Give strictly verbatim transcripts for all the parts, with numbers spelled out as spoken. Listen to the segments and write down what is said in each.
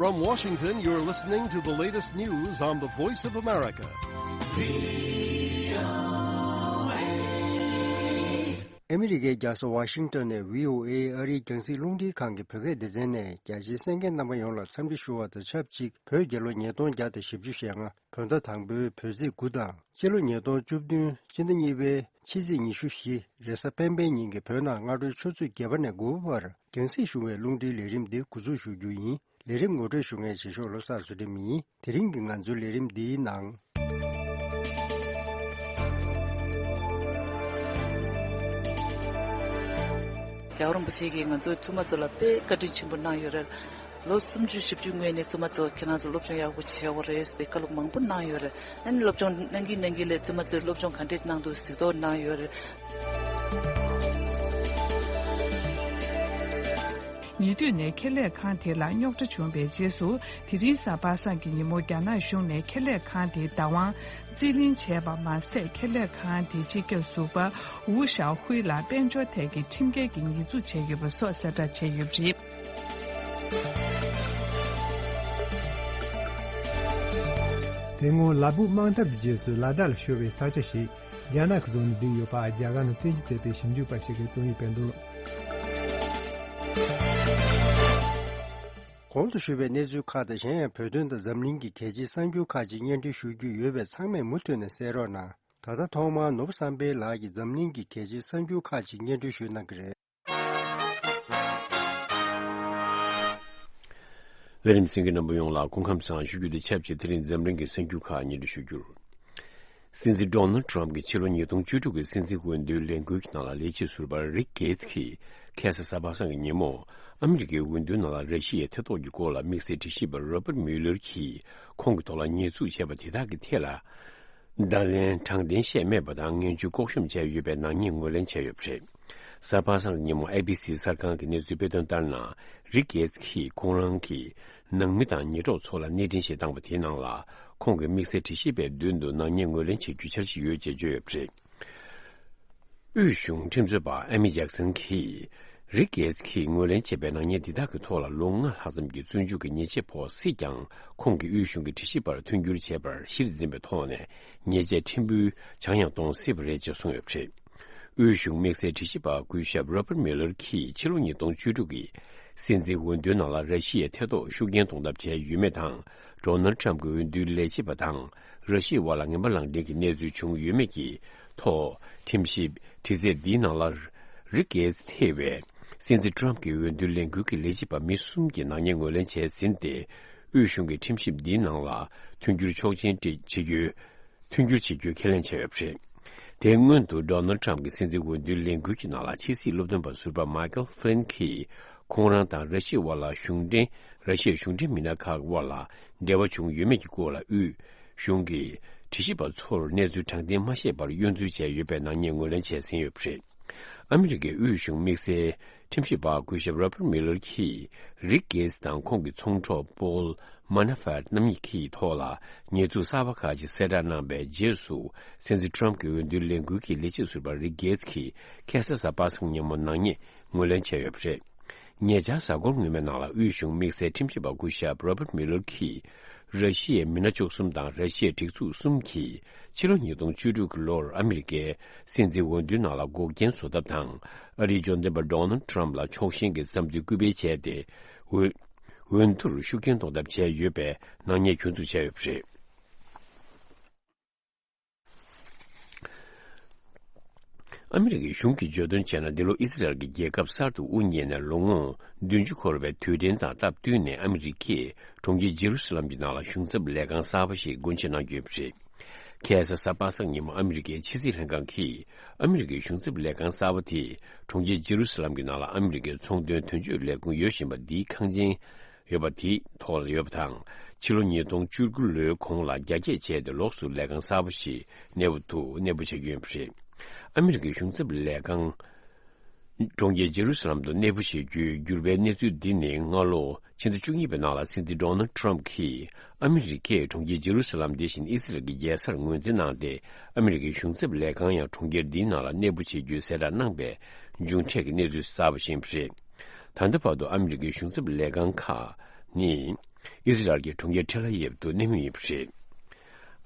From Washington, you're listening to the latest news on the Voice of America. ཨ་མི་རི་ཀའི་རྒྱལ་ས་ཝ་ཤིང་ཏོན་ནས་བྷི་ཨོ་ཨེ་ཨ་རིའི་རྒྱང་སྲིང་རླུང་འཕྲིན་ཁང་གི་བོད་སྐད་སྡེ་ཚན་ནས་རྒྱ་ཆེའི་གསན་མཁན་རྣམ་པ་ཡོངས་ལ་འཚམས་འདྲི་ཞུ་བ་དང་ཆབས་ཅིག་བོད་རྒྱལ་ལོ་ཉིས་སྟོང་བརྒྱ་དང་བཞི་བཅུ་ཞེ་ལྔ་བོད་ཟླ་དང་པོའི་བོད་ཚེས་དགུ་དང་སྤྱི་ལོ་ཉིས་སྟོང་བཅུ་བདུན་སྤྱི་ཟླ་གཉིས་པའི་ཕྱི་ཚེས་ཉི་ཤུ་བཞི་རེས་གཟའ་སྤེན་པའི་ཉིན་གྱི་བོད་ནང་སྔ་དྲོའི་ཆུ་ཚོད་བརྒྱད་པ་ནས་དགུ་པ་བར་རྒྱང་སྲིང་ཞུ་བའི་རླུང་འཕྲིན་ལས་རིམ་འདི་འགོ་འཛུགས་ཞུ་རྒྱུ་ཡིན། ལས་རིམ་ངོ་སྤྲོད་ཞུ་མཁན་བྱེད་ཤོག་བློ་བཟང་བསོད་སྒྲོན་ཡིན། དེ་རིང་གི་ང་ཚོའི་ལས་རིམ་འདིའི་ནང་། རྒྱལ་བ་རིན་པོ་ཆེ་གིས་ང་ཚོའི་བཙུན་མ་ཚོ་ལ་དཔེ་བཀའ་དྲིན་ཆེན་པོ་གནང་ཡོད་རེད། ལོ་སུམ་ཅུ་བཞི་བཅུ་སྔོན་ནས་བཙུན་མ་ཚོ་ཁྱེད་རང་ཚོ་སློབ་སྦྱོང་ཡག་པོ་བྱེད་དགོས་རེད་ཟེར་ཏེ་བཀའ་སློབ་མང་པོ་གནང་ཡོད་རེད། ཨ་ནི་སློབ་སྦྱོང་གནང་གིན་གནང་གིན་ལས་བཙུན་མ་ཚོས་སློབ་སྦྱོང་ག་འདྲས་གནང་འདུག་གཟིགས་རྟོག་གནང་ཡོད་རེད། ཉེ་དུས་ནས་ཁེ་ལས་ཁང་དེ་ལ་རྙོག་དྲ་བྱུང་བའི་རྗེས་སུ། དེ་རིང་གཟའ་པ་སངས་ཀྱི་ཉིན་མོ་རྒྱ་ནག་གཞུང་ནས་ཁེ་ལས་ཁང་དེའི་བདག་དབང་རྩིས་ལེན་བྱས་པ་མ་ཟད། ཁེ་ལས་ཁང་དེའི་སྤྱི་ཁྱབ་ཟུར་པ་ཝུ་ཞའོ་ཧུའེ་ལ་དཔལ་འབྱོར་ཐད་ཀྱི་ཁྲིམས་འགལ་གྱི་ཉེས་འཛུགས་བྱས་ཡོད་པ་སོགས་གསལ་བསྒྲགས་བྱས་ཡོད་པ་རེད། དེ་སྔོན་ལ་སྦུག་དམག་འཐབ་ཀྱི་རྗེས་སུ་ལ་དྭགས་ལ་ཤོར་བའི་ས་ཆ་ཞིག་རྒྱ་ནག་གིས་བཟུང་ནས་བསྡད་ཡོད་པ་རྒྱ་གར་ནང་རྟེན་གཞི་བྱས་པའི་ཞིབ་འཇུག་པ་ཞིག་གིས་རྩོམ་ཡིག་སྤེལ་འདུག། གོང་དུ་ཞུས་པའི་གནས་ཚུལ་ཁག་དང་གཞན་ཡང་བོད་དོན་དང་འཛམ་གླིང་གི་གལ་ཆེའི་གསར་འགྱུར་ཁག་ཅིག་སྙན་སྒྲོན་ཞུ་རྒྱུ་ཡོད་པས་ཚང་མས་མུ་མཐུད་ནས་གསན་རོགས་གནང་། ད་ལྟ་ཐོག་མར་ནོར་བུ་བསམ་འཕེལ་ལགས་ཀྱིས་འཛམ་གླིང་གི་གལ་ཆེའི་གསར་འགྱུར་ཁག་ཅིག་སྙན་སྒྲོན་ཞུ་གནང་གི་རེད། ལས་རིམ་གསན་མཁན་རྣམ་པ་ཡོངས་ལ་སྐུ་ཁམས་བཟང་ཞུ་རྒྱུ་དང་ཆབས་ཅིག་དེ་རིང་འཛམ་གླིང་གི་གསར་འགྱུར་ཁག་སྙན་སྒྲོན་ཞུ་རྒྱུར། སྲིད་འཛིན་ཌོ་ནལ་ཊམ་གྱི་ཕྱི་ལོ་ཉིས་སྟོང་བཅུ་དྲུག་གི་སྲིད་འཛིན་འོས་བསྡུའི་ལས་འགུལ་གྱི་ནང་ལ་ལས་བྱེད་ཟུར་པ་རིག་གེ་ཚི་གིས་ཁ་སང་གཟའ་པ་སངས་ཀྱི་ཉིན་མོ་ཨ་མི་རི་ཀའི་འོས་བསྡུའི་ནང་ལ་ར་ཤི་ཡའི་ཐེ་གཏོགས་ཀྱི་སྐོར་ལ་དམིགས་བསལ་དྲི་ཞིབ་པ་རོ་པར་མིའུ་ལར་གྱིས་ཁོང་གི་ཐོག་ལ་ཉེས་འཛུགས་བྱས་པ་དེ་དག་གི་ཐད་ལ། བརྡ་ལན་དྲང་བདེན་བཤད་མེད་པ་དང་ངན་ཇུས་ལྐོག་ཤོམ་བྱས་ཡོད་པའི་ནག་ཉེས་ངོས་ལེན་བྱས་ཡོད་པ་རེད། གཟའ་པ་སངས་ཀྱི་ཉིན་མོ་ཨེ་བི་སི་གསར་ཁང་གིས་གནས་ཚུལ་སྤེལ་དོན་ལྟར་ན། རིག་གེ་ཚི་གིས་ཁོང་རང་གི་ནང་མི་དང་ཉེ་གྲོགས་ཚོ་ལ་གནས་འཕྲིན་ཞིག་བཏང་པ་དེའི་ནང་ལ། ཁོང་གིས་དམིགས་བསལ་དྲི་ཞིབ་པའི་མདུན་དུ་ནག་ཉེས་ངོས་ལེན་བྱེད་རྒྱུའི་འཆར་གཞི་ཡོད་ཅེས་བརྗོད་ཡོད་པ་རེད། དབུས་གཞུང་ཁྲིམས་རྩོད་པ་ཨ་མི་ཇེག་སན་གྱིས། རིག་གེ་ཚི་གིས་ངོས་ལེན་བྱས་པའི་ནག་ཉེས་འདི་དག་གི་ཐོག་ལ་ལོ་ལྔ་ལྷག་ཙམ་གྱི་བཙོན་འཇུག་གི་ཉེས་ཆད་ཕོག་སྲིད་ཀྱང་། ཁོང་གིས་དབུས་གཞུང་གི་དྲི་ཞིབ་པར་མཐུན་འགྱུར་བྱས་པར་གཞིར་འཛིན་པའི་ཐོག་ནས། ཉེས་ཆད་ཕྲན་བུ་ཆག་ཡང་གཏོང་སྲིད་པ་རེད་ཅེས་གསུངས་ཡོད་པ་རེད། དབུས་གཞུང་དམིགས་བསལ་དྲི་ཞིབ་པ་སྐུ་ཞབས་རོ་པར་མིའུ་ལར་གྱིས་ཕྱི་ལོ་ཉིས་སྟོང་བཅུ་དྲུག་གི་སྲིད་འཛིན་འོས་བསྡུའི་ནང་ལ་ར་ཤི་ཡའི་ཐེ་གཏོགས་ཤུགས་རྐྱེན་གཏོང་ཐབས་བྱས་ཡོད་མེད་དང་། ཌོ་ནལ་ཊམ་གྱི་འོས་བསྡུའི་ལས་བྱེད་པ་དང་། ར་ཤི་ཡའི་དབར་ལ་ངན་པ་ལངས་འབྲེལ་གྱི་གནས་ཚུལ་བྱུང་ཡོད་མེད་ཀྱི་ཐོག་ཁྲིམས་ཞིབ་དྲི་རྩད་འདིའི་ནང་ལ། རིག་གེ་ཚི་ཐེ་བའི་སྲིད་འཛིན་ཊམ་གྱི་འོས་བསྡུའི་ལས་འགུལ་གྱི་ལས་བྱེད་པ་མི་གསུམ་གྱི་ནག་ཉེས་ངོས་ལེན་བྱས་ཟིན་ཏེ། དབུས་གཞུང་གིས་ཁྲིམས་ཞིབ་འདིའི་ནང་ལ་མཐུན་འགྱུར་ཆོག་མཆན་བྱེད་རྒྱུའི། མཐུན་འགྱུར་བྱེད་རྒྱུའི་ཁས་ལེན་བྱས་ཡོད་པ་རེད། དེའི་སྔོན་དུ་ཌོ་ནལ་ཊམ་གྱི་སྲིད་འཛིན་འོས་བསྡུའི་ལས་འགུལ་གྱི་ནང་ལ་ཕྱི་སྲིད་སློབ་སྟོན་པ་ཟུར་པ་མའི་ཀལ་ཕི་ལིན་གྱིས་ཁོང་རང་དང་ར་ཤི་ཡའི་དབར་ལ་གཞུང་འབྲེལ། ར་ཤི་ཡའི་གཞུང་འབྲེལ་མི་སྣ་ཁག་དབར་ལ་འབྲེལ་བ་བྱུང་ཡོད་མེད་ཀྱི་སྐོར་ལ་དབུས་གཞུང་གིས་དྲི་ཞིབ་པ་ཚོར་གནས་ཚུལ་དྲང་བདེན་མ་བཤད་པར་གཡོ་འཛུལ་བྱས་ཡོད་པའི་ནག་ཉེས་ངོས་ལེན་བྱས་ཟིན་ཡོད་པ་རེད། ཨ་མི་རི་ཀའི་དབུས་གཞུང་དམིགས་བསལ་ཁྲིམས་ཞིབ་པ་སྐུ་ཞབས་རོ་པར་མིའུ་ལར་གྱིས་རིག་གེ་ཚི་དང་ཁོང་གི་ཚོང་གྲོགས་པོལ་མ་ན་ཧྥར་རྣམ་གཉིས་ཀྱི་ཐོག་ལ་ཉེས་འཛུགས་གསར་པ་ཁག་ཅིག་གསལ་བསྒྲགས་གནང་པའི་རྗེས་སུ། སྲིད་འཛིན་ཊམ་གྱི་འོས་བསྡུའི་ལས་འགུལ་གྱི་ལས་བྱེད་ཟུར་པ་རིག་གེ་ཚི་གིས་ཁ་སང་གཟའ་པ་སངས་ཉིན་མོ་ནག་ཉེས་ངོས་ལེན་བྱས་ཡོད་པ་རེད། ཉེ་ཆར་གཟའ་འཁོར་སྔོན་མའི་ནང་ལ་དབུས་གཞུང་དམིགས་བསལ་ཁྲིམས་ཞིབ་པ་སྐུ་ཞབས་རོ་པར་མིའུ་ལར་གྱིས། ར་ཤི་ཡའི་མི་སྣ་བཅུ་གསུམ་དང་ར་ཤི་ཡའི་སྒྲིག་འཛུགས་གསུམ་གྱིས་ཕྱི་ལོ་ཉིས་སྟོང་བཅུ་དྲུག་གི་ལོར་ཨ་མི་རི་ཀའི་སྲིད་འཛིན་འོས་བསྡུའི་ནང་ལ་འགོག་རྐྱེན་བཟོ་ཐབས་དང་། ཨ་རིའི་འབྱོར་འབྲིང་པ་ཌོ་ནལ་ཊམ་ལ་ཕྱོགས་ཞེན་གྱི་བསམ་ཚུལ་སྐུལ་སྤེལ་བྱས་ཏེ། འོས་འོས་བསྡུར་ཤུགས་རྐྱེན་གཏོང་ཐབས་བྱས་ཡོད་པའི་ནག་ཉེས་གྱོད་འཛུགས་བྱས་ཡོད་པ་རེད། ཨ་མི་རི་ཀའི་གཞུང་གིས་བརྗོད་དོན་བྱས་ན། འདི་ལོ་ཨི་སི་རལ་གྱི་རྒྱལ་ཁབ་གསར་དུ་དབུ་བརྙེས་ནས་ལོ་ངོ་བདུན་ཅུ་འཁོར་བའི་དུས་དྲན་དང་སྟབས་བསྟུན་ནས། ཨ་མི་རི་ཀས་གྲོང་ཁྱེར་ཇེ་རུ་སི་ལམ་གྱི་ནང་ལ་གཞུང་ཚབ་ལས་ཁང་གསར་པ་ཞིག་སྒོ་འབྱེད་གནང་རྒྱུ་ཡོད་པ་རེད། ཁ་སང་གཟའ་པ་སངས་ཉིན་མོ་ཨ་མི་རི་ཀའི་ཕྱི་སྲིད་ལྷན་ཁང་གིས། ཨ་མི་རི་ཀའི་གཞུང་ཚབ་ལས་ཁང་གསར་པ་དེ་གྲོང་ཁྱེར་ཇེ་རུ་སི་ལམ་གྱི་ནང་ལ་ཨ་མི་རི་ཀའི་ཚོང་དོན་དོན་གཅོད་ལས་ཁུངས་ཡོད་བཞིན་པ་འདིའི་ཁང་ཆེན་ཡོད་པ་དེའི་ཐོག་ལ་ཡོད་པ་དང་། ཕྱི་ལོ་ཉིས་སྟོང་བཅུ་དགུ་ལོའི་གོང་ལ་རྒྱ་སྐྱེད་བྱས་ཏེ། ལོགས་སུ་ལས་ཁང་གསར་པ་ཞིག་གནས་སྤོ་དུ་གནས་སྤོ་བྱ་རྒྱུ་ཡིན་པ་རེད། ཨ་མི་རི་ཀའི་གཞུང་ཚབ་ལས་ཁང་གྲོང་ཁྱེར་ཇེ་རུ་སི་ལམ་དུ་གནས་སྤོ་བྱེད་རྒྱུའི་འགྱུར་བའི་གནས་ཚུལ་འདི་ནི། སྔ་ལོ་ཕྱི་ཟླ་བཅུ་གཉིས་པའི་ནང་ལ་སྲིད་འཛིན་ཌོ་ནལ་ཊམ་གྱིས་ཨ་མི་རི་ཀས་གྲོང་ཁྱེར་ཇེ་རུ་སི་ལམ་དེ་བཞིན་ཨི་སི་རལ་གྱི་རྒྱལ་སར་ངོས་འཛིན་གནང་སྟེ། ཨ་མི་རི་ཀའི་གཞུང་ཚབ་ལས་ཁང་ཡང་གྲོང་ཁྱེར་འདིའི་ནང་ལ་གནས་སྤོ་བྱེད་རྒྱུའི་གསལ་བསྒྲགས་གནང་པའི་མཇུག་འབྲས་ཀྱི་གནས་ཚུལ་གསར་པ་ཞིག་ཡིན་པ་རེད། ད་ལྟ་བར་དུ་ཨ་མི་རི་ཀའི་གཞུང་ཚབ་ལས་ཁང་ཁག་ནི། ཨི་སི་རལ་གྱི་གྲོང་ཁྱེར་ཐེལ་ཨ་ཡེབ་ཏུ་གནས་མུས་ཡིན་པ་རེད།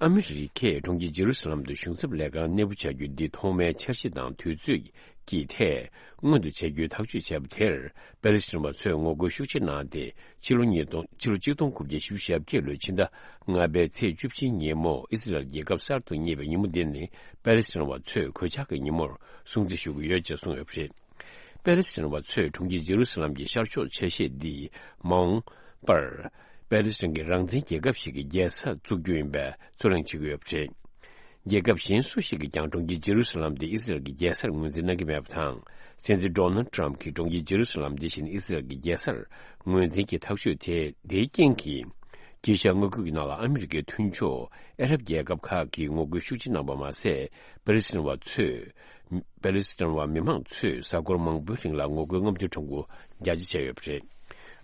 ཨ་མི་རི་ཀས་གྲོང་ཁྱེར་ཇེ་རུ་སཱ་ལམ་དུ་གཞུང་ཚབ་ལས་ཁང་གནས་སྤོ་བྱ་རྒྱུ་འདི་ཐོག་མའི་འཆར་གཞི་དང་དུས་ཚོད་ཀྱི་ཐད་སྔོན་དུ་བྱ་རྒྱུའི་ཐག་གཅོད་བྱས་པ་དེར་པེ་ལེ་སི་ཐན་བ་ཚོས་ངོ་རྒོལ་ཤུགས་ཆེ་གནང་སྟེ། ཕྱི་ལོ་ཉིས་སྟོང་ཕྱི་ལོ་ཆིག་སྟོང་དགུ་བརྒྱ་བཞི་བཅུ་ཞེ་བརྒྱད་ལོའི་ཕྱི་ཟླ་ལྔ་པའི་ཚེས་བཅུ་བཞིའི་ཉིན་མོ་ཨི་སི་རལ་རྒྱལ་ཁབ་གསར་དུ་རྙེད་པའི་ཉིན་མོ་འདི་ནི་པེ་ལེ་སི་ཐན་བ་ཚོས་གོད་ཆག་གི་ཉིན་མོར་སྲུང་བརྩི་ཞུ་གི་ཡོད་ཅེས་གསུངས་ཡོད་པ་རེད། པེ་ལེ་སི་ཐན་བ་ཚོས་གྲོང་ཁྱེར་ཇེ་རུ་སཱ་ལམ་གྱི་ཤར་ཕྱོགས་ཆ་ཤས་འདི་མ་འོངས་པར་པེ་ལེ་སི་ཐན་གྱི་རང་བཙན་རྒྱལ་ཁབ་ཞིག་གི་རྒྱལ་ས་བཙུགས་རྒྱུ་ཡིན་པའི་རྩོད་གླེང་བྱེད་ཀྱི་ཡོད་པ་རེད། རྒྱལ་ཁབ་གཞན་སུ་ཞིག་གིས་ཀྱང་གྲོང་ཁྱེར་ཇེ་རུ་སཱ་ལམ་དེ་ཨི་སི་རལ་གྱི་རྒྱལ་སར་ངོས་འཛིན་གནང་གི་མེད་པ་དང་། སྲིད་འཛིན་ཌོ་ནལ་ཊམ་གྱིས་གྲོང་ཁྱེར་ཇེ་རུ་སཱ་ལམ་དེ་བཞིན་ཨི་སི་རལ་གྱི་རྒྱལ་སར་ངོས་འཛིན་གྱི་ཐག་གཅོད་དེ་དེའི་རྐྱེན་གྱིས། དཀྱིལ་ཤར་མངའ་ཁུལ་གྱི་ནང་ལ་ཨ་མི་རི་ཀའི་མཐུན་ཕྱོགས་ཨ་རབ་རྒྱལ་ཁབ་ཁག་གིས་ངོ་རྒོལ་ཤུགས་ཆེ་གནང་པ་མ་ཟད། པེ་ལེ་སི་ཐན་བ་ཚོས། པེ་ལེ་སི་ཐན་བ་མི་མང་ཚོས་གཟའ་འཁོར་མང་པོའི་རིང་ལ་ངོ་རྒོལ་རྔམ་སྟོན་ཁྲོམ་སྐོར་རྒྱ་ཆེ་བྱས་ཡོད་པ་རེད།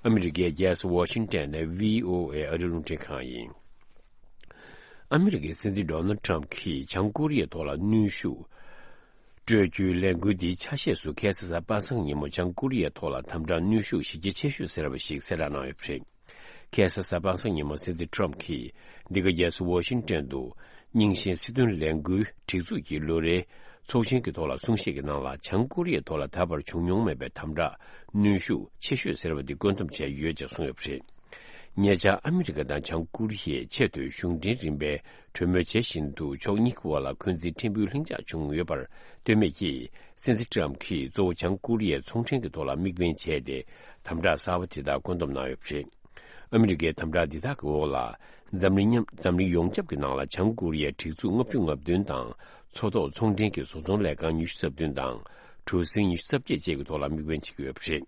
ཨ་མི་རི་ཀའི་རྒྱལ་ས་ཝ་ཤིང་ཊོན་ནས་བྷི་ཨོ་ཨེ་ཨ་རིའི་རླུང་འཕྲིན་ཁང་ཡིན། ཨ་མི་རི་ཀའི་སྲིད་འཛིན་ཌོ་ནལ་ཊམ་གྱིས་བྱང་ཀོ་རི་ཡའི་ཐོག་ལ་གནོན་ཤུགས་སྤྲོད་རྒྱུའི་ལས་འགུལ་འདིའི་ཆ་ཤས་སུ་ཁ་སང་གཟའ་པ་སངས་ཉིན་མོ་བྱང་ཀོ་རི་ཡའི་ཐོག་ལ་དམ་དྲག་གནོན་ཤུགས་གཞི་རྒྱ་ཆེ་ཤོས་ཟེར་བ་ཞིག་གསལ་བསྒྲགས་གནང་ཡོད་པ་རེད། ཁ་སང་གཟའ་པ་སངས་ཉིན་མོ་སྲིད་འཛིན་ཊམ་གྱིས་འདི་ག་རྒྱལ་ས་ཝ་ཤིང་ཊོན་དུ་རྙིང་ཞེན་སྲིད་དོན་ལས་འགུལ་སྒྲིག་འཛུགས་ཀྱི་ལོ་རེའི་ཚོགས་ཆེན་གྱི་ཐོག་ལ་གསུང་བཤད་ཀྱི་ནང་ལ། བྱང་ཀོ་རི་ཡའི་ཐོག་ལ་ད་བར་བྱུང་མྱོང་མེད་པའི་དམ་དྲག་གནོན་ཤུགས་ཆེ་ཤོས་ཟེར་བ་འདི་བཀོད་འདོམས་བྱས་ཡོད་ཅེས་གསུངས་ཡོད་པ་རེད། ཉེ་ཆར་ཨ་མི་རི་ཀ་དང་བྱང་ཀོ་རི་ཡའི་ཆེད་དུ་གཞུང་འབྲེལ་རིམ་པའི་གྲོས་མོལ་བྱེད་བཞིན་དུ་ཕྱོགས་གཉིས་ཀྱི་དབར་ལ་འཁོན་འཛིན་ཕྲན་བུའི་ལྷིང་འཇགས་བྱུང་ཡོད་པར་ལྟོས་མེད་ཀྱིས། སྲིད་འཛིན་ཊམ་གྱིས་གཙོ་བོ་བྱང་ཀོ་རི་ཡའི་ཚོང་འབྲེལ་གྱི་ཐོག་ལ་དམིགས་འབེན་བྱས་ཏེ། དམ་དྲག་གསར་པ་དེ་དག་བཀོད་འདོམས་གནང་ཡོད་པ་རེད། ཨ་མི་རི་ཀའི་དམ་དྲག་འདི་དག་གི་འོག་ལ། འཛམ་གླིང་མཉམ། འཛམ་གླིང་ཡོངས་ཁྱབ་ཀྱི་ནང་ལ་བྱང་ཀོ་རི་ཡའི་སྒྲིག་འཛུགས་ལྔ་བཅུ་ང་བདུན་དང་། མཚོ་ཐོག་ཚོང་འབྲེལ་གྱི་བཟོ་ཚོང་ལས་ཁང་ཉི་ཤུ་རྩ་བདུན་དང་། གྲུ་གཟིངས་ཉི་ཤུ་རྩ་བརྒྱད་བཅས་ཀྱི་ཐོག་ལ་དམིགས་འབེན་བྱེད་ཀྱི་ཡོད་པ་རེད།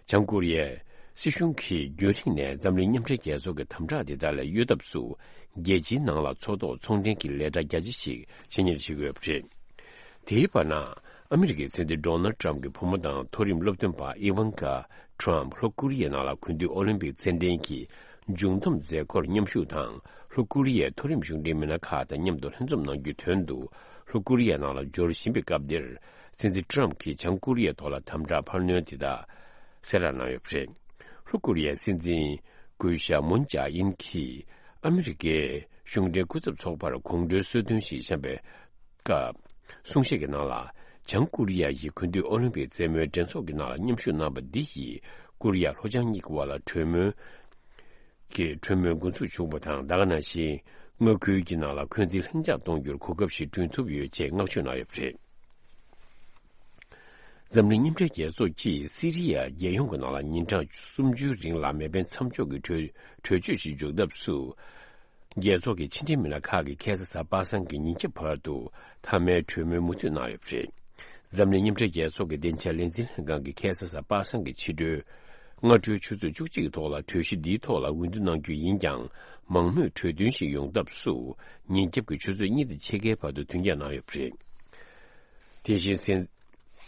བྱང་ཀོ་རི་ཡའི་སྲིད་གཞུང་གིས་རྒྱུན་རིང་ནས་འཛམ་གླིང་མཉམ་འབྲེལ་རྒྱལ་ཚོགས་ཀྱི་དམ་དྲག་འདི་དག་ལས་གཡོལ་ཐབས་སུ། རྒྱལ་སྤྱིའི་ནང་ལ་མཚོ་ཐོག་ཚོང་འབྲེལ་གྱི་ལས་གྲྭ་རྒྱ་ཆེ་ཞིག་ཆེད་གཉེར་བྱེད་ཀྱི་ཡོད་པ་རེད། དེའི་བར་ན། ཨ་མི་རི་ཀའི་སྲིད་འཛིན་ཌོ་ནལ་ཊམ་གྱི་བུ་མོ་དང་མཐོ་རིམ་སློབ་སྟོན་པ་ཨི་ཝན་ཀ་ཊམ་ལྷོ་ཀོ་རི་ཡའི་ནང་ལ་དགུན་དུས་ཨོ་ལིམ་པིག་རྩེད་འགྲན་གྱི་མཇུག་བསྡོམས་མཛད་སྒོར་མཉམ་ཞུགས་དང་། ལྷོ་ཀོ་རི་ཡའི་མཐོ་རིམ་གཞུང་འབྲེལ་མི་སྣ་ཁག་དང་མཉམ་དུ་ལྷན་འཛོམས་གནང་རྒྱུའི་དོན་དུ་ལྷོ་ཀོ་རི་ཡའི་ནང་ལ་འབྱོར་བཞིན་པའི་སྐབས་འདིར། སྲིད་འཛིན་ཊམ་གྱིས་བྱང་ཀོ་རི་ཡའི་ཐོག་ལ་དམ་དྲག་འཕར་སྣོན་དེ་དག་གསལ་བསྒྲགས་གནང་ཡོད་པ་རེད། ལྷོ་ཀོ་རི་ཡའི་སྲིད་འཛིན་སྐུ་ཞབས་མུན་ཇཱ་ཨིན་གྱིས་ཨ་མི་རི་ཀའི་གཞུང་འབྲེལ་སྐུ་ཚབ་ཚོགས་པར་དགོང་དྲོའི་གསོལ་སྟོན་ཞིག་བཤམས་པའི་སྐབས། གསུང་བཤད་ཀྱི་ནང་ལ། བྱང་ཀོ་རི་ཡ་ཡིས་དགུན་དུས་ཨོ་ལིམ་པིག་རྩེད་མོའི་འགྲན་ཚོགས་ཀྱི་ནང་ལ་མཉམ་ཞུགས་གནང་བ་འདི་ཡིས་ཀོ་རི་ཡ་ལྷོ་བྱང་གཉིས་ཀྱི་དབར་ལ་གྲོས་མོལ་གྱི་གྲོས་མོལ་འགོ་འཛུགས་བྱུང་བ་དང་། ད་ག་ནང་བཞིན་མངའ་ཁུལ་གྱི་ནང་ལ་འཁོན་འཛིན་ལྷིང་འཇགས་གཏོང་རྒྱུར་གོ་སྐབས་ཤིག་བསྐྲུན་ཐུབ་ཡོད་ཅེས་བསྔགས་བརྗོད་གནང་ཡོད་པ་རེད། འཛམ་གླིང་མཉམ་འབྲེལ་རྒྱལ་ཚོགས་ཀྱིས་སི་རི་ཡ་རྒྱལ་ཡོངས་ཀྱི་ནང་ལ་ཉིན་གྲངས་སུམ་ཅུའི་རིང་ལ་མེ་འཕེན་མཚམས་འཇོག་གི་གྲོས་གྲོས་ཆོད་ཞིག་འཇོག་ཐབས་སུ། རྒྱལ་ཚོགས་ཀྱི་ཕྱི་འབྲེལ་མི་སྣ་ཁག་གིས་ཁ་སང་གཟའ་པ་སངས་ཀྱི་ཉིན་རྒྱབ་བར་དུ་མཐའ་མའི་གྲོས་མོལ་མུ་མཐུད་གནང་ཡོད་པ་རེད། འཛམ་གླིང་མཉམ་འབྲེལ་རྒྱལ་ཚོགས་ཀྱི་བདེ་འཇགས་ལས་འཛིན་ལྷན་ཁང་གིས་ཁ་སང་གཟའ་པ་སངས་ཀྱི་ཕྱི་དྲོའི་སྔ་དྲོའི་ཆུ་ཚོད་བཅུ་གཅིག་གི་ཐོག་ལ་གྲོས་གཞི་འདིའི་ཐོག་ལ་འོས་བསྡུ་གནང་རྒྱུ་ཡིན་ཀྱང་། མང་མོས་གྲོས་མཐུན་ཞིག་ཡོང་ཐབས་སུ་ཉིན་རྒྱབ་ཀྱི་ཆུ་ཚོད་གཉིས་དང་ཕྱེད་ཀའི་བར་དུ་མདུན་བསྐྱོད་གནང་ཡོད་པ་རེད། དེ་བཞིན་སེ།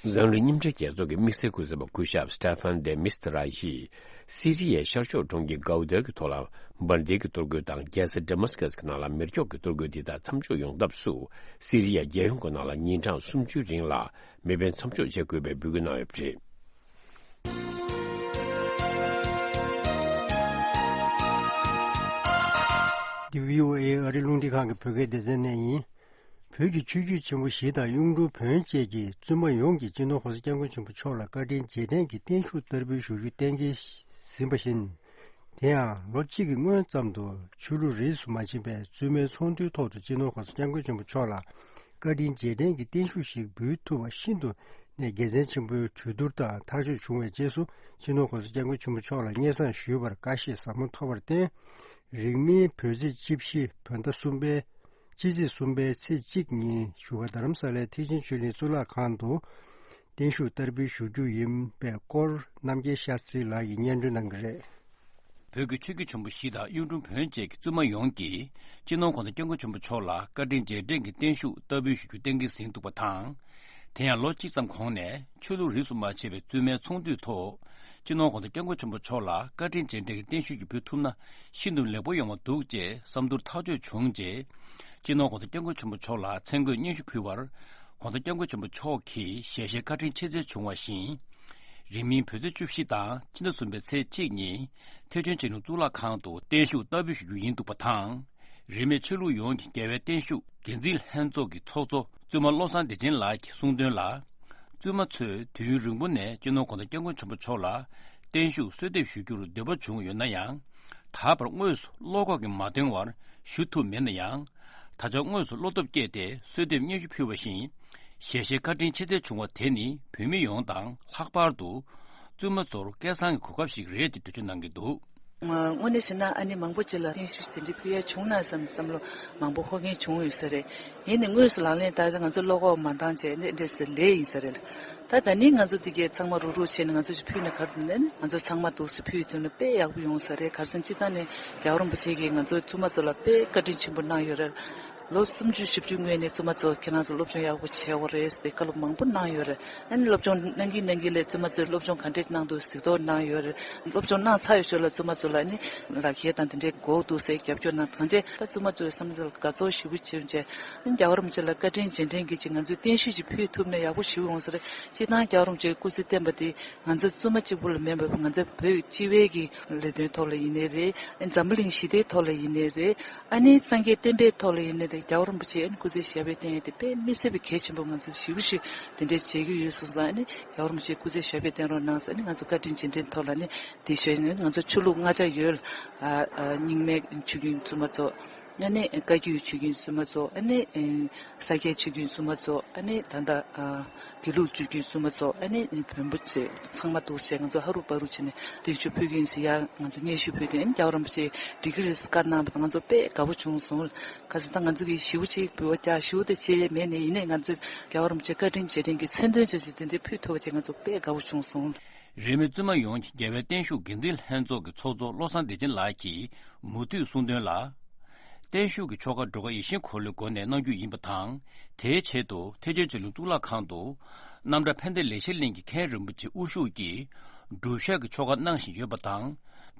འཛམ་གླིང་མཉམ་འབྲེལ་རྒྱལ་ཚོགས་ཀྱི་དམིགས་བསལ་སྐུ་ཚབ་པ་སྐུ་ཞབས་སི་ཏེ་ཕན་དེ་མིས་ཏ་ར་ཡིས་སི་རི་ཡའི་ཤར་ཕྱོགས་གྲོང་ཁྱེར་གའུ་དར་གྱི་ཐོག་ལ་འབར་མདེལ་གྱི་གཏོར་རྒོལ་དང་། རྒྱལ་ས་ཌ་མཱ་སི་ཀ་སི་གི་ནང་ལ་མེ་སྒྱོགས་ཀྱི་གཏོར་རྒོལ་འདི་དག་མཚམས་འཇོག་ཡོང་ཐབས་སུ། སི་རི་ཡ་རྒྱལ་ཡོངས་ཀྱི་ནང་ལ་ཉིན་གྲངས་སུམ་ཅུའི་རིང་ལ་མེ་འཕེན་མཚམས་འཇོག་བྱེད་དགོས་པའི་འབོད་སྐུལ་གནང་ཡོད་པ་རེད། འདི་བྷི་ཨོ་ཨེ་ཨ་རིའི་རླུང་འཕྲིན་ཁང་གི་བོད་སྐད་སྡེ་ཚན་ནས་ཡིན། བོད་ཀྱི་ཆོས་བརྒྱུད་ཆེན་པོ་བཞི་དང་གཡུང་དྲུང་བོན་བཅས་ཀྱི་བཙུན་མ་ཡོངས་ཀྱིས་སྤྱི་ནོར་༸གོང་ས་༸སྐྱབས་མགོན་ཆེན་པོ་མཆོག་ལ་བཀའ་དྲིན་རྗེས་དྲན་གྱི་བརྟན་བཞུགས་བསྟར་འབུལ་ཞུ་རྒྱུ་གཏན་འཁེལ་ཟིན་པ་བཞིན། དེ་ཡང་ལོ་གཅིག་གི་སྔོན་ཙམ་དུ་ཆོས་ལུགས་རིས་སུ་མ་ཆད་པའི་བཙུན་མའི་ཚོགས་འདུའི་ཐོག་ཏུ་སྤྱི་ནོར་༸གོང་ས་༸སྐྱབས་མགོན་ཆེན་པོ་མཆོག་ལ་བཀའ་དྲིན་རྗེས་དྲན་གྱི་བརྟན་བཞུགས་ཤིག་འབུལ་ཐུབ་པ་ཤིན་ཏུ་ནས་དགེ་མཚན་ཆེན་པོའི་གྲོས་བསྡུར་དང་ཐག་གཅོད་བྱུང་བའི་རྗེས་སུ། སྤྱི་ནོར་༸གོང་ས་༸སྐྱབས་མགོན་ཆེན་པོ་མཆོག་ལ་སྙན་སེང་ཞུས་པར་བཀའ་བཞེས་ཟབ་མོ་ཐོབ་པར་བརྟེན། རིང་མིན་བོད་ཚེས་བཅུ་བཞི་བོད་ཟླ་གསུམ་པའི་ཕྱི་ཚེས་གསུམ་པའི་ཚེས་གཅིག་ཉིན་བཞུགས་སྒར་རྡ་རམ་ས་ལའི་ཐེག་ཆེན་ཆོས་གླིང་གཙུག་ལག་ཁང་དུ་བརྟན་བཞུགས་བསྟར་འབུལ་ཞུ་རྒྱུ་ཡིན་པའི་སྐོར་རྣམ་རྒྱལ་ཤཱ་སྟྲི་ལགས་ཀྱིས་སྙན་སྒྲོན་གནང་གི་རེད། བོད་ཀྱི་ཆོས་བརྒྱུད་ཆེན་པོ་བཞི་དང་གཡུང་དྲུང་བོན་བཅས་ཀྱི་བཙུན་མ་ཡོངས་ཀྱིས་སྤྱི་ནོར་༸གོང་ས་༸སྐྱབས་མགོན་ཆེན་པོ་མཆོག་ལ་བཀའ་དྲིན་རྗེས་དྲན་གྱི་བརྟན་བཞུགས་བསྟར་འབུལ་ཞུ་རྒྱུ་གཏན་འཁེལ་ཟིན་འདུག་པ་དང་། དེ་ཡང་ལོ་གཅིག་ཙམ་གོང་ནས་ཆོས་ལུགས་རིས་སུ་མ་ཆད་པའི་བཙུན་མའི་ཚོགས་འདུའི་ཐོག་སྤྱི་ནོར་༸གོང་ས་༸སྐྱབས་མགོན་ཆེན་པོ་མཆོག་ལ་བཀའ་དྲིན་རྗེས་དྲན་གྱི་བརྟན་བཞུགས་ཀྱི་འབུལ་ཐུབ་ན་ཤིན་ཏུ་ལེགས་པོ་ཡོང་བ་འདུག་ཅེས་བསམ་ཚུལ་ཐག་གཅོད་བྱུང་རྗེས། སྤྱི་ནོར་༸གོང་ས་༸སྐྱབས་མགོན་ཆེན་པོ་མཆོག་ལ་མཚན་བཀོད་སྙན་ཞུ་ཕུལ་བར། ༸གོང་ས་༸སྐྱབས་མགོན་ཆེན་པོ་མཆོག་གིས་ཞལ་བཞེས་བཀའ་དྲིན་ཆེ་མཚོན་བྱུང་བ་བཞིན། རིང་མིན་བོད་ཚེས་བཅུ་བཞི་དང་ཕྱི་ཟླ་གསུམ་པའི་ཚེས་གཅིག་ཉིན་ཐེག་ཆེན་ཆོས་ལུགས་གཙུག་ལག་ཁང་དུ་བརྟན་བཞུགས་བསྟར་འབུལ་ཞུ་རྒྱུ་ཡིན་འདུག་པ་དང་། རིས་མེད་ཆོས་ལུགས་ཡོངས་ཀྱི་རྒྱལ་བའི་བརྟན་བཞུགས་འགན་འཛིན་ལྷན་ཚོགས་ཀྱི་ཚོགས་གཙོ་བཙུན་མ་བློ་བཟང་བདེ་ཆེན་ལགས་ཀྱིས་གསུངས་དོན་ལ། བཙུན་མ་ཚོས་དུས་ཡུན་རིང་པོ་ནས་སྤྱི་ནོར་གོང་ས་སྐྱབས་མགོན་ཆེན་པོ་མཆོག་ལ་བརྟན་བཞུགས་གསོལ་འདེབས་ཞུ་རྒྱུར་འདོད་པ་བྱུང་ཡོད་ན་ཡང་། ད་བར་དངོས་སུ་བློ་ཁོག་གིས་མ་འདོན་བར་ཞུ་ཐུབ་མེད་ན་ཡང་། ད་ཆ་དངོས་སུ་བློ་སྟོབས་བསྐྱེད་དེ་གསོལ་འདེབས་སྙན་ཞུ་ཕུལ་བ་བཞིན། ཞལ་བཞེས་བཀའ་དྲིན་ཆེ་ཚད་བྱུང་བ་དེ་ནི་བོད་མི་ཡོངས་དང་ལྷག་པར་དུ་བཙུན་མ་ཚོར་སྐལ་བཟང་གི་གོ་སྐབས་ཤིག་རེད་ཅེས་འགྲེལ་བརྗོད་གནང་གི་འདུག། དངོས་གནས་བྱས་ན་ཨ་ནི་མང་པོ་ཅིག་ལ་བརྟན་བཞུགས་དེ་འདྲའི་ཕུལ་ཡ་བྱུང་ན་བསམ་བསམ་བློ་མང་པོ་ཧོ་གིན་བྱུང་ཡོད་ས་རེད། ཡིན་ནའི་དངོས་སུ་ལག་ལེན་བསྟར་ཏེ་ང་ཚོ་བློ་ཁོག་མ་འདང་བྱས་ནས་འདྲེ་ཟེར་ལས་ཡིན་ས་རེད། ད་ད་ནི་ང་ཚོ་འདི་གའི་ཚང་མ་རུག་རུག་བྱས་ནས་ང་ཚོ་ཅིག་ཕུལ་ན་ག་རེ་འདུག་ན་ནི་ང་ཚོ་ཚང་མ་འདུག་སེ་ཕུལ་ཐུབ་ན་དཔེ་ཡག་པོ་ཡོང་ས་རེད། ག་རེ་ཟེར་ན་སྤྱིར་བཏང་ནས་རྒྱལ་བ་རིན་པོ་ཆེ་གིས་ང་ཚོ་བཙུན་མ་ཚོ་ལ་དཔེ་བཀའ་དྲིན་ཆེན་པོ་གནང་ཡོད་རེད། ལོ་སུམ་ཅུ་བཞི་བཅུ་སྔོན་ནས་བཙུན་མ་ཚོ་ཁྱེད་རང་ཚོ་སློབ་སྦྱོང་ཡག་པོ་བྱས་པ་རེད་ཟེར་ཏེ་བཀའ་སློབ་མང་པོ་གནང་ཡོད་རེད། ཨ་ནི་སློབ་སྦྱོང་གནང་གིན་གནང་གིན་ལས་བཙུན་མ་ཚོས་སློབ་སྦྱོང་ག་འདྲས་གནང་འདུག་གཟིགས་རྟོག་གནང་ཡོད་རེད། སློབ་སྦྱོང་གནང་ཚར་བའི་ཞོར་ལ་བཙུན་མ་ཚོ་ལ་ཨ་ནི་ལག་ཁྱེར་དང་དེ་འདྲས་དགོས་འདུག་ཟེར་རྒྱབ་སྐྱོར་གནང་། གང་བྱས་ད་བཙུན་མ་ཚོའི་བསམ་བློ་ལ་དགའ་ཚོར་ཞེ་པོ་བྱུང་བྱས། ཨ་ནི་རྒྱལ་བ་རིན་པོ་ཆེ་ལ་བཀའ་དྲིན་རྗེས་དྲན་གྱི་ཅིག་ང་ཚོས་བརྟན་བཞུགས་ཅིག་ཕུལ་ཐུབ་ན་ཡག་པོ་ཞེ་པོ་ཡོང་ས་རེད། སྤྱིར་བཏང་རྒྱལ་བ་རིན་པོ་ཆེའི་སྐུ་ཚེ་བརྟན་པ་དེ་ང་ཚོ་བཙུན་མ་གཅིག་པུ་ལ་མིན་པར་ང་ཚོ་བོད་སྤྱི་བའི་གི་ལས་དོན་ཐོག་ལ་ཡིན་ནའི་རེད། འཛམ་བུ་གླིང་ཞི་བདེའི་ཐོག་ལ་ཡིན་ནའི་རེད། ཨ་ནི་སངས་རྒྱས་བསྟན་པའི་ཐོག་ལ་ཡིན་ནའི་རེད། རྒྱལ་བ་རིན་པོ་ཆེ་ཨ་ནི་སྐུ་ཚེ་ཞབས་པད་བརྟན་ཡས་དེ་དཔེ་མི་སྲིད་པའི་གལ་ཆེན་པོ་ང་ཚོ་ཞེ་པོ་ཞིག་དེ་འདྲའི་བྱེད་ཀྱི་ཡོད་སོང་ཙང་། ཨ་ནི་རྒྱལ་བ་རིན་པོ་ཆེ་སྐུ་ཚེ་ཞབས་པད་བརྟན་རོགས་གནང་ཟེར། ཨ་ནི་ང་ཚོ་བཀའ་དྲིན་རྗེས་དྲན་ཐོག་ལ་ནི་དེ་ཞོལ་ནི་ང་ཚོ་ཆོས་ལུགས་ལྔ་ཆ་ཡོད། ཨ་ཨ་རྙིང་མའི་ཆོས་རྒྱུད་བཙུན་མ་ཚོ། ཨ་ནི་བཀའ་བརྒྱུད་ཆོས་རྒྱུད་བཙུན་མ་ཚོ། ཨ་ནི་ས་སྐྱའི་ཆོས་རྒྱུད་བཙུན་མ་ཚོ། ཨ་ནི་ད་ལྟ་དགེ་ལུགས་ཆོས་རྒྱུད་བཙུན་མ་ཚོ། ཨ་ནི་བོན་པོ་ཚོས་ཚང་མ་འདུག་བྱས་ང་ཚོ་ཧ་རུ་པ་རུ་བྱས་ནས་བརྟན་བཞུགས་ཕུལ་གྱི་ཡིན་ཟེར་ཡ་ང་ཚོ་སྙན་ཞུ་ཕུལ་དུས། ཨ་ནི་རྒྱལ་བ་རིན་པོ་ཆེས་འགྲིག་གི་རེད་ཟེར་བཀའ་གནང་བ་དང་ང་ཚོ་དཔེ་དགའ་པོ་བྱུང་སོང་། ག་ཟེར་ད་ང་ཚོ་གིས་ཞེ་པོ་ཅིག་འབུལ་བ་རྒྱག་ཞེ་པོ་དེ་བྱས་མེད་ནས། ཡིན་ནའི་ང་ཚོས་རྒྱལ་བ་རིན་པོ་ཆེ་བཀའ་དྲིན་རྗེས་དྲན་གྱི་མཚན་དོན་ཅན་ཞིག་དེ་འདྲའི་ཕུལ་ཐུབ་པ་བྱས་ང་ཚོ་དཔེ་དགའ་པོ་བྱུང་སོང་། རིས་མེད་བཙུན་མ་ཡོངས་ཀྱི་རྒྱལ་བའི་བརྟན་བཞུགས་འགན་འཛིན་ལྷན་ཚོགས་ཀྱི་ཚོགས་གཙོ་བློ་བཟང་བདེ་ཆེན་ལགས་ཀྱིས་མུ་མཐུད་གསུངས་དོན་ལ། བརྟན་བཞུགས་ཀྱི་ཆོ་ག་འགྲོ་ཁ་ཡིད་བཞིན་འཁོར་ལོའི་སྒོ་ནས་གནང་རྒྱུ་ཡིན་པ་དང་། དེའི་ཆེད་དུ་ཐེག་ཆེན་ཆོས་ལུགས་གཙུག་ལག་ཁང་དུ་རྣམ་གྲྭ་ཕན་བདེ་ལེགས་བཤད་གླིང་གི་མཁན་རིན་པོ་ཆེ་དབུ་བཞུགས་ཀྱིས་སྒྲུབ་ཞག་གི་ཆོ་ག་གནང་བཞིན་ཡོད་པ་དང་།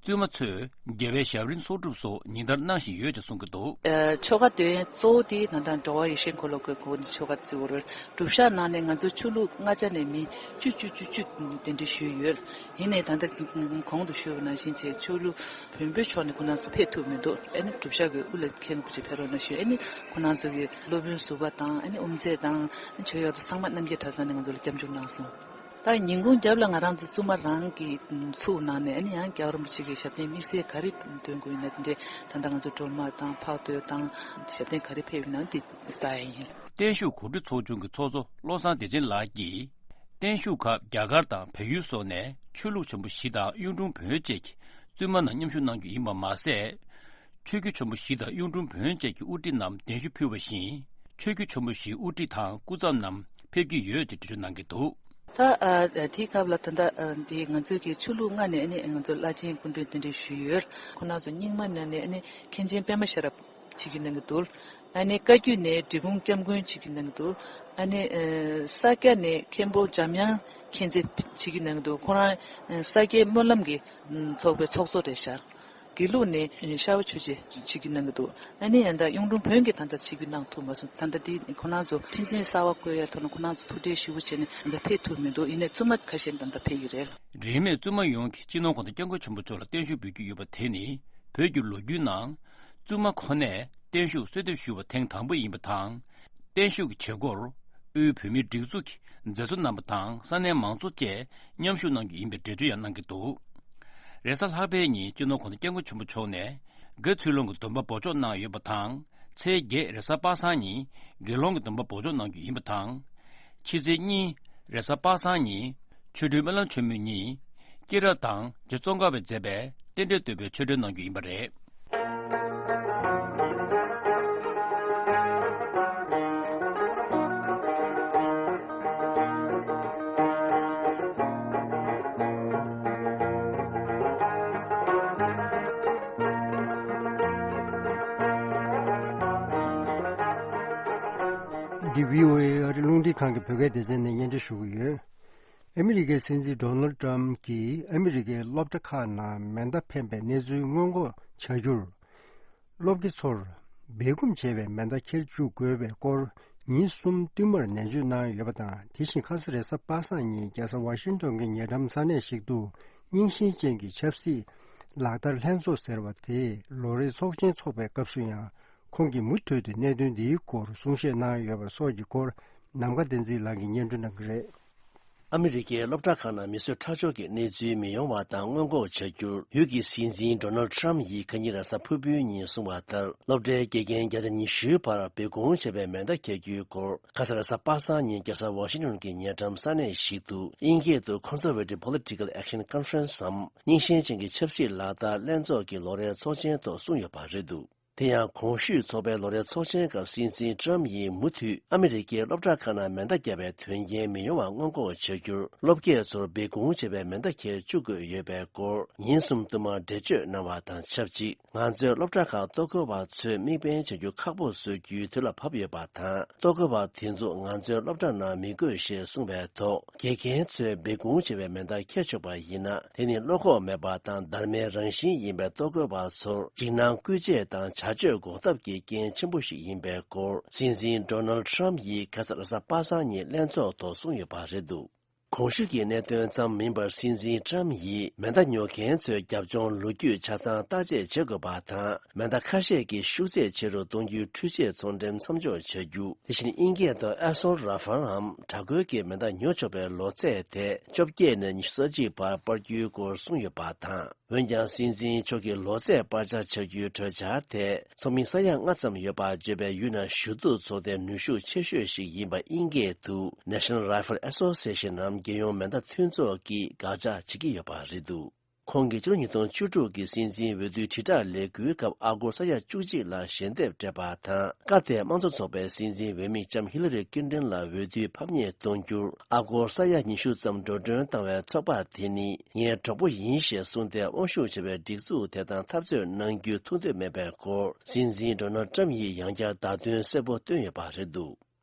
བཙུན་མ་ཚོས་རྒྱལ་བའི་ཞབས་རིམ་གསོག་སྒྲུབ་སོགས་ཉིན་ལྟར་གནང་བཞིན་ཡོད་ཅེས་གསུང་གི་འདུག། ཨ་ཆོ་ག་དོན་གཙོ་བོ་དེ་ད་ལྟ་འགྲོ་བ་ཡིད་བཞིན་འཁོར་ལོ་སྒོའི་སྒོ་ནས་ཆོ་ག་བརྩི་བ་རེད། སྒྲུབ་ཞག་ནང་ནས་ང་ཚོ་ཆོས་ལུགས་ལྔ་ཆ་ནས་མི་བཅུ་བཅུ་བཅུ་བཅུ་དེ་འདྲ་ཞུས་ཡོད། ཡིན་ནའི་ད་ལྟ་གོང་དུ་ཞུས་པ་ནང་བཞིན་བྱས་ཆོས་ལུགས་བོན་པོའི་ཕྱོགས་ནས་ཁོ་རང་ཚོ་ཕེབས་ཐུབ་མི་འདུག། ཨ་ནི་སྒྲུབ་ཞག་གི་དབུ་ལ་མཁན་རིན་པོ་ཆེ་ཕེབས་རོགས་གནང་ཞུས། ཨ་ནི་ཁོ་རང་ཚོ་གི་སློབ་དཔོན་ཟུར་པ་དང་། ཨ་ནི་དབུ་མཛད་དང་། ཨ་ནི་ཆོས་ཡོད་དོ་ཚང་མ་རྣམ་རྒྱལ་གྲྭ་ཚང་ནས་ང་ཚོ་ལ་སྐྱབས་འཇུག་གནང་སོང་། ད་ཉིན་གུང་རྒྱབ་ལ་ང་རང་ཚོ་བཙུན་མ་རང་གི་ཚུགས་ནང་ནས། ཨ་ནི་ཡང་རྒྱལ་བ་རིན་པོ་ཆེ་གི་ཞབས་བརྟན་དམིགས་བསལ་ག་རེ་འདོན་དགོས་ཡིན་ན་དེ་འདྲས། ད་ལྟ་ང་ཚོ་སྒྲོལ་མ་དང་འཕགས་བསྟོད་དང་ཞབས་བརྟན་ག་རེ་ཕེབས་ཡོད་ན་དེ་བསྟན་ཡིན། བརྟན་བཞུགས་གོ་སྒྲིག་ཚོགས་ཆུང་གི་ཚོགས་གཙོ་བློ་བཟང་བདེ་ཆེན་ལགས་ཀྱིས། བརྟན་བཞུགས་སྐབས་རྒྱ་གར་དང་བལ་ཡུལ་སོགས་ནས་ཆོས་ལུགས་ཆེན་པོ་བཞི་དང་གཡུང་དྲུང་བོན་བཅས་ཀྱི་བཙུན་མ་རྣམས་མཉམ་ཞུགས་གནང་རྒྱུ་ཡིན་པ་མ་ཟད། ཆོས་བརྒྱུད་ཆེན་པོ་བཞི་དང་གཡུང་དྲུང་བོན་བཅས་ཀྱི་དབུ་ཁྲིད་རྣམས་གདན་ཞུ་ཕུལ་བ་བཞིན། ཆོས་བརྒྱུད་ཆེན་པོ་བཞིའི་དབུ་ཁྲིད་དང་སྐུ་ཚབ་རྣམས་ཕེབས་ཀྱི་ཡོད་ཅེས་འགྲེལ་བརྗོད་གནང་གི་འདུག། ད་ཨ་དེའི་སྐབས་ལ་ད་ལྟ་ཨ་འདི་ང་ཚོའི་གི་ཆོས་ལུགས་ལྔ་ནས་ཨ་ནི་ང་ཚོ་བླ་ཆེན་སྐུ་མགྲོན་དེ་འདྲ་ཞུས་ཡོད། ཁོང་རྣམ་ཚོ་རྙིང་མ་ནང་ནས་ཨ་ནི་མཁན་ཆེན་པད་མ་ཤེས་རབ་བྱེད་ཀྱི་གནང་གི་འདུག། ཨ་ནི་བཀའ་བརྒྱུད་ནས་འབྲི་གུང་སྐྱབས་མགོན་བྱེད་ཀྱི་གནང་གི་འདུག། ཨ་ནི་ཨ་ས་སྐྱ་ནས་མཁན་པོ་འཇམ་དབྱངས་མཁྱེན་བརྩེ་བྱེད་ཀྱི་གནང་གི་འདུག། ཁོ་རང་ཨ་ས་སྐྱའི་སྨོན་ལམ་གྱི་ཚོགས་པའི་ཚོགས་གཙོ་རེད་ཤག། དགེ་ལུགས་ནས་ཤར་བ་ཆོས་རྗེ་བྱེད་ཀྱི་གནང་གི་འདུག། ཨ་ནི་ཡང་ད་གཡུང་དྲུང་བོན་གྱི་ད་ལྟ་བྱེད་ཀྱི་གནང་ཐུབ་མ་སོང་། ད་ལྟ་འདི་ཁོ་རང་ཚོ་ཁྲི་འཛིན་གསར་པ་བསྐོ་ཡ་ཐོག་ནས་ཁོ་རང་ཚོ་ཐུགས་ཁྲལ་ཞེ་པོ་བྱས་ནས་ད་ལྟ་ཕེབས་ཐུབ་མི་འདུག། ཡིན་ནའི་བཙུན་མ་ཁ་ཤས་ད་ལྟ་ཕེབས་ཀྱི་རེད། རིས་མེད་བཙུན་མ་ཡོངས་ཀྱིས་སྤྱི་ནོར་གོང་ས་སྐྱབས་མགོན་ཆེན་པོ་མཆོག་ལ་བརྟན་བཞུགས་འབུལ་རྒྱུ་ཡོད་པ་དེ་ནི་བོད་ཀྱི་ལོ་རྒྱུས་ནང་བཙུན་མ་ཁོ་ནས་བརྟན་བཞུགས་གསོལ་འདེབས་ཞུས་པ་ཐེངས་དང་པོ་ཡིན་པ་དང་། བརྟན་བཞུགས་ཀྱི་བྱེད་སྒོར་དབུས་བོད་མིའི་སྒྲིག་འཛུགས་ཀྱི་མཛད་གཙོ་རྣམ་པ་དང་ས་གནས་མང་ཚོགས་བཅས་མཉམ་ཞུགས་གནང་རྒྱུ་ཡིན་པའི་འགྲེལ་བརྗོད་ཡང་གནང་གི་འདུག། རེས་གཟའ་ལྷག་པའི་ཉིན་སྤྱི་ནོར་གོང་ས་སྐྱབས་མགོན་ཆེན་པོ་མཆོག་ནས་དགེ་ཚུལ་སློང་གི་སྡོམ་པ་འབོགས་ཆོག་གནང་ཡོད་པ་དང་། ཚེས་བརྒྱད་རེས་གཟའ་པ་སངས་ཉིན་དགེ་སློང་གི་སྡོམ་པ་འབོགས་ཆོག་གནང་རྒྱུ་ཡིན་པ་དང་། ཕྱི་ཚེས་གཉིས་རེས་གཟའ་པ་སངས་ཉིན་ཆོ་འཕྲུལ་སྨོན་ལམ་མཆོད་མེ་ཉིན། སྐྱེས་རབས་དང་རྗེ་ཙོང་ཁ་པས་མཛད་པའི་རྟེན་འབྲེལ་བསྟོད་པའི་ཆོ་འཕྲུལ་གནང་རྒྱུ་ཡིན་པ་རེད། འདི་བྷི་ཨོ་ཨེ་ཨ་རི་རླུང་འཕྲིན་ཁང་གི་བོད་སྐད་སྡེ་ཚན་ནས་སྙན་སྒྲོན་ཞུ་གི་ཡོད། ཨ་མི་རི་ཀའི་སྲིད་འཛིན་ཌོ་ནལ་ཊམ་གྱིས་ཨ་མི་རི་ཀའི་སློབ་གྲྭ་ཁག་ནང་མེ་མདའ་འཕེན་པའི་གནས་ཚུལ་སྔོན་འགོག་བྱ་རྒྱུར། སློབ་དགེ་ཚོར་སྦས་སྐུང་བྱས་པའི་མེ་མདའ་འཁྱེར་བཅུག་དགོས་པའི་སྐོར་ ཉིན་གསུམ་བསྟུད་མར་ནན་བརྗོད་གནང་ཡོད་པ་དང་། དེ་བཞིན་ཁ་ས་རེས་གཟའ་པ་སངས་ཉིན་རྒྱལ་ས་ཝ་ཤིང་ཏོན་གྱི་ཉེ་འགྲམ་ས་གནས་ཤིག་ཏུ་རྙིང་ཞེན་ཅན་གྱི་ཆབ་སྲིད་ལག་བསྟར་ལྷན་ཚོགས་ཟེར་བ་དེ་ལོ་རེའི་ཚོགས་ཆེན་འཚོགས་པའི་སྐབས་སུ་ཡང་ཁོང་གིས་མུ་མཐུད་དུ་གནད་དོན་འདིའི་སྐོར་གསུང་བཤད་གནང་ཡོད་པ་སོགས་ཀྱི་སྐོར་ནམ་མཁའ་བསྟན་འཛིན་ལགས་ཀྱིས་སྙན་སྒྲོན་གནང་གི་རེད། ཨ་མི་རི་ཀའི་སློབ་གྲྭ་ཁག་ནང་མི་གསོད་ཁྲག་སྦྱོར་གྱི་གནས་ཚུལ་མི་ཡོང་བ་དང་སྔོན་འགོག་བྱ་རྒྱུར་ཡུལ་གྱི་སྲིད་འཛིན་ཌོ་ནལ་ཌི་ཊརམ་ཡིས་ཁ་ཉིན་རེས་གཟའ་ཕུར་བུའི་ཉིན་གསུངས་པ་ལྟར། སློབ་གྲྭའི་དགེ་རྒན་བརྒྱ་དང་ཉི་ཤུའི་བར་སྦས་སྐུང་བྱས་པའི་མེ་མདའ་འཁྱེར་རྒྱུའི་སྐོར། ཁ་ས་རེས་གཟའ་པ་སངས་ཉིན་རྒྱལ་ས་ཝ་ཤིང་ཊོན་གྱི་ཉེ་འགྲམ་ས་གནས་ཤིག་ཏུ་དབྱིན་སྐད་དུ་Conservative Political Action Conference འམ་རྙིང་ཞེན་ཅན་གྱི་ཆབ་སྲིད་ལག་བསྟར་ལྷན་ཚོགས་ཀྱི་ལོ་རེའི་ཚོགས་ཆེན་ཐོག་གསུངས་ཡོད་པ་རེད་འདུག་དེ་ཡང་གོང་ཞུས་ཚོགས་པའི་ལོ་རེའི་ཚོགས་ཆེན་སྐབས་སྲིད་འཛིན་ཊརམ་ཡིས་མུ་མཐུད་ཨ་མི་རི་ཀའི་སློབ་གྲྭ་ཁག་ནང་མེ་མདའ་བརྒྱབ་པའི་དོན་རྐྱེན་མི་ཡོང་བ་སྔོན་འགོག་བྱ་རྒྱུར་སློབ་དགེ་ཚོར་སྦས་སྐུང་བྱས་པའི་མེ་མདའ་འཁྱེར་བཅུག་དགོས་ཡོད་པའི་སྐོར་ཉིན་གསུམ་བསྟུད་མར་འགྲེལ་བརྗོད་གནང་བ་དང་ཆབས་ཅིག་ང་ཚོའི་སློབ་གྲྭ་ཁག་ལྟོ་གོས་པ་ཚོས་དམིགས་འབེན་བྱ་རྒྱུ་ཁག་པོ་བཟོ་རྒྱུའི་དུས་ལ་བབ་ཡོད་པ་དང་། ལྟོ་གོས་པ་དེ་ཚོ་ང་ཚོའི་སློབ་གྲྭ་ནང་མི་དགོས་ཞེས་གསུངས་པའི་ཐོག་དགེ་རྒན་ཚོས་སྦས་སྐུང་བྱས་པའི་མེ་མདའ་འཁྱེར་ཆོག་པ་ཡིན་ན། དེ་ནི་བློ་ཁོག་མེད་པ་དང་སྡར་མའི་རང་བཞིན་ཡིན་པའི་ལྟོ་གོས་པ་ཚོར་འཇིགས་སྣང་སྐུལ་བྱེད་དང་བྱ་སྤྱོད་འགོག་ཐབས་ཀྱི་རྐྱེན་ཆེན་པོ་ཞིག་ཡིན་པའི་སྐོར། སྲིད་འཛིན་ཌོ་ནལ་ཌི་ཊརམ་ཡིས་ཁ་ས་རེས་གཟའ་པ་སངས་ཉིན་ལྷན་ཚོགས་ཐོག་གསུངས་ཡོད་པ་རེད་འདུག་གོང་ཞུས་ཀྱི་གནད་དོན་ཙམ་མིན་པར། སྲིད་འཛིན་ཊརམ་ཡིས་མེ་མདའ་ཉོ་མཁན་ཚོའི་རྒྱབ་ལྗོངས་ལོ་རྒྱུས་ཆ་ཚང་བརྟག་དཔྱད་བྱེད་དགོས་པ་དང་། མེ་མདའ་ཁ་ཤས་ཀྱི་ཤུགས་ཚད་ཆེ་རུ་གཏོང་རྒྱུའི་འཕྲུལ་ཆས་ཚོང་འགྲེམས་མཚམས་འཇོག་བྱ་རྒྱུ། དེ་བཞིན་དབྱིན་སྐད་དུ་Assault Rifle འམ་དྲག་རྒོལ་གྱི་མེ་མདའ་ཉོ་ཆོག་པའི་ལོ་ཚད་དེ་བཅོ་བརྒྱད་ནས་ཉི་ཤུ་རྩ་གཅིག་བར་སྤར་རྒྱུའི་སྐོར་གསུངས་ཡོད་པ་དང་། འོན་ཀྱང་། སྲིད་འཛིན་མཆོག་གིས་ལོ་ཚད་སྤར་ཆ་བྱ་རྒྱུའི་གྲོས་འཆར་དེ། ཚོགས་མི་ས་ཡ་ལྔ་ཙམ་ཡོད་པ་བརྗོད་པའི་ཡུལ་ནང་ཞུ་གཏུག་ཚོགས་སྡེ་ནུས་ཤུགས་ཆེ་ཤོས་ཤིག་ཡིན་པ། དབྱིན་སྐད་དུ་National Rifle Association ནམ་རྒྱལ་ཡོངས་མེ་མདའ་མཐུན་ཚོགས་ཀྱིས་དགག་བྱ་བྱེད་ཀྱི་ཡོད་པ་རེད་འདུག་ཁོང་གིས་ཕྱི་ལོ་ཉིས་སྟོང་བཅུ་དྲུག་གི་སྲིད་འཛིན་འོས་བསྡུའི་དྲིལ་བསྒྲགས་ལས་འགུལ་སྐབས། ཨ་སྒོར་ས་ཡ་བཅུ་གཅིག་ལ་ཞལ་འདེབས་སྤྲད་པ་དང་། སྐབས་དེའི་དམངས་གཙོ་ཚོགས་པའི་སྲིད་འཛིན་འོས་མི་ལྕམ་ཧི་ལ་རི་ཀིན་ཏོན་ལ་འོས་བསྡུའི་ཕམ་ཉེས་གཏོང་རྒྱུར། ཨ་སྒོར་ས་ཡ་ཉི་ཤུ་ཙམ་འགྲོ་གྲོན་བཏང་བའི་ཚོགས་པ་དེ་ནི་ངའི་གྲོགས་པོ་ཡིན་ཞེས་གསུངས་ཏེ། དབང་ཤུགས་ཆེ་བའི་སྒྲིག་འཛུགས་དེ་དང་འཐབ་རྩོད་གནང་རྒྱུའི་ཐུགས་འདོད་མེད་པའི་སྐོར། སྲིད་འཛིན་ཌོ་ནལ་ཊམ་ཡིས་ཡང་བསྐྱར་བརྡ་དོན་གསལ་པོ་བཏོན་ཡོད་པ་རེད་འདུག་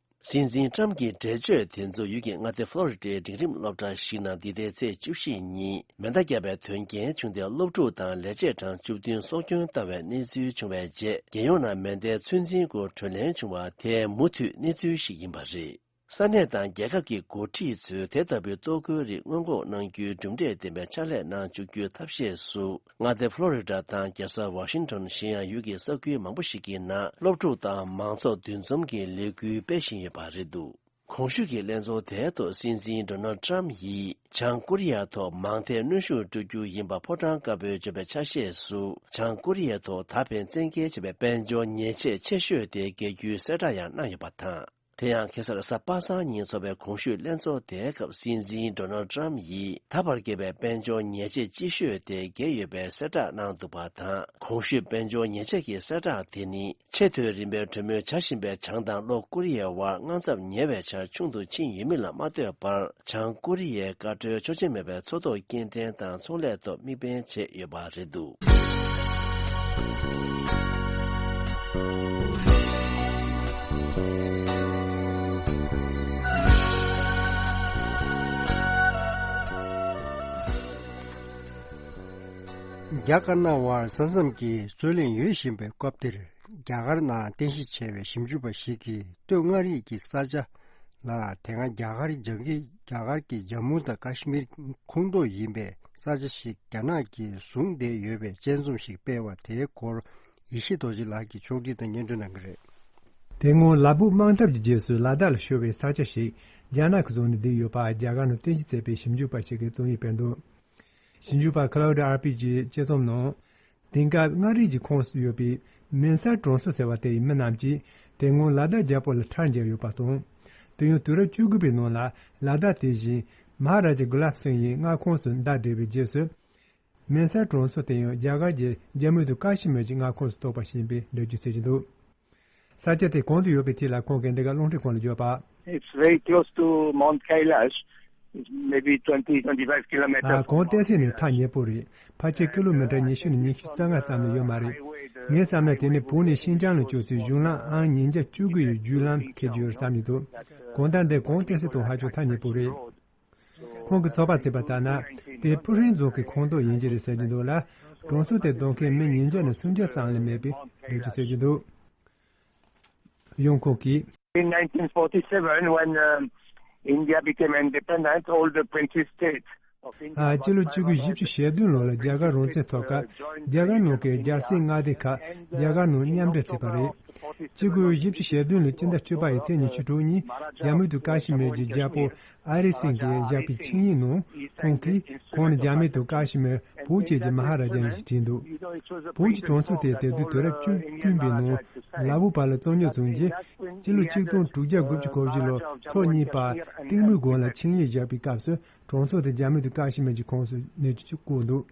སྲིད་འཛིན་ཊམ་གྱི་འགྲེལ་བརྗོད་དེ་ཚོ་ཡུལ་གྱི་མངའ་སྡེ་ཕློ་རི་ཌའི་འབྲིང་རིམ་སློབ་གྲྭ་ཞིག་ནང་འདི་ཟླའི་ཚེས་བཅུ་བཞི་ཉིན་མེ་མདའ་བརྒྱབ་པའི་དོན་རྐྱེན་བྱུང་སྟེ། སློབ་ཕྲུག་དང་ལས་བྱེད་གྲངས་བཅུ་བདུན་སྲོག་སྐྱོན་བཏང་བའི་གནས་ཚུལ་བྱུང་བའི་རྗེས། རྒྱལ་ཡོངས་ནང་མེ་མདའི་ཚོད་འཛིན་སྐོར་གྲོས་གླེང་བྱུང་བ་དེ་མུ་མཐུད་གནས་ཚུལ་ཞིག་ཡིན་པ་རེད། ས་གནས་དང་རྒྱལ་ཁབ་ཀྱི་འགོ་ཁྲིད་ཚོས་དེ་ལྟ་བུའི་ལྟོ་གོས་རིགས་སྔོན་འགོག་གནང་རྒྱུའི་གྲུབ་འབྲས་ལྡན་པའི་ཕྱག་ལས་གནང་བཅུག་རྒྱུའི་ཐབས་ཤེས་སུ། མངའ་སྡེ་ཕློ་རི་ཌ་དང་རྒྱལ་ས་ཝ་ཤིང་ཊོན། གཞན་ཡང་ཡུལ་གྱི་ས་ཁུལ་མང་པོ་ཞིག་གི་ནང་སློབ་ཕྲུག་དང་མང་ཚོགས་འདུ་འཛོམས་ཀྱི་ལས་འགུལ་སྤེལ་བཞིན་ཡོད་པ་རེད་འདུག་གོང་ཞུས་ཀྱི་ལྷན་ཚོགས་དེའི་ཐོག་སྲིད་འཛིན་ཌོ་ནལ་ཊམ་ཡིས་བྱང་ཀོ་རི་ཡ་ཐོག་མང་ཐད་གནོན་ཤུགས་སྤྲོད་རྒྱུ་ཡིན་པ་ཕོ་བྲང་དཀར་པོས་བརྗོད་པའི་ཆ་ཤས་སུ། བྱང་ཀོ་རི་ཡའི་ཐོག་ད་ཕན་བཙན་འགེལ་བྱས་པའི་དཔལ་འབྱོར་ཉེས་ཆད་ཆེ་ཤོས་དེ་འགེལ་རྒྱུའི་གསལ་བསྒྲགས་ཡང་གནང་ཡོད་པ་དང་། དེ་ཡང་ཁ་སང་རེས་གཟའ་པ་སངས་ཉིན་འཚོགས་པའི་གོང་ཞུས་ལྷན་ཚོགས་དེའི་སྐབས། སྲིད་འཛིན་ཌོ་ནལ་ཊམ་ཡིས་ད་བར་བཀལ་བའི་དཔལ་འབྱོར་ཉེས་ཆད་ལྕི་ཤོས་དེ་བརྒལ་ཡོད་པའི་གསལ་བསྒྲགས་གནང་འདུག་པ་དང་། གོང་ཞུས་དཔལ་འབྱོར་ཉེས་ཆད་ཀྱི་གསལ་བསྒྲགས་དེ་ནི། ཆེས་མཐོའི་རིམ་པའི་གྲོས་མོལ་བྱ་བཞིན་པའི་བྱང་དང་ལྷོ་ཀོ་རི་ཡའི་དབར་དངངས་འཚབ་ཉེ་བའི་ཆར་ཆུང་དུ་ཕྱིན་ཡོད་མིན་ལ་མ་ལྟོས་པར། བྱང་ཀོ་རི་ཡའི་བཀའ་འཁྲོལ་ཆོག་མཆན་མེད་པའི་མཚོ་ཐོག་སྐྱེལ་འདྲེན་དང་ཚོང་ལས་ཐོག་དམིགས་འབེན་བྱས་ཡོད་པ་རེད་འདུག་རྒྱ་དཀར་ནག་དབར་ས་མཚམས་ཀྱི་རྩོད་གླེང་ཡོད་བཞིན་པའི་སྐབས་འདིར། རྒྱ་གར་ནང་རྟེན་གཞི་བྱས་པའི་ཞིབ་འཇུག་པ་ཞིག་གིས་སྟོད་མངའ་རིས་ཀྱི་ས་ཆ་ལ། དེ་སྔ་རྒྱ་གར་རྒྱ་གི་རྒྱ་གར་གྱི་ཇམ་མུ་དང་ཀ་ཤི་མིར་ཁོངས་གཏོགས་ཡིན་པའི་ས་ཆ་ཞིག་རྒྱ་ནག་གིས་བཟུང་བསྡད་ཡོད་པའི་དཔྱད་རྩོམ་ཞིག་སྤེལ་བ་དེའི་སྐོར། ཡེ་ཤེས་རྡོ་རྗེ་ལགས་ཀྱིས་ཕྱོགས་སྒྲིག་དང་སྙན་སྒྲོན་གནང་གི་རེད། དེ་སྔོན་ལ་སྦུག་དམག་འཐབ་ཀྱི་རྗེས་སུ་ལ་དྭགས་ལ་ཤོར་བའི་ས་ཆ་ཞིག་རྒྱ་ནག་གིས་བཟུང་ནས་བསྡད་ཡོད་པ། རྒྱ་གར་ནང་རྟེན་གཞི་བྱས་པའི་ཞིབ་འཇུག་པ་ཞིག་གིས་རྩོམ་ཡིག་སྤེལ་འདུག་ཞིབ་འཇུག་པ་Claude Arpi གྱིས་དཔྱད་རྩོམ་ནང་། དེང་སྐབས་མངའ་རིས་ཀྱི་ཁོངས་སུ་ཡོད་པའི་མིན་སར་གྲོང་ཚོ་ཟེར་བ་དེ་ཡི་མི་རྣམས་ཀྱིས་དེ་སྔོན་ལ་དྭགས་རྒྱལ་པོ་ལ་ཁྲལ་འཇལ་ཡོད་པ་དང་། དེ་ཡང་དུས་རབས་བཅུ་དགུ་པའི་ནང་ལ་ལ་དྭགས་དེ་བཞིན་མ་ཧ་ར་ཇ་གུ་ལབ་སིང་ཡི་མངའ་ཁོངས་སུ་ཟླ་བསྒྲིལ་བའི་རྗེས་སུ། མིན་སར་གྲོང་ཚོ་དེ་ཡང་རྒྱ་གར་གྱི་ཇམ་མུ་དང་ཀ་ཤི་མིར་གྱི་མངའ་ཁོངས་སུ་གཏོགས་པ་ཞིག་ཡིན་པའི་འགྲེལ་བརྗོད་བྱེད་ཀྱི་འདུག་ས་ཆ་དེ་གང་དུ་ཡོད་པའི་ཐད་ལ་ཁོང་གིས་འདི་ག་རླུང་འཕྲིན་ཁང་ལ་བརྗོད་པ། It's very close to Mount Kailash. It's maybe twenty, twenty-five kilometers. ཨ། གངས་ཏི་སེ་ནས་ཐག་ཉེ་པོ་རེད། ཕལ་ཆེར་ཀི་ལོ་མི་ཊར་ཉི་ཤུ་ནས་ཉི་ཤུ་རྩ་ལྔ་ཙམ་ལས་ཡོད་མ་རེད། ངའི་བསམ་ན་དེ་ནི་བོད་ནས་ཤིན་ཅང་ལ་བསྐྱོད་སའི་གཞུང་ལམ་ཨང་ཉིས་བརྒྱ་བཅུ་དགུ་ཡི་བརྒྱུད་ལམ་འཁེལ་རྒྱུ་ཡོད་བསམ་གྱི་འདུག་གང་ལྟར་འདི་གངས་ཏི་སེ་དང་ཧ་ཅང་ཐག་ཉེ་པོ་རེད། ཁོང་གིས་ཚོད་དཔག་བྱས་པ་ལྟར་ན། དེ་ཕུ་ཧྲེང་རྫོང་གི་ཁོངས་གཏོགས་ཡིན་གྱི་རེད་ཟེར་གྱི་འདུག་ལ། གྲོང་ཚོ་དེར་སྡོད་མཁན་མི་ཉིས་བརྒྱ་ནས་སུམ་བརྒྱ་ཙམ་ལས་མེད་པའི་འགྲེལ་བརྗོད་བྱེད་ཀྱི་འདུག་གཡོང་ཁུངས་ཀྱིས། In nineteen forty-seven, when um, India became independent, all the princely states of India ཨ། སྤྱི་ལོ་གཅིག་དགུ་བཞི་བཅུ་ཞེ་བདུན་ལོ་ལ་རྒྱ་གར་རང་བཙན་ཐོབ་སྐབས། རྒྱ་གར་ནང་གི་རྒྱལ་སྲིད་མངའ་སྡེ་ཁག་རྒྱ་གར་ནང་མཉམ་འབྲེལ་བྱས་པ་རེད། གཅིག་དགུ་བཞི་བཅུ་ཞེ་བདུན་ལོའི་སྤྱི་ཟླ་བཅུ་པ་ཡི་ཚེས་ཉི་ཤུ་དྲུག་ཉིན་ཇམ་མུ་དང་ཀ་ཤི་མིར་གྱི་རྒྱལ་པོ་ཨ་རི་སིང་གིས་བཞག་པའི་ཆིངས་ཡིག་ནང་། ཁོང་གིས་ཁོང་ནི་རྒྱ་མི་དང་ཀ་ཤི་མིར་བོད་བཅས་ཀྱི་མ་ཧ་ར་ཇ་ཡིན་ཞེས་བྲིས་འདུག་བོད་ཀྱི་གྲོང་ཚོ་དེ་དེ་དུས་དུས་རབས་བཅུ་བདུན་པའི་ནང་ལ་བུ་པ་ལ་རྩོད་རྙོག་བྱུང་རྗེས། སྤྱི་ལོ་ཆིག་སྟོང་དྲུག་བརྒྱ་དགུ་བཅུ་གོ་བཞི་ལོར་ཕྱོགས་གཉིས་བར་གཏིང་མོའི་སྒོ་ལ་ཆིངས་ཡིག་བཞག་པའི་སྐབས་སུ། གྲོང་ཚོ་དེ་རྒྱ་མི་དང་ཀ་ཤི་མིར་གྱི་ཁོངས་སུ་གནས་རྒྱུ་བཀོད་འདུག་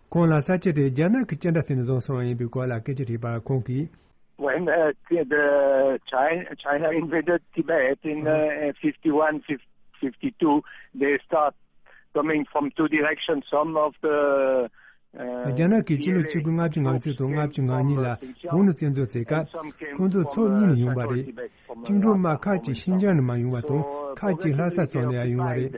ཁོང་ལ་ས་ཆ་དེ་རྒྱ་ནག་གིས་ཅི་འདྲ་བྱས་ནས་བཟུང་སོང་བ་ཡིན་པའི་སྐོར་ལ་སྐད་ཆ་དྲིས་པར། ཁོང་གིས། When uh, the China, China invaded Tibet in uh, fifty-one, fifty-two, they start coming from two directions. Some of the uh, རྒྱ་ནག་གིས་སྤྱི་ལོ་ཆིག་སྟོང་དགུ་བརྒྱ་ལྔ་བཅུ་ང་གཅིག་དང་ལྔ་བཅུ་ང་གཉིས་ལ་བོད་ནང་བཙན་འཛུལ་བྱས་སྐབས། ཁོང་ཚོ་ཕྱོགས་གཉིས་ནས་ཡོང་བ་རེད། བཅིངས་འགྲོལ་དམག་ཁག་ཅིག་ཤིན་ཅང་ནས་མར་ཡོང་བ་དང་། ཁག་ཅིག་ལྷ་ས་ཕྱོགས་ནས་ཡང་ཡོང་བ་རེད།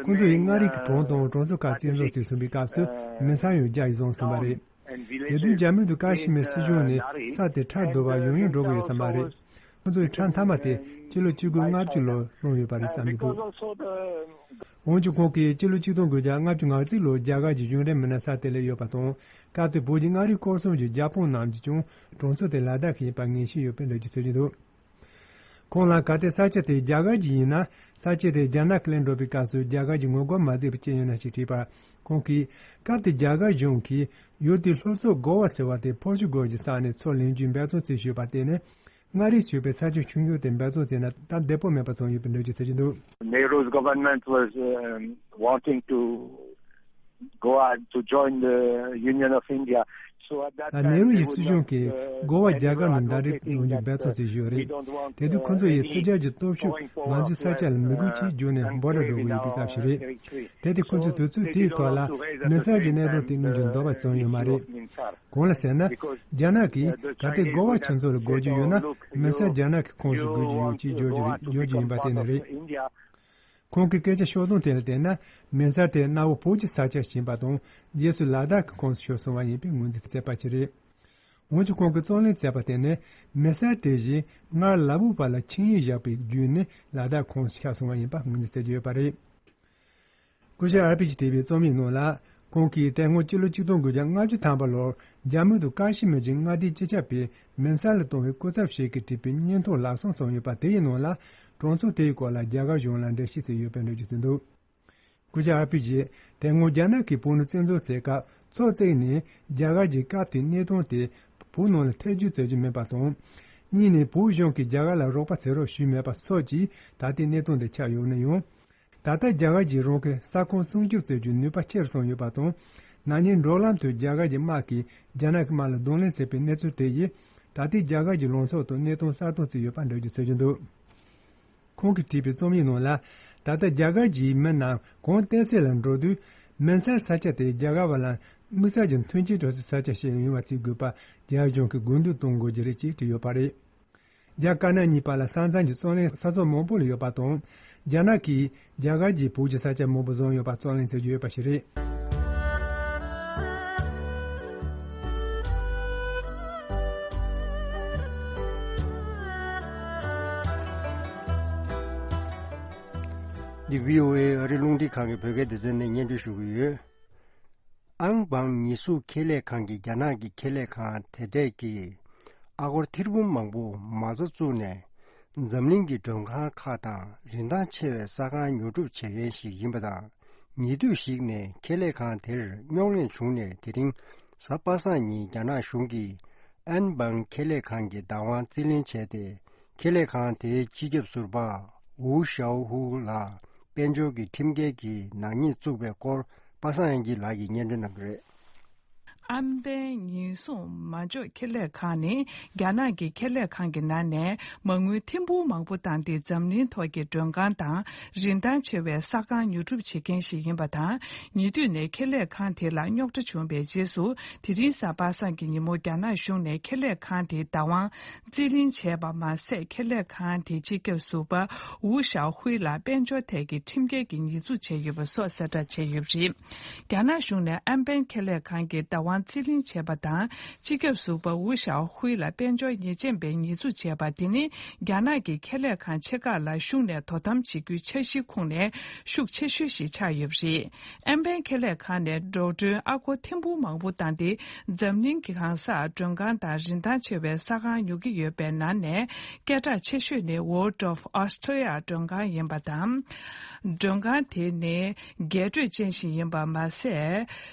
ཁོང་ཚོ་ཡིས་མངའ་རིས་ཀྱི་གྲོང་དང་གྲོང་ཚོ་ཁག་བཙན་འཛུལ་བྱས་སོང་བའི་སྐབས་སུ། མི་སེར་ཡང་རྒྱ་ཡིས་བཟུང་སོང་བ་རེད། དེ་དུས་རྒྱ་མི་དང་ཀ་ཤི་མིར་སྲིད་གཞུང་ནས་ས་དེ་ཁྲལ་བསྡུ་བར་ཡང་ཡང་འགྲོ་གི་ཡོད་བསམ་པ་རེད། ཁོང་ཚོའི་ཁྲལ་མཐའ་མ་དེ་སྤྱི་ལོ་ཆིག་སྟོང་དགུ་བརྒྱ་ལྔ་བཅུ་ལོར་བླངས་ཡོད་པ་རེད་བསམ་གྱི་འདུག་འོན་ཀྱང་། ཁོང་གིས་སྤྱི་ལོ་ཆིག་སྟོང་དགུ་བརྒྱ་ལྔ་བཅུ་ང་གཅིག་ལོར་རྒྱ་གར་གྱི་གཞུང་འབྲེལ་མི་སྣ་ས་དེ་ལ་ཡོད་པ་དང་། སྐབས་དེར་བོད་ཀྱི་མངའ་རིས་སྐོར་སྲུང་གི་རྒྱལ་པོ་རྣམས་ཀྱིས་ཀྱང་གྲོང་ཚོ་དེ་ལ་དྭགས་ཤིག་ཡིན་པར་ངེས་ཤེས་ཡོད་པའི་འགྲེལ་བརྗོད་བྱེད་ཀྱི་འདུག་ཁོང་ལ་གལ་ཏེ་ས་ཆ་དེ་རྒྱ་གར་གྱི་ཡིན་ན། ས་ཆ་དེ་རྒྱ་ནག་གིས་ལེན་འགྲོ་བའི་སྐབས་སུ་རྒྱ་གར་གྱི་ངོ་རྒོལ་མ་བྱས་པ་ཅི་ཡོད་ན་ཞེས་དྲིས་པར། ཁོང་གིས། སྐབས་དེར་རྒྱ་གར་གཞུང་གིས་ཡུལ་དེའི་སློབ་གསོ་གོ་བ་ཟེར་བ་དེ་ཕོར་ཅུ་གལ་གྱི་ས་ནས་ཚུར་ལེན་རྒྱུའི་འབད་བརྩོན་བྱེད་བཞིན་ཡོད་པར་བརྟེན་ནས། མངའ་རིས་ཞེས་པའི་ས་ཆ་ཆུང་ཆུང་དེ་འབད་བརྩོན་བྱས་ན་སྟབས་བདེ་པོ་མེད་པ་བྱུང་ཡོད་པའི་འགྲེལ་བརྗོད་བྱེད་ཀྱི་འདུག Nehru's government was um, wanting to go out to join the Union of India. So at that time, ནེ་རུ་ཡི་སྲིད་གཞུང་གིས་གོ་བ་རྒྱ་གར་ནང་ཟླ་སྒྲིལ་འགྲོ་རྒྱུའི་འབད་བརྩོན་བྱེད་བཞིན་ཡོད་རེད། དེ་དུས་ཁོ་ཚོ་ཡིས་ཕྱི་རྒྱལ་གྱི་སྟོབས་ཤུགས་ང་ཚོའི་ས་ཆ་ལ་མི་དགོས་ཅེས་བརྗོད་ནས་འབོད་སྒྲ་སྒྲོག་གི་ཡོད་པའི་སྐབས་ཤིག་རེད། དེ་དུས་ཁོ་ཚོས་དུས་ཚོད་དེའི་ཐོག་ལ་མི་སེར་གྱི་གནད་དོན་དེ་གནང་རྒྱུར་འདོད་པ་བྱུང་ཡོད་མ་རེད། གང་ལ་ཟེར་ན། རྒྱ་ནག་གིས་གལ་ཏེ་གོ་བ་ཁྱེད་ཚོ་ལ་དགོས་ཀྱི་ཡོད་ན། མི་སེར་རྒྱ་ནག་གི་ཁོངས་སུ་དགོས་ཀྱི་ཡོད་ཅེས་བརྗོད་རྒྱུ་བརྗོད་རྒྱུ་ཡིན་པ་དེ་ནི་རེད། ཁོང་གི་སྐད་ཆ་ཕྱོགས་སྟོན་དེ་ལ་བལྟས་ན། མི་སེར་དེ་གནའ་བོ་བོད་ཀྱི་ས་ཆ་ཞིག་ཡིན་པ་དང་། རྗེས་སུ་ལ་དྭགས་ཀྱི་ཁོངས་སུ་ཤོར་སོང་བ་ཡིན་པའི་ངོས་འཛིན་མཛད་པ་ཞིག་རེད། འོན་ཀྱང་། ཁོང་གིས་རྩོད་ལེན་མཛད་པ་དེ་ནི། མི་སེར་དེ་བཞིན་སྔར་ལ་བུ་པ་ལ་ཆིངས་ཡིག་བཞག་པའི་བརྒྱུད་ནས་ལ་དྭགས་ཁོངས་སུ་ཤར་སོང་བ་ཡིན་པ་ངོས་འཛིན་མཛད་ཀྱི་ཡོད་པ་རེད། སྐུ་ཞབས་ཨར་པི་ཇི་བྲིས་པའི་རྩོམ་ཡིག་ནང་ལ། ཁོང་གིས་དེ་སྔོན་སྤྱི་ལོ་ཆིག་སྟོང་དགུ་བརྒྱ་ལྔ་བཅུ་ཐམ་པ་ལོར་རྒྱ་མི་དང་ཀ་ཤི་མིར་གྱི་མངའ་སྡེའི་སྤྱི་ཁྱབ་པས་མི་སེར་ལ་བཏང་བའི་སྐུ་ཚབ་ཞིག་གིས་བྲིས་པའི་སྙན་ཐོ་ལག་བསམ་སོང་ཡོད་པ་དེ་ཡི་ནང་ལ། གྲོང་ཚོ་དེའི་སྐོར་ལ་རྒྱ་གར་གཞུང་ལ་འགྲེལ་བཤད་བྱས་ཡོད་པའི་འགྲེལ་བརྗོད་བྱས་འདུག་སྐུ་ཞབས་ཨར་པི་ཇི་དེ་སྔོན་རྒྱ་ནག་གིས་བོད་ནང་བཙན་འཛུལ་བྱས་སྐབས། ཕྱོགས་གཅིག་ནས་རྒྱ་གར་གྱིས་སྐབས་དེའི་གནད་དོན་དེ་བོད་ནང་ལ་ཐེ་བྱུས་བྱེད་རྒྱུ་མིན་པ་དང་། གཉིས་ནས་བོད་གཞུང་གིས་རྒྱ་གར་ལ་རོགས་པ་བྱེད་རོགས་ཞུས་མེད་པ་སོགས་ཀྱིས་ད་ལྟའི་གནད་དོན་དེ་ཆགས་ཡོད་ན་ཡང་། ད་ལྟ་རྒྱ་གར་གྱིས་རང་གི་ས་ཁོངས་སྲུང་སྐྱོབ་བྱེད་རྒྱུའི་ནུས་པ་ཆེ་རུ་སོང་ཡོད་པ་དང་། ན་ནིང་འབྲོག་ལམ་དུ་རྒྱ་གར་གྱི་དམག་གིས་རྒྱ་ནག་གི་དམག་ལ་གདོང་ལེན་བྱས་པའི་གནས་ཚུལ་དེ་ཡིས། ད་ལྟའི་རྒྱ་གར་གྱི་ལངས་ཕྱོགས་དང་གནས་སྟངས་གསལ་སྟོན་བྱས་ཡོད་པ་འགྲེལ་བརྗོད་བྱེད་ཀྱི་འདུག་ཁོང་གིས་བྲིས་པའི་རྩོམ་ཡིག་ནང་ལ། ད་ལྟ་རྒྱ་གར་གྱི་མི་རྣམས་གང་གཏན་སྲིད་ལ་འགྲོ་དུས། མི་སེར་ས་ཆ་དེ་རྒྱ་གར་བ་ལ་དམིགས་བསལ་གྱི་མཐུན་རྐྱེན་སྤྲོད་སའི་ས་ཆ་ཞིག་ཡོང་བ་བྱེད་དགོས་པ་རྒྱ་གཞུང་གིས་དགོས་འདུན་གཏོང་དགོས་ཀྱི་རེད་ཅེས་བྲིས་ཡོད་པ་རེད། རྒྱ་དཀར་ནག་གཉིས་བར་ལ་ས་མཚམས་ཀྱི་རྩོད་གླེང་ས་ཕྱོགས་མང་པོ་ལ་ཡོད་པ་དང་། རྒྱ་ནག་གིས་རྒྱ་གར་གྱིས་བོད་ཀྱི་ས་ཆ་མང་པོ་བཟུང་ཡོད་པར་རྩོད་གླེང་བྱེད་ཀྱི་ཡོད་པ་ཞིག་རེད། འདི་བྷི་ཨོ་ཨེ་ཨ་རི་རླུང་འཕྲིན་ཁང་གི་བོད་སྐད་སྡེ་ཚན་ནས་སྙན་སྒྲོན་ཞུ་གི་ཡོད། ཨང་བང་ཉེས་འཛུགས་ཁེ་ལས་ཁང་གིས་རྒྱ་ནག་གི་ཁེ་ལས་ཁང་དེ་གྲས་ཀྱིས་ཨ་སྒོར་ཐེར་འབུམ་མང་པོ་མ་རྩ་བཙུགས་ནས། འཛམ་གླིང་གི་མགྲོན་ཁང་ཁག་དང་རིན་ཐང་ཆེ་བའི་ས་ཁང་ཉོ་སྒྲུབ་བྱེད་མཁན་ཞིག་ཡིན་པ་དང་། ཉེ་དུས་ཤིག་ནས་ཁེ་ལས་ཁང་དེར་རྙོག་གླེང་བྱུང་ནས། དེ་རིང་གཟའ་པ་སངས་ཉིན་རྒྱ་ནག་གཞུང་གིས་ཨན་བང་ཁེ་ལས་ཁང་གི་བདག་དབང་རྩིས་ལེན་བྱས་ཏེ། ཁེ་ལས་ཁང་དེའི་སྤྱི་ཁྱབ་ཟུར་པ་ཝུའུ་ཞའོ་ཧུའུ་ལགས་དཔལ་འབྱོར་གྱི་ཁྲིམས་འགལ་གྱི་ནག་ཉེས་བཙུགས་པའི་སྐོར། པ་སངས་དབྱངས་སྐྱིད་ལགས་ཀྱིས་སྙན་སྒྲོན་གནང་གི་རེད། ཨན་བན་ཉེན་སྲུང་མ་འཇོག་ཁེ་ལས་ཁང་ནི་རྒྱ་ནག་གི་ཁེ་ལས་ཁང་གི་ནང་ནས་མ་དངུལ་ཐེར་འབུམ་མང་པོ་བཏང་སྟེ། འཛམ་གླིང་ཐོག་གི་མགྲོན་ཁང་དང་རིན་ཐང་ཆེ་བའི་ས་ཁང་ཉོ་སྒྲུབ་བྱེད་མཁན་ཞིག་ཡིན་པ་དང་། ཉེ་དུས་ནས་ཁེ་ལས་ཁང་དེ་ལ་རྙོག་དྲ་བྱུང་བའི་རྗེས་སུ། དེ་རིང་གཟའ་པ་སངས་ཀྱི་ཉིན་མོ་རྒྱ་ནག་གཞུང་ནས་ཁེ་ལས་ཁང་དེའི་བདག་དབང་རྩིས་ལེན་བྱས་པ་མ་ཟད། ཁེ་ལས་ཁང་དེའི་སྤྱི་ཁྱབ་ཟུར་པ་ཝུ་ཞའོ་ཧུའེ་ལ་དཔལ་འབྱོར་ཐད་ཀྱི་ཁྲིམས་འགལ་གྱི་ཉེས་འཛུགས་བྱས་ཡོད་པ་སོགས་གསལ་བསྒྲགས་བྱས་ཡོད་པ་རེད། རྒྱ་ནག་གཞུང་ནས་ཨན་པན་ཁེ་ལས་ཁང་གི་བདག་དབང་ རྩིས་ལེན་བྱས་པ་དང་། སྤྱི་ཁྱབ་ཟུར་པ་ཝུ་ཞའོ་ཧུའེ་ལ་དཔལ་འབྱོར་ཉེས་ཅན་པའི་ཉེས་འཛུགས་བྱས་པ་དེ་ནི། རྒྱ་ནག་གི་ཁེ་ལས་ཁང་ཆེ་ཁག་ལ་གཞུང་ནས་དོ་དམ་བྱེད་རྒྱུའི་འཆར་གཞིའི་ཁོངས་ནས་ཤུགས་ཆེ་ཤོས་ཤིག་ཆགས་ཡོད་པ་རེད། ཨན་པན་ཁེ་ལས་ཁང་ནས་འགྲོ་གྲོན་ཨ་སྒོར་ཐེར་འབུམ་མང་པོ་བཏང་སྟེ། འཛམ་གླིང་གི་གང་སར་མགྲོན་ཁང་དང་རིན་ཐང་ཆེ་བའི་ཟ་ཁང་ཉོ་གི་ཡོད་པའི་ནང་ནས། སྐད་གྲགས་ཆེ་ཤོས་ནི་World of Australia མགྲོན་ཁང་ཡིན་པ་དང་། མགྲོན་ཁང་དེ་ནི་རྒྱས་སྤྲོས་ཅན་ཞིག་ཡིན་པ་མ་ཟད།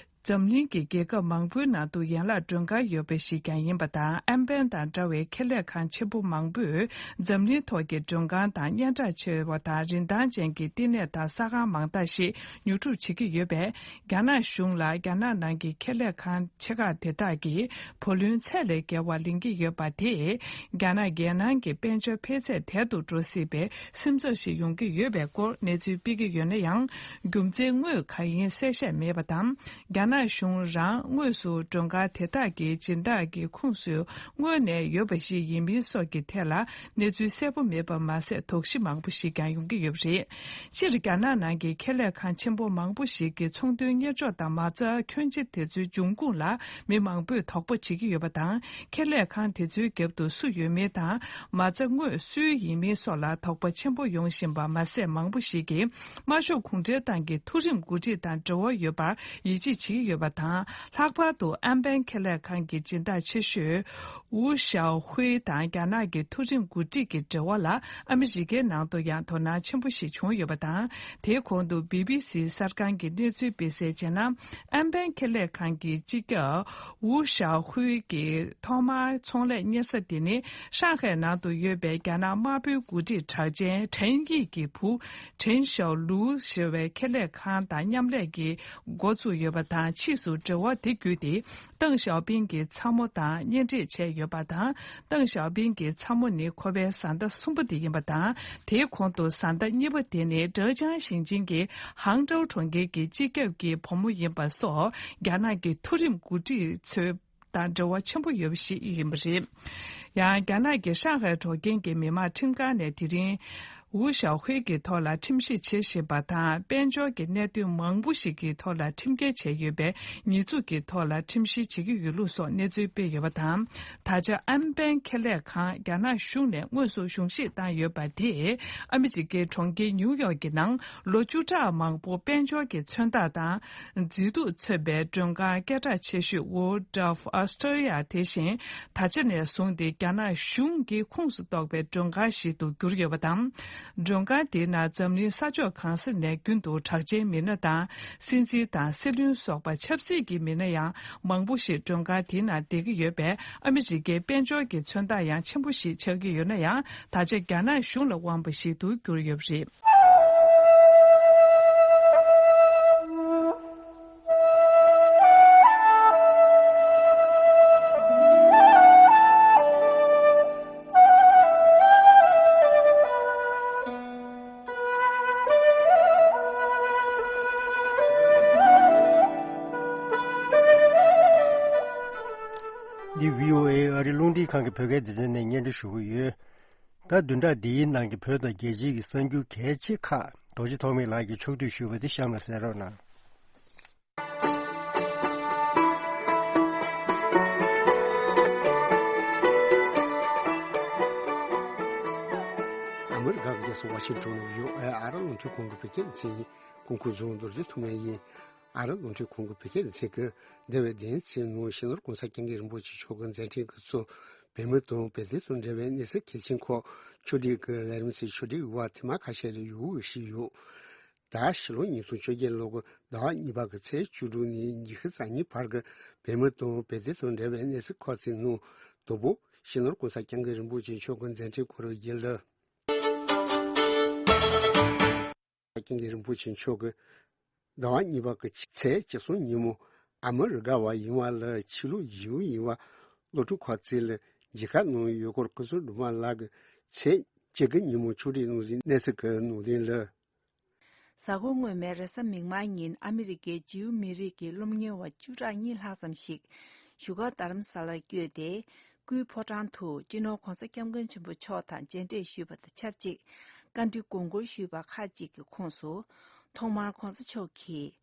འཛམ་གླིང་གི་རྒྱལ་ཁབ་མང་པོའི་ནང་དུ་ཡན་ལག་མགྲོན་ཁང་ཡོད་པ་ཞིག་ཀྱང་ཡིན་པ་དང་། ཨན་པན་དང་འདྲ་བའི་ཁེ་ལས་ཁང་ཆེན་པོ་མང་པོས་འཛམ་གླིང་ཐོག་གི་མགྲོན་ཁང་དང་སྙན་གྲགས་ཆེ་བ་དང་རིན་ཐང་ཅན་གྱི་བསྟི་གནས་དང་ཟ་ཁང་མང་དག་ཞིག་ཉོ་སྒྲུབ་བྱེད་ཀྱི་ཡོད་པས། རྒྱ་ནག་གཞུང་ལ་རྒྱ་ནག་ནང་གི་ཁེ་ལས་ཁང་ཆེ་ཁག་དེ་དག་གིས་བུ་ལོན་ཚད་ལས་བརྒལ་བ་ལེན་གྱི་ཡོད་པ་དེས། རྒྱ་ནག་རྒྱལ་ནང་གི་དཔལ་འབྱོར་འཕེལ་ཚད་དལ་དུ་འགྲོ་སྲིད་པའི་སེམས་འཚབ་ཞིག་ཡོང་གི་ཡོད་པའི་སྐོར་གནས་ཚུལ་སྤེལ་གྱི་ཡོད་ན་ཡང་། རྒྱུ་མཚན་དངོས་གང་ཡིན་གསལ་བཤད་མེད་པ་དང་། རྒྱ་ནག་གཞུང་རང་དངོས་སུ་མགྲོན་ཁང་དེ་དག་གི་སྦྱིན་བདག་གི་ཁོངས་སུ་དངོས་གནས་ཡོད་པ་ཞིག་ཡིན་མིན་སོགས་ཀྱི་ཐད་ལ་གནས་ཚུལ་གསལ་པོ་མེད་པ་མ་ཟད། དོགས་གཞི་མང་པོ་ཞིག་ཀྱང་ཡོང་གི་ཡོད་པ་རེད། སྤྱིར་རྒྱ་ནག་ནང་གི་ཁེ་ལས་ཁང་ཆེན་པོ་མང་པོ་ཞིག་གི་ཚོང་དོན་གཉེར་ཕྱོགས་དང་མ་རྩ་ཁྱོན་ཆེ་དེ་ཚོའི་འབྱུང་ཁུངས་ལ་མི་མང་པོས་དོགས་པ་བྱེད་ཀྱི་ཡོད་པ་དང་། ཁེ་ལས་ཁང་དེ་ཚོའི་རྒྱབ་ཏུ་སུ་ཡོད་མེད་དང་། མ་རྩ་དངོས་སུའི་ཡིན་མིན་སོགས་ལ་དོགས་པ་ཆེན་པོ་ཡོང་བཞིན་པ་མ་ཟད། མང་པོ་ཞིག་གིས་དམར་ཤོག་གུང་ཁྲན་ཏང་གི་མཐོ་རིམ་འགོ་ཁྲིད་དང་འབྲེལ་བ་ཡོད་པར་ཡིད་ཆེས་བྱེད་ཀྱི་ཡོད་པ་དང་། ལྷག་པར་དུ་ཨན་པན་ཁེ་ལས་ཁང་གི་སྦྱིན་བདག་ཆེ་ཤོས་ཝུ་ཞའོ་ཧུའེ་དང་རྒྱ་ནག་གི་མཐོ་རིམ་འགོ་ཁྲིད་ཀྱི་འབྲེལ་བ་ལ་ཨ་མི་རི་ཀའི་ནང་དུ་ཡང་དོ་སྣང་ཆེན་པོ་ཞིག་བྱུང་ཡོད་པ་དང་། དེའི་གོང་དུ་བི་བི་སི་གསར་ཁང་གིས་གནས་ཚུལ་སྤེལ་གསལ་བྱས་ན། ཨན་པན་ཁེ་ལས་ཁང་གི་སྤྱི་ཁྱབ་ཝུ་ཞའོ་ཧུའེ་གིས་ཐོག་མར་ཚོང་ལས་གཉེར་ས་དེ་ནི་ཧྲང་ཧའེ་ནང་དུ་ཡོད་པའི་རྒྱ་ནག་དམར་པོའི་འགོ་ཁྲིད་གྲགས་ཅན་ཁྲེན་ཡི་གི་བུ་ཁྲེན་ཞའོ་ལུའུ་ཞེས་པའི་ཁེ་ལས་ཁང་དང་མཉམ་ལས་ཀྱིས་འགོ་བཙུགས་ཡོད་པ་དང་། ཕྱིས་སུ་འབྲེལ་བ་དེ་བརྒྱུད་དེ། ཏེང་ཞའོ་ཕིང་གི་ཚ་མོ་དང་གཉེན་སྒྲིག་བྱས་ཡོད་པ་དང་། ཏེང་ཞའོ་ཕིང་གི་ཚ་མོ་ནི་ཁོ་པའི་བཟའ་ཟླ་གསུམ་པ་དེ་ཡིན་པ་དང་། དེའི་གོང་དུ་བཟའ་ཟླ་གཉིས་པ་དེ་ནི་ཀྲེ་ཅང་ཞིང་ཆེན་གྱི་ཧང་ཀྲོའུ་གྲོང་ཁྱེར་གྱི་སྤྱི་ཁྱབ་ཀྱི་བུ་མོ་ཡིན་པ་སོགས། རྒྱ་ནག་གི་མཐོ་རིམ་འགོ་ཁྲིད་ཚོ་དང་འབྲེལ་བ་ཆེན་པོ་ཡོད་པ་ཞིག་ཡིན་པ་རེད། ཡང་རྒྱ་ནག་གི་ཧྲང་ཧའེ་གྲོང་ཁྱེར་གྱི་མི་དམངས་ཁྲིམས་ཁང་ནས་དེ་རིང་ཝུ་ཞའོ་ཧུའེ་གྱི་ཐོག་ལ་ཁྲིམས་ཞིབ་བྱེད་བཞིན་པ་དང་། དཔལ་འབྱོར་གྱི་གནད་དོན་མང་པོ་ཞིག་གི་ཐོག་ལ་ཁྲིམས་འགལ་བྱས་ཡོད་པའི་ཉེས་འཛུགས་ཀྱི་ཐོག་ལ་ཁྲིམས་ཞིབ་བྱེད་ཀྱི་ཡོད་ལུགས་སོགས་གནས་ཚུལ་སྤེལ་ཡོད་པ་དང་། ད་ཆ་ཨན་པན་ཁེ་ལས་ཁང་རྒྱ་ནག་གཞུང་ནས་དངོས་སུ་གཞུང་བཞེས་བཏང་ཡོད་པ་དེས། ཨ་མི་རི་ཀའི་གྲོང་ཁྱེར་ཉིའུ་ཡོག་གི་ནང་ལོ་བཅུ་ཕྲག་མང་པོ་དཔལ་འབྱོར་གྱི་མཚོན་རྟགས་དང་། མཛེས་སྡུག་མཚོན་པའི་མགྲོན་ཁང་སྐད་གྲགས་ཆེ་ཤོས་World of Australia དེ་བཞིན། ད་ཆ་ནས་བཟུང་སྟེ་རྒྱ་ནག་གཞུང་གི་ཁོངས་སུ་གཏོགས་པའི་མགྲོན་ཁང་ཞིག་ཏུ་གྱུར་ཡོད་པ་དང་། མགྲོན་ཁང་དེའི་ནང་འཛམ་གླིང་ས་ཕྱོགས་གང་ས་ནས་རྒྱུན་དུ་གྲགས་ཅན་མི་སྣ་དང་། སྲིད་འཛིན་དང་སྲིད་བློན་སོགས་པ་ཆབ་སྲིད་ཀྱི་མི་སྣ་ཡང་མང་པོ་ཞིག་མགྲོན་ཁང་དེའི་ནང་བསྡད་ཀྱི་ཡོད་པས། ཨ་མི་རི་ཀའི་དཔལ་འབྱོར་གྱི་མཚོན་རྟགས་ཡང་ཆེན་པོ་ཞིག་ཆགས་ཀྱི་ཡོད་ན་ཡང་། ད་ཆ་རྒྱ་ནག་གཞུང་ལ་དབང་བ་ཞིག་ཏུ་གྱུར་ཡོད་པ་རེད། འདི་བྷི་ཨོ་ཨེ་ཨ་རི་རླུང་འཕྲིན་ཁང་གི་བོད་སྐད་སྡེ་ཚན་ནས་སྙན་སྒྲོན་ཞུ་གི་ཡོད། ད་བདུན་ཕྲག་འདིའི་ནང་གི་བོད་དང་རྒྱལ་སྤྱིའི་གསར་འགྱུར་གལ་ཆེ་ཁག་རྡོ་རྗེ་ཐོགས་མེད་ལགས་ཀྱིས་ཕྱོགས་བསྡུས་ཞུས་པ་དེ་གཤམ་ལ་གསན་རོགས་གནང་། ཨ་མི་རི་ཀ་གི་རྒྱལ་ས་ཝ་ཤིང་ཊོན་ནས་བྷི་ཨོ་ཨེ་ཨ་རི་རླུང་འཕྲིན་ཁང་གི་བོད་སྐད་སྡེ་ཚན་ཡིན། སྐུ་ཁམས་བཟང་། རྡོ་རྗེ་ཐོགས་མེད་ཡིན། ཨ་རི་རླུང་འཕྲིན་ཁང་གི་བོད་སྐད་སྡེ་ཚན་གྱི་འདས་པའི་བདུན་ཚིགས་ནང་སྤྱི་ནོར་གོང་ས་སྐྱབས་མགོན་རིན་པོ་ཆེ་མཆོག་གི་མཛད་འཕྲིན་གྱིས་གཙོས་བོད་མི་དང་བོད་དོན་དང་འབྲེལ་བའི་གནས་ཚུལ་གལ་ཆེན་སྐོར་ཕྱོགས་སྒྲིག་གི་ལས་རིམ་ཚོའི་ཕྱོགས་སྒྲིག་འོག་ཐེངས་མ་ཁ་ཤས་ལ་ཡོང་བཞིན་ཡོད། ད་ཕྱི་ལོ་ཉིས་སྟོང་བཅོ་བརྒྱད་ལོ་གི་ཟླ་བ་གཉིས་པ་གི་ཚེས་བཅུ་དྲུག་ནས་ཉི་ཤུ་རྩ་གཉིས་བར་གྱི་བོད་མི་དང་བོད་དོན་དང་འབྲེལ་བའི་གནས་ཚུལ་ཁག་ཅིག་ནང་དང་པོ་སྤྱི་ནོར་གོང་ས་སྐྱབས་མགོན་རིན་པོ་ཆེ་མཆོག་གི་མཛད་འཕྲིན་སྐོར་ཡིན་ལ། སྐྱབས་མགོན་རིན་པོ་ཆེ་མཆོག་གིས་ཟླ་བ་གཉིས་པ་གི་ཚེས་བཅུ་གསུམ་ཉིན་མོ་ཨ་མི་རི་ཀ་བ་ཡིན་པ་ལ་ཆོས་ལུགས་རྗེའུ་ཡིན་པ་སློབ་ཕྲུག་ཁག་ཅིག་ལ་མཇལ་ཁ་གནང་ཡོད་སྐོར་སྐུ་ཞབས་སྒྲོལ་མ་ལགས་ཀྱིས་ཚེས་བཅུ་དགུ་ཉིན་མོ་ཕྱོགས་སྒྲིག་གནང་བཞིན་གནས་ཚུལ་གྱི་ནང་དོན་ལ། གཟའ་འཁོར་སྔོན་མའི་རེས་གཟའ་མིག་དམར་ཉིན་ཨ་མི་རི་ཀའི་རྗེའུ་མི་རིགས་ཀྱི་སློབ་གཉེར་བ་བཅུ་ཕྲག་གཉིས་ལྷག་ཙམ་ཞིག་བཞུགས་སྒར་རྡ་རམ་ས་ལར་བསྐྱོད་དེ། སྐུའི་ཕོ་བྲང་དུ་སྤྱི་ནོར་༧གོང་ས་༧སྐྱབས་མགོན་ཆེན་པོ་མཆོག་དང་མཇལ་འཕྲད་ཞུས་པ་དང་ཆབས་ཅིག་བཀའ་འདྲི་དགོངས་སྐོར་ཞུས་པ་ཁག་ཅིག་གི་ཁོངས་སུ། ཐོག་མར་༧གོང་ས་མཆོག་གིས།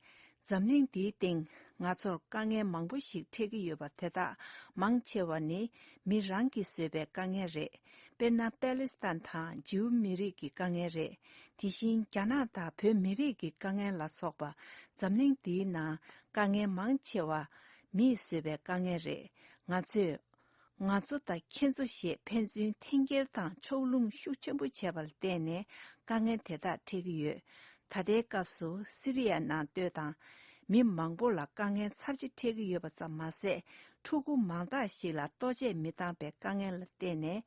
འཛམ་གླིང་འདིའི་སྟེང་ང་ཚོར་དཀའ་ངལ་མང་པོ་ཞིག་འཕྲད་ཀྱི་ཡོད་པ་དེ་དག་མང་ཆེ་བ་ནི་མི་རང་གིས་བཟོས་པའི་དཀའ་ངལ་རེད། དཔེར་ན་པེ་ལི་སི་ཐན་དང་ཇིའུ་མི་རིགས་ཀྱི་དཀའ་ངལ་རེད། དེ་བཞིན་རྒྱ་ནག་དང་བོད་མི་རིགས་ཀྱི་དཀའ་ངལ་ལ་སོགས་པ་འཛམ་གླིང་འདིའི་ནང་དཀའ་ངལ་མང་ཆེ་བ་མིས་བཟོས་པའི་དཀའ་ངལ་རེད། ང་ཚོས། ང་ཚོ་དང་ཁྱེད་ཚོ་ཞེས་ཕན་ཚུན་འཐེན་འཁྱེར་དང་ཕྱོགས་ལྷུང་ཤུགས་ཆེན་པོ་བྱས་པ་ལ་བརྟེན་ནས་དཀའ་ངལ་དེ་དག་འཕྲད་ཀྱི་ཡོད། ད་ལྟའི་སྐབས་སུ་སི་རི་ཡའི་ནང་སྡོད་དང་མི་མང་པོ་ལ་དཀའ་ངལ་ཚབས་ཆེ་འཕྲད་ཀྱི་ཡོད་པ་ཙམ་མ་ཟད། ཕྲུ་གུ་མང་དག་ཞིག་ལ་ལྟོ་ཆས་མི་འདང་པའི་དཀའ་ངལ་ལ་བརྟེན་ནས་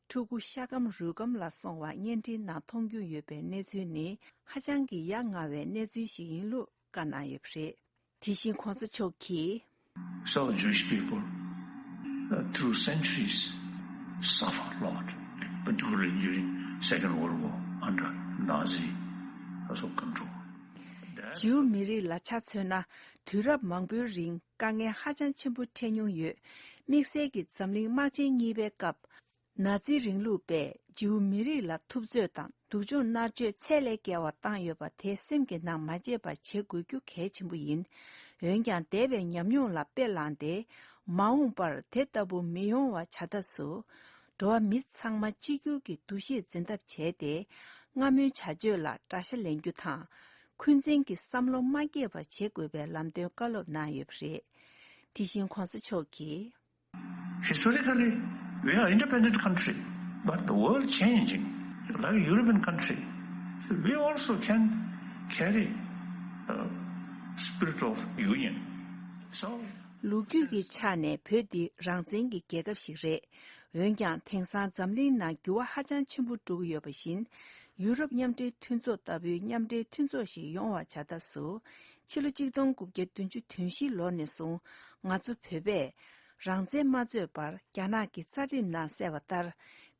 ཕྲུ་གུ་ཤ་སྐམ་རུས་སྐམ་ལ་སོང་བ་བརྙན་འཕྲིན་ནང་མཐོང་རྒྱུ་ཡོད་པའི་གནས་ཚུལ་ནི་ཧ་ཅང་གི་ཡ་ང་བའི་གནས་ཚུལ་ཞིག་ཡིན་ལུགས་བཀའ་གནང་ཡོད་པ་རེད། དེ་བཞིན་གོང་ས་མཆོག་གིས། So Jewish people, uh, through centuries, suffer a lot, particularly during Second World War under Nazi also control. That's ཇིའུ་མི་རིགས་ལ་ཆ་མཚོན་ན་དུས་རབས་མང་པོའི་རིང་དཀའ་ངལ་ཧ་ཅང་ཆེན་པོ་འཕྲད་མྱོང་ཡོད། དམིགས་བསལ་གྱིས་འཛམ་གླིང་དམག་ཆེན་གཉིས་པའི་སྐབས། ནཱ་ཛི་རིང་ལུགས་པས་ཇིའུ་མི་རིགས་ལ་ཐུབ་ཚོད་དང་སྡུག་སྦྱོང་མནར་གཅོད་ཚད་ལས་བརྒལ་བ་བཏང་ཡོད་པ་དེ་སེམས་ཀྱི་ནང་མ་བརྗེད་པ་བྱེད་དགོས་རྒྱུ་གལ་ཆེན་པོ་ཡིན། འོན་ཀྱང་འདས་པའི་ཉམས་མྱོང་ལ་དཔེ་བླངས་ཏེ། མ་འོངས་པར་དེ་ལྟ་བུ་མི་ཡོང་བ་བྱ་ཐབས་སུ། འགྲོ་བ་མི་ཚང་མ་གཅིག་གྱུར་གྱི་འདུ་ཤེས་འཛིན་ཐབས་བྱས་ཏེ། སྔ་མོའི་བྱ་སྤྱོད་ལ་དགྲ་ཤ་ལེན་རྒྱུ་དང་། འཁོན་འཛིན་གྱི་བསམ་བློ་མ་སྐྱེས་པ་བྱེད་དགོས་པའི་ལམ་སྟོན་བཀའ་སློབ་གནང་ཡོད་པ་རེད། དེ་བཞིན་གོང་ས་མཆོག་གིས། Historically, we are independent country, but the world changing, like European country, so we also can carry, uh, spirit of union. So, ལོ་རྒྱུས་ཀྱི་ཆ་ནས་བོད་འདི་རང་བཙན་གྱི་རྒྱལ་ཁབ་ཞིག་རེད། འོན་ཀྱང་དེང་སང་འཛམ་གླིང་ནང་འགྱུར་བ་ཧ་ཅང་ཆེན་པོ་འགྲོ་གི་ཡོད་པ་བཞིན། ཡུ་རོབ་མཉམ་འབྲེལ་མཐུན་ཚོགས་ལྟ་བུའི་མཉམ་འབྲེལ་མཐུན་ཚོགས་ཤིག་ཡོང་བ་བྱ་ཐབས་སུ། ཕྱི་ལོ་གཅིག་སྟོང་དགུ་བརྒྱ་བདུན་ཅུ་དོན་བཞི་ལོ་ནས་བཟུང་ང་ཚོ་བོད་པས་རང་བཙན་མ་རྩོད་པར་རྒྱ་ནག་གི་རྩ་ཁྲིམས་ནང་གསལ་བ་ལྟར།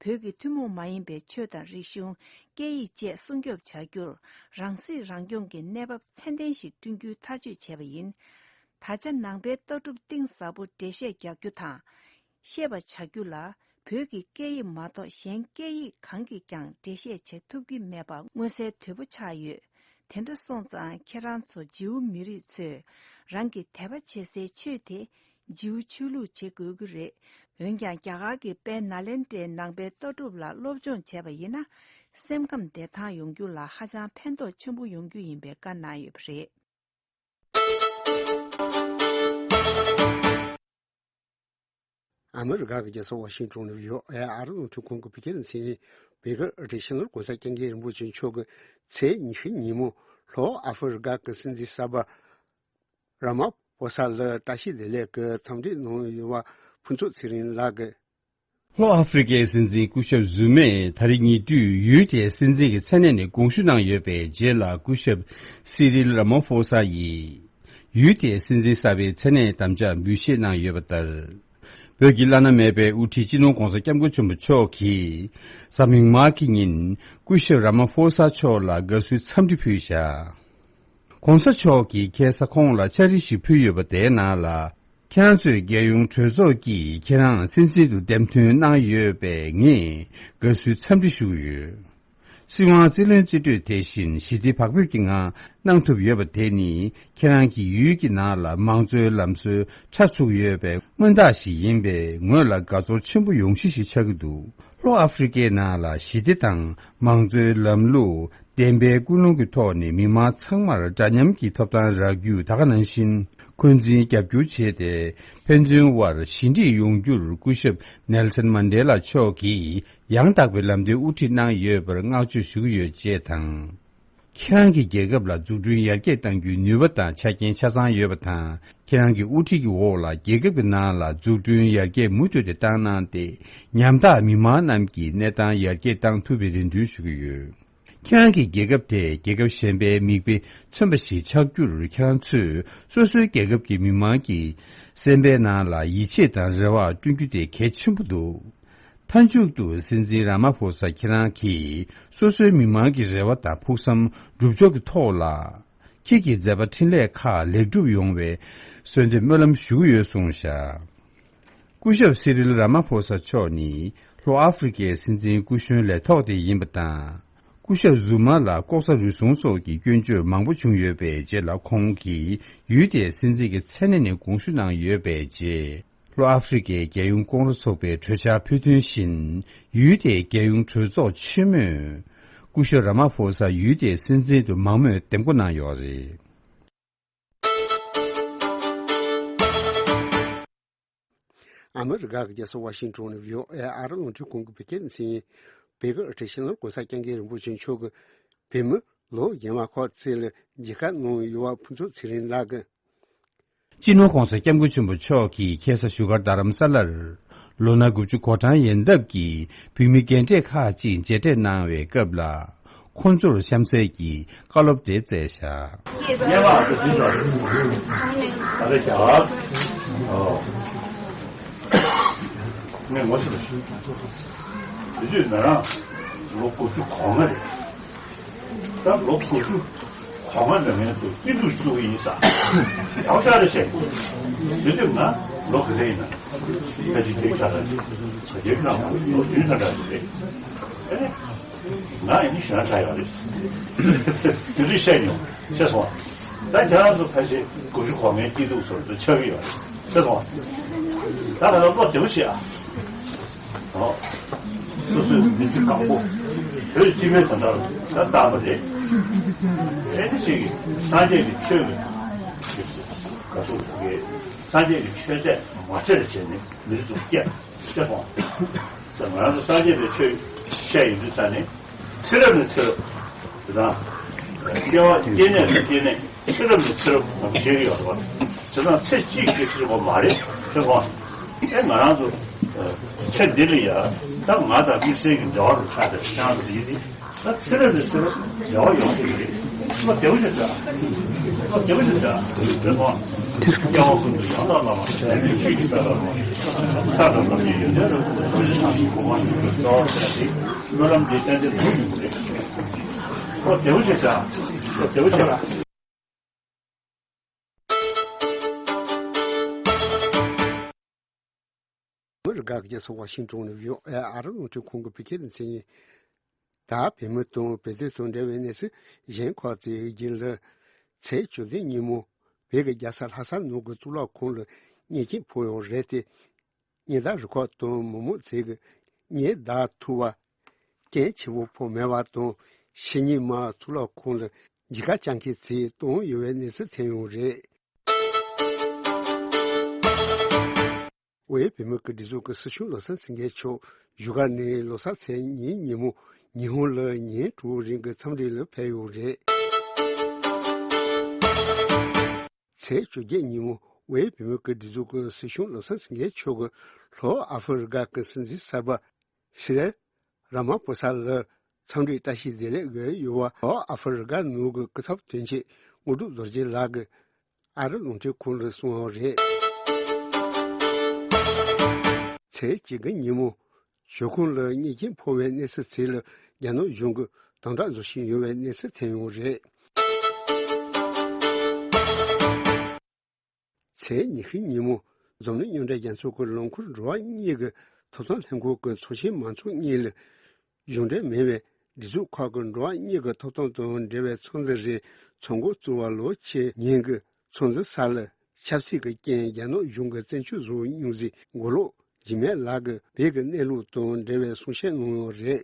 བོད་ཀྱི་ཐུན་མོང་མ་ཡིན་པའི་ཆོས་དང་རིག་གཞུང་། སྐད་ཡིག་བཅས་སྲུང་སྐྱོབ་བྱ་རྒྱུར་རང་སྲིད་རང་སྐྱོང་གི་གནས་བབ་ཚད་ལྡན་ཞིག་བསྐྲུན་རྒྱུའི་ཐག་གཅོད་བྱས་པ་ཡིན། ད་ཆ་ནང་པའི་ལྟ་གྲུབ་གཏིང་ཟབ་པོ་འགྲེལ་བཤད་རྒྱག་རྒྱུ་དང་། ཤེས་པ་བྱ་རྒྱུ་ལ་བོད་ཀྱི་སྐད་ཡིག་མ་གཏོགས་གཞན་སྐད་ཡིག་གང་གིས་ཀྱང་འགྲེལ་བཤད་བྱེད་ཐུབ་ཀྱི་མེད་པ་མངོན་གསལ་དོད་པོ་ཆགས་ཡོད། དེ་འདྲ་སོང་ཙང་ཁྱེད་རང་ཚོ་ཇིའུ་མི་རིགས་ཚོས་རང་གི་དད་པ་བྱེད་སའི་ཆོས་དེ་ཇིའུ་ཆོས་ལུགས་བྱེད་དགོས་ཀྱི་རེད། འོན་ཀྱང་རྒྱ་གར་གྱི་དཔལ་ནཱ་ལེནྡྲའི་ནང་པའི་ལྟ་གྲུབ་ལ་སློབ་སྦྱོང་བྱས་པ་ཡིན་ན། སེམས་ཁམས་བདེ་ཐང་ཡོང་རྒྱུ་ལ་ཧ་ཅང་ཕན་ཐོགས་ཆེན་པོ་ཡོང་རྒྱུ་ཡིན་པའི་བཀའ་གནང་ཡོད་པ་རེད། ཨ་མི་རི་ཀ་གི་རྒྱལ་ས་ཝ་ཤིང་ཏོན་ནས་ཡོད་ཨེ་ཨར་རླུང་འཕྲིན་ཁང་གི་བོད་སྐད་སྡེ་ཚན་བོད་སྐད་སྡེ་ཚན་ལ་༸གོང་ས་༸སྐྱབས་མགོན་རིན་པོ་ཆེ་མཆོག་གིས་ཚེས་ཉི་ཤུ་ཉིན་མོ་ལྷོ་ཨ་ཧྥེ་རི་ཀ་གི་སྲིད་འཛིན་གསར་པ་ར་མ་ཕོ་ས་ལ་བཀྲ་ཤིས་བདེ་ལེགས་ཀྱི་འཚམས་འདྲི་གནང་ཡོད་པ་ཕུན་ཚོགས་ཚེ་རིང་ལགས་ཀྱིས། ལྷོ་ཨ་ཧྥེ་རི་ཀའི་སྲིད་འཛིན་སྐུ་ཞབས་ཛུ་མས་ད་རེས་ཉེ་དུས་ཡུལ་དེའི་སྲིད་འཛིན་གྱི་མཚན་གནས་ནས་དགོངས་ཞུ་གནང་ཡོད་པའི་རྗེས་ལ། སྐུ་ཞབས་སི་རིལ་ར་མ་ཧྥོ་ས་ཡིས་ཡུལ་དེའི་སྲིད་འཛིན་གསར་པའི་མཚན་གནས་དམ་བཅའ་འབུལ་བཞེས་གནང་ཡོད་པ་ལྟར། བོད་ཀྱི་བླ་ན་མེད་པའི་དབུ་ཁྲིད་སྤྱི་ནོར་༸གོང་ས་༸སྐྱབས་མགོན་ཆེན་པོ་མཆོག་གིས་གཟའ་མིག་དམར་གྱི་ཉིན་སྐུ་ཞབས་ར་མ་ཧྥོ་ས་མཆོག་ལ་དགའ་བསུའི་འཚམས་འདྲི་ཕུལ་བཞག། ༸གོང་ས་མཆོག་གིས་ཁ་སང་ཁོང་ལ་ཕྱག་བྲིས་ཤིག་ཕུལ་ཡོད་པ་དེའི་ནང་ལ། ཁྱེད་རང་ཚོས་རྒྱལ་ཡོངས་གྲོས་ཚོགས་ཀྱིས་ཁྱེད་རང་སྲིད་འཛིན་དུ་འདེམས་ཐོན་གནང་ཡོད་པས་ངས་དགའ་བསུའི་འཚམས་འདྲི་ཞུ་གི་ཡོད། སྲིད་དབང་རྩིས་ལེན་རྩིས་སྤྲོད་དེ་བཞིན་ཞི་བདེ་བག་ཕེབས་ཀྱི་ངང་གནང་ཐུབ་ཡོད་པ་དེ་ནི་ཁྱེད་རང་གིས་ཡུལ་གྱི་ནང་ལ་མང་གཙོའི་ལམ་སྲོལ་ཁྲ་ཚུགས་ཡོད་པའི་མངོན་རྟགས་ཤིག་ཡིན་པས་ངོས་ལ་དགའ་ཚོར་ཆེན་པོ་ཡོང་གཞི་ཞིག་ཆགས་ཀྱི་འདུག། ལྷོ་ཨ་ཧྥེ་རི་ཀའི་ནང་ལ་ཞི་བདེ་དང་མང་གཙོའི་ལམ་ལུགས། བདེན་པའི་ཀུན་སློང་གི་ཐོག་ནས་མི་མང་ཚང་མར་འདྲ་མཉམ་གྱི་ཐོབ་ཐང་རག་རྒྱུ་ད་ག་ནང་བཞིན་འཁོན་འཛིན་རྒྱབ་སྐྱོར་བྱས་ཏེ། ཕན་ཚུན་དབར་ཞི་འགྲིག་ཡོང་རྒྱུར་སྐུ་ཞབས་ནེལ་སན་མན་ཌེ་ལ་མཆོག་གིས་ཡང་དག་པའི་ལམ་སྟོན་དབུ་ཁྲིད་གནང་ཡོད་པར་བསྔགས་བརྗོད་ཞུ་གི་ཡོད་ཅེས་དང་། ཁྱེད་རང་གི་རྒྱལ་ཁབ་ལ་འཛུགས་སྐྲུན་ཡར་རྒྱས་གཏང་རྒྱུའི་ནུས་པ་དང་ཆ་རྐྱེན་ཆ་ཚང་ཡོད་པ་དང་། ཁྱེད་རང་གི་དབུ་ཁྲིད་ཀྱི་འོག་ལ་རྒྱལ་ཁབ་ཀྱི་ནང་ལ་འཛུགས་སྐྲུན་ཡར་རྒྱས་མུ་མཐུད་དེ་བཏང་གནང་སྟེ། ཉམ་ཐག་མི་མང་རྣམས་ཀྱི་གནས་སྟངས་ཡར་རྒྱས་བཏང་ཐུབ་པའི་རེ་འདུན་ཞུ་གི་ཡོད། ཁྱེད་རང་གི་རྒྱལ་ཁབ་དེ་རྒྱལ་ཁབ་གཞན་པའི་མིག་དཔེ་མཚོན་པ་ཞིག་ཆགས་རྒྱུར་ཁྱེད་རང་ཚོས་སོ་སོའི་རྒྱལ་ཁབ་ཀྱི་མི་མང་གི་སེམས་པའི་ནང་ལ་ཡིད་ཆེས་དང་རེ་བ་བསྐྲུན་རྒྱུ་དེ་གལ་ཆེན་པོ་འདུག། མཐའ་མཇུག་ཏུ་སྲིད་འཛིན་ར་མ་ཕོ་ས་ཁྱེད་རང་གིས་སོ་སོའི་མི་མང་གི་རེ་བ་དང་ཕུགས་བསམ་སྒྲུབ་ཕྱོགས་ཀྱི་ཐོག་ལ། ཁྱེད་ཀྱི་མཛད་པ་འཕྲིན་ལས་ཁག་ལེགས་གྲུབ་ཡོང་བའི་གསོལ་འདེབས་སྨོན་ལམ་ཞུ་གི་ཡོད་གསུངས་བཞག། སྐུ་ཞབས་སི་རིལ་ར་མ་ཕོ་ས་མཆོག་ནི་ལྷོ་ཨ་ཧྥེ་རི་ཀའི་སྲིད་འཛིན་སྐུ་གཞོན་ལས་ཐོག་དེ་ཡིན་པ་དང་། སྐུ་ཞབས་ཟུ་མ་ལ་ལྐོག་ཟ་རུལ་སུངས་སོགས་ཀྱི་སྐྱོན་བརྗོད་མང་པོ་བྱུང་ཡོད་པའི་རྗེས་ལ། ཁོང་གིས་ཡུལ་དེའི་སྲིད་འཛིན་གྱི་མཚན་གནས་ནས་དགོངས་ཞུ་གནང་ཡོད་པའི་རྗེས། ལྷོ་ཨ་ཧྥེ་རི་ཀའི་རྒྱལ་ཡོངས་ཀོང་རོ་ཚོགས་པའི་གྲོས་འཆར་ཕུལ་དོན་བཞིན། ཡུལ་དེའི་རྒྱལ་ཡོངས་གྲོས་ཚོགས་ཆེན་མོས་སྐུ་ཞབས་ར་མ་ཕོ་ས་ཡུལ་དེའི་སྲིད་འཛིན་དུ་མང་མོས་འདེམས་བསྐོ་གནང་ཡོད་རེད། ཨ་མི་རི་ཀ་གི་རྒྱལ་ས་ཝ་ཤིང་ཏོན་ནས་བྷི་ཨོ་ཨེ་ཨ་རི་རླུང་འཕྲིན་ཁང་གི་བོད་སྐད་སྡེ་ཚན་ཡིན། བོད་ཀྱི་དབུ་ཁྲིད་སྤྱི་ནོར་༸གོང་ས་༸སྐྱབས་མགོན་རིན་པོ་ཆེ་མཆོག་གིས་བོད་མི་ལོ་རྒན་པ་ཁག་ཅིག་ལ་མཇལ་ཁ་གནང་ཡོད་པ་ཕུན་ཚོགས་ཚེ་རིང་ལགས་ཀྱིས། སྤྱི་ནོར་༸གོང་ས་༸སྐྱབས་མགོན་ཆེན་པོ་མཆོག་གིས་ཁ་སང་བཞུགས་སྒར་རྡ་རམ་ས་ལར། ལོ་ན་དགུ་བཅུ་གོ་གྲངས་ཡན་འདབ་ཀྱི་བོད་མི་རྒན་གྲས་ཁག་ཅིག་མཇལ་འཕྲད་གནང་བའི་སྐབས་ལ། ཁོང་ཚོར་གཤམ་གསལ་གྱི་བཀའ་སློབ་དེ་སྩལ་བཞག་སྔོན་མ་ང་ཚོ་འདི་ཚོ་ད་ལྟ་རྒྱ་གར་ཨོ་ངས་ངོ་ཤེས་པ་ཞིག་དེ་དུས་ང་རང་ལོ་དགུ་བཅུ་གོ་ལྔ་རེད། ད་ལོ་དགུ་བཅུ་གོ་ལྔ་འདྲ་མིན་དུ་སྐྱིད་སྡུག་བཙུགས་ཀྱི་ཡིན་ས། ཡག་ཤག་རེད་བཤད། དེ་དུས་ང་ལོ་ག་ཚོད་ཡིན་ན། ད་ཅི་སྐད་ཆ་ལ་ད་རྒྱབ་ན་ལོ་བདུན་ཙམ་འདྲ་ཞིག་རེད། ཨེ་ནས། ང་ཡིན་གཞོན་དྲག་ཡོད་རེད། དེ་དུས་བཤད་མྱོང་བཤད་སོང་། ད་ཁྱེད་རང་ཚོ་ཕལ་ཆེར་དགུ་བཅུ་གོ་ལྔའི་སྐྱིད་སྡུག་ཚོར་དུ་ཆགས་ཀྱི་ཡོད་རེད་བཤད་སོང་། ད་ད་ལྟ་བློ་བདེ་པོ་བྱེད་ཨ། ཨོ། སོ་སོའི་མི་ཚེ་བཀག་པོ། བོད་སྤྱི་པའི་དོན་དག་ལ་ད་བཏང་བ་རེད། ཨེ་ནི་ཅིག་སངས་རྒྱས་ཀྱི་ཆོས་ཀྱི་ག་ཚོད་དགེ། སངས་རྒྱས་ཀྱི་ཆོས་དད་མ་བྱས་བྱས་ནས་མི་ཚེ་སྡུག་སྐྱེལ་བྱས་སོང་། ད་ང་རང་ཚོ་སངས་རྒྱས་པའི་ཆོས་བཤད་ཡོང་དུས་ཙ་ནས་ཚེ་རབས་ནས་ཚེ་རབས་དེ་དང་། སྐྱེ་བ་སྐྱེ་གནས་ནས་སྐྱེ་གནས་ཚེ་རབས་ནས་ཚེ་རབས་ནང་བཤད་ཀྱི་ཡོད་རེད་བ། བྱས་ཙང་ཚེ་གཅིག་གི་ཚེ་རབས་མ་རེད་ཟེར་བ། ཨེ་ང་རང་ཚོ་ཚེ་འདི་ལ་ཡ་ད་ང་དང་དམིགས་བསལ་གྱི་འབྲེལ་བ་རུ་ཆགས་པའི་ཤང་དེ་ཡིན་ཏེ། ད་ཚེ་རབས་ནས་ཚེ་རབས་འབྲེལ་བ་ཡོང་གི་རེད། བློ་བདེ་པོ་ཞིག་འདྲ། བློ་བདེ་པོ་ཞིག་འདྲ། རེད་མོ། སྐྱེ་བ་ཀུན་ཏུ་ཡང་དག་བླ་མ་དེ་ནི་ཆོས་ཀྱི་དཔལ་ལ་རོལ། ས་དང་ལམ་གྱི་ཡོན་ཏན་རབ་ཏུ་བསྔོ་བ་ཞིག་གི་གོ་འཕང་ཐོབ་པའི་རྩ་བ་ཆགས་ཏེ་སྨོན་ལམ་འདི་ཏན་ཏན་སྒྲུབ་ཡོང་གི་རེད། བློ་བདེ་པོ་ཞིག་འདྲ། བློ་བདེ་པོ་ཞིག་འདྲ། མི་རི་ཀ་གི་རྒྱལ་ས་ཝ་ཤིང་ཏོན་ནས་བྷི་ཨོ་ཨེ་ཨ་རི་རླུང་འཕྲིན་ཁང་གི་བོད་སྐད་སྡེ་ཚན་ཡིན། ད་བོད་མི་དང་བོད་དོན་དང་འབྲེལ་བའི་གནས་ཚུལ་གཞན་ཁག་ཅིག་རྒྱུན་ལ། ཚེས་བཅུ་བདུན་ཉིན་མོ་བོད་ཀྱི་རྒྱལ་ས་ལྷ་ས་ནང་གི་གཙུག་ལག་ཁང་ལ་མཉེས་ཆས་ཕོག་ཡོད་རེད་དེ། ཉེན་བརྡ་རུ་ཁག་དང་མི་མང་ཚོས་ཀྱི་མཉེན་བརྡ་ཐུག་པ། རྐྱེན་ཆེ་བོ་ཕོག་མེད་པ་དང་། ཕྱི་ཉིན་མ་གཙུག་ལག་ཁང་ལ་མཇལ་ཁ་བཅར་མཁན་ཚོས་བཏང་ཡོད་པའི་གནས་ཚུལ་ཐོན་ཡོད་རེད། དབུས་བོད་མིའི་སྒྲིག་འཛུགས་ཀྱི་སྲིད་སྐྱོང་བློ་བཟང་སེང་གེ་མཆོག་བཞུགས་སྒར་ནས་ལོ་གསར་ཚེས་གཉིས་ཉིན་མོ་ཉི་ཧོང་ལ་ཉིན་དྲུག་རིང་གི་འཚམས་འདྲི་ལ་ཕེབས་ཡོད་རེད། ཚེས་བཅོ་བརྒྱད་ཉིན་མོ་དབུས་བོད་མིའི་སྒྲིག་འཛུགས་ཀྱི་སྲིད་སྐྱོང་བློ་བཟང་སེང་གེ་མཆོག་གིས་ལྷོ་ཨ་ཧྥེ་རི་ཀ་གི་སྲིད་འཛིན་གསར་པ་སི་རལ་ར་མ་ཕོ་ས་ལ་འཚམས་འདྲིའི་བཀྲ་ཤིས་བདེ་ལེགས་ཡོད་པ། ལྷོ་ཨ་ཧྥེ་རི་ཀ་ནང་གི་སྐུ་ཚབ་དོན་གཅོད་དངོས་གྲུབ་རྡོ་རྗེ་ལགས་ཀྱིས་ཨ་རི་རླུང་འཕྲིན་ཁང་ལ་གསུངས་པ་རེད། ཚེས་གཅིག་གི་ཉིན་མོ་ཞོགས་ཁོང་ལ་མཉེན་ཆས་ཕོག་པའི་གནས་ཚུལ་དེ་ལ་རྒྱ་ནག་གཞུང་གིས་དམ་དྲག་བཟོ་བཞིན་ཡོད་པའི་གནས་ཚུལ་ཐོན་ཡོད་རེད། ཚེས་ཉི་ཤུ་ཉིན་མོ་འཛམ་གླིང་མཉམ་འབྲེལ་རྒྱལ་ཚོགས་ཀྱི་ལམ་ཁུར་འགྲོ་བ་མིའི་ཐོབ་ཐང་ལྷན་ཁང་གི་ཚོགས་ཆེན་མང་ཚོགས་གཉིས་ལ། གཞུང་འབྲེལ་མིན་པའི་སྒྲིག་འཛུགས་ཁག་གི་འགྲོ་བ་མིའི་ཐོབ་ཐང་དང་འབྲེལ་བའི་ཚོགས་འདུ་རེ་ཚོགས་འགོ་བཙུགས་པ་ལོ་ཕྱེད་ཉིན་གྱི་ཚོགས་འདུ་ས་ལ་ཆབ་སྲིད་ཀྱི་རྐྱེན་རྒྱ་ནག་གཞུང་གིས་བཙན་བྱོལ་བཟོ་མྱོང་མཛད་མགོ་ལོག་འཇིགས་མེད་ལགས་ཀྱིས་བོད་ཀྱི་གནས་ལུགས་དང་འབྲེལ་བའི་གསུང་བཤད་གནང་ཡོད་རེད།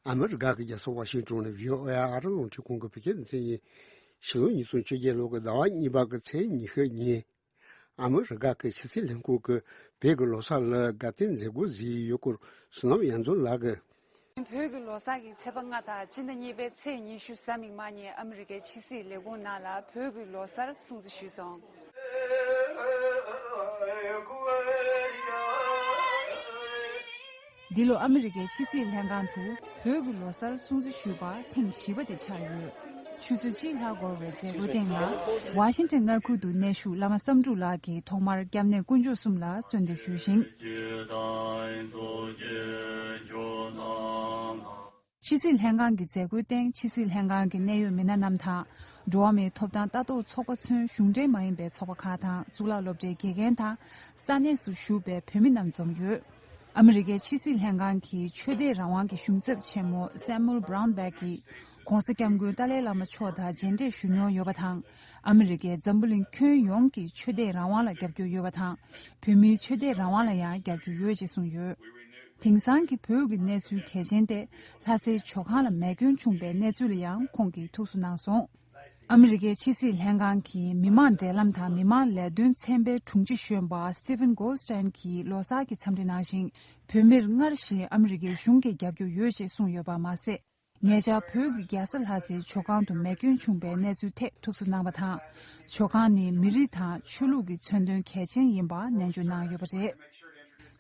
ཨ་མི་རི་ཀ་གི་རྒྱལ་ས་ཝ་ཤིང་ཏོན་ནས་བྷི་ཨོ་ཨེ་ཨ་རི་རླུང་འཕྲིན་ཁང་གི་བོད་སྐད་སྡེ་ཚན་ཡིན། ཕྱི་ལོ་ཉིས་སྟོང་བཅོ་བརྒྱད་ལོ་གི་ཟླ་བ་གཉིས་པ་གི་ཚེས་ཉི་ཤུ་ཉིན། ཨ་མི་རི་ཀ་གི་ཕྱི་སྲིད་ལྷན་ཁང་གིས་བོད་ཀྱི་ལོ་གསར་ལ་དགའ་སྟོན་མཛད་སྒོ་བཟོས་ཡོད་སྐོར་བསོད་ནམས་དབྱངས་འཛོམས་ལགས་ཀྱིས། བོད་ཀྱི་ལོ་གསར་གྱི་ཚེས་པ་ལྔ་དང་སྤྱི་ཟླ་གཉིས་པའི་ཚེས་ཉི་ཤུ་གཟའ་མིག་དམར་ཉིན་ཨ་མི་རི་ཀའི་ཕྱི་སྲིད་ལས་ཁུངས་ནང་ལ་བོད་ཀྱི་ལོ་གསར་སྲུང་བརྩི་ཞུས་སོང་། འདི་ལོ་ཨ་མི་རི་ཀའི་ཕྱི་སྲིད་ལྷན་ཁང་དུ་བོད་ཀྱི་ལོ་གསར་སྲུང་བརྩི་ཞུས་པ་ཐེངས་བཞི་པ་དེ་ཆགས་ཡོད། ཆུ་ཚོད་གཅིག་ལྷག་འགོར་བའི་མཛད་སྒོའི་སྟེང་ལ་ཝ་ཤིང་ཊོན་མངའ་ཁུལ་དུ་གནས་བཞུགས་བླ་མ་བསམ་འགྲུབ་ལགས་ཀྱིས་ཐོག་མར་སྐྱབས་གནས་དཀོན་མཆོག་གསུམ་ལ་གསོལ་འདེབས་ཞུས་ཤིང་། ཕྱི་སྲིད་ལྷན་ཁང་གི་མཛད་སྒོའི་སྟེང་ཕྱི་སྲིད་ལྷན་ཁང་གི་གནད་ཡོད་མི་སྣ་རྣམས་དང་། འགྲོ་བ་མིའི་ཐོབ་ཐང་ལྟ་རྟོག་ཚོགས་པ་མཚོན་གཞུང་འབྲེལ་མ་ཡིན་པའི་ཚོགས་པ་ཁག་དང་གཙུག་ལག་སློབ་གྲྭའི་དགེ་རྒན་དང་ས་གནས་སུ་བཞུགས་པའི་བོད་མི་རྣམས་འཛོམས་ཡོད། ཨ་མི་རི་ཀའི་ཕྱི་སྲིད་ལྷན་ཁང་གི་ཆོས་དད་རང་དབང་གི་གཞུང་ཚབ་ཆེན་མོ་སེ་མུ་ཨེལ་བྷ་རའུན་བྷེག་གིས་༧གོང་ས་༧སྐྱབས་མགོན་ཏཱ་ལའི་བླ་མ་མཆོག་དང་མཇལ་འཕྲད་ཞུ་མྱོང་ཡོད་པ་དང་། ཨ་མི་རི་ཀས་འཛམ་བུ་གླིང་ཁྱོན་ཡོངས་ཀྱི་ཆོས་དད་རང་དབང་ལ་རྒྱབ་སྐྱོར་ཡོད་པ་དང་། བོད་མིའི་ཆོས་དད་རང་དབང་ལ་ཡང་རྒྱབ་སྐྱོར་ཡོད་ཅེས་གསུངས་ཡོད། དེང་སང་གི་བོད་ཀྱི་གནས་ཚུལ་གལ་ཆེན་ཏེ། ལྷ་སའི་ཇོ་ཁང་ལ་མེ་སྐྱོན་བྱུང་བའི་གནས་ཚུལ་ལ་ཡང་ཁོང་གིས་ཐུགས་གསོ་གནང་སོང་། ཨ་མི་རི་ཀའི་ཕྱི་སྲིད་ལྷན་ཁང་གི་མི་དམངས་འབྲེལ་ལམ་དང་མི་དམངས་ལས་དོན་ཚན་པའི་དྲུང་ཆེ་གཞོན་པ་Stephen Goldstein གྱིས་ལོ་གསར་གྱི་འཚམས་འདྲི་ནང་བཞིན། བོད་མིར་སྔར་བཞིན་ཨ་མི་རི་ཀའི་གཞུང་གིས་རྒྱབ་སྐྱོར་ཡོད་ཅེས་གསུངས་ཡོད་པ་མ་ཟད། ཉེ་ཆར་བོད་ཀྱི་རྒྱལ་ས་ལྷ་སའི་ཇོ་ཁང་དུ་མེ་སྐྱོན་བྱུང་བའི་གནས་ཚུལ་ཐད་ཐུགས་གསོ་གནང་བ་དང་། ཇོ་ཁང་ནི་མི་རིགས་དང་ཆོས་ལུགས་ཀྱི་མཚོན་དོན་གལ་ཆེན་ཡིན་པ་ནན་བརྗོད་གནང་ཡོད་པ་རེད།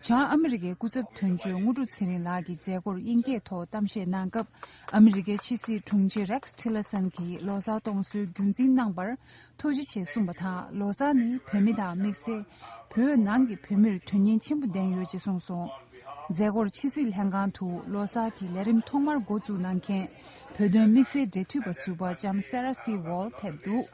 བྱང་ཨ་མི་རི་ཀའི་སྐུ་ཚབ་དོན་གཅོད་དངོས་གྲུབ་ཚེ་རིང་ལགས་ཀྱིས་མཛད་སྒོར་དབྱིན་སྐད་ཐོག་གཏམ་བཤད་གནང་སྐབས། ཨ་མི་རི་ཀའི་ཕྱི་སྲིད་དྲུང་ཆེ་Rex Tillerson གྱིས་ལོ་གསར་གཏོང་སྲོལ་རྒྱུན་འཛིན་གནང་བར་ཐུགས་རྗེ་ཆེ་གསུངས་པ་དང་། ལོ་གསར་ནི་བོད་མི་དང་དམིགས་བསལ་བོད་ནང་གི་བོད་མིར་དོན་སྙིང་ཆེན་པོ་ལྡན་ཡོད་ཅེས་གསུངས་སོང་། མཛད་སྒོར་ཕྱི་སྲིད་ལྷན་ཁང་དུ་ལོ་གསར་གྱི་ལས་རིམ་ཐོག་མར་འགོ་བཙུགས་གནང་མཁན་བོད་དོན་དམིགས་བསལ་འབྲེལ་མཐུད་པ་ཟུར་པ་ལྕམ་Sarah C Wall ཕེབས་འདུག་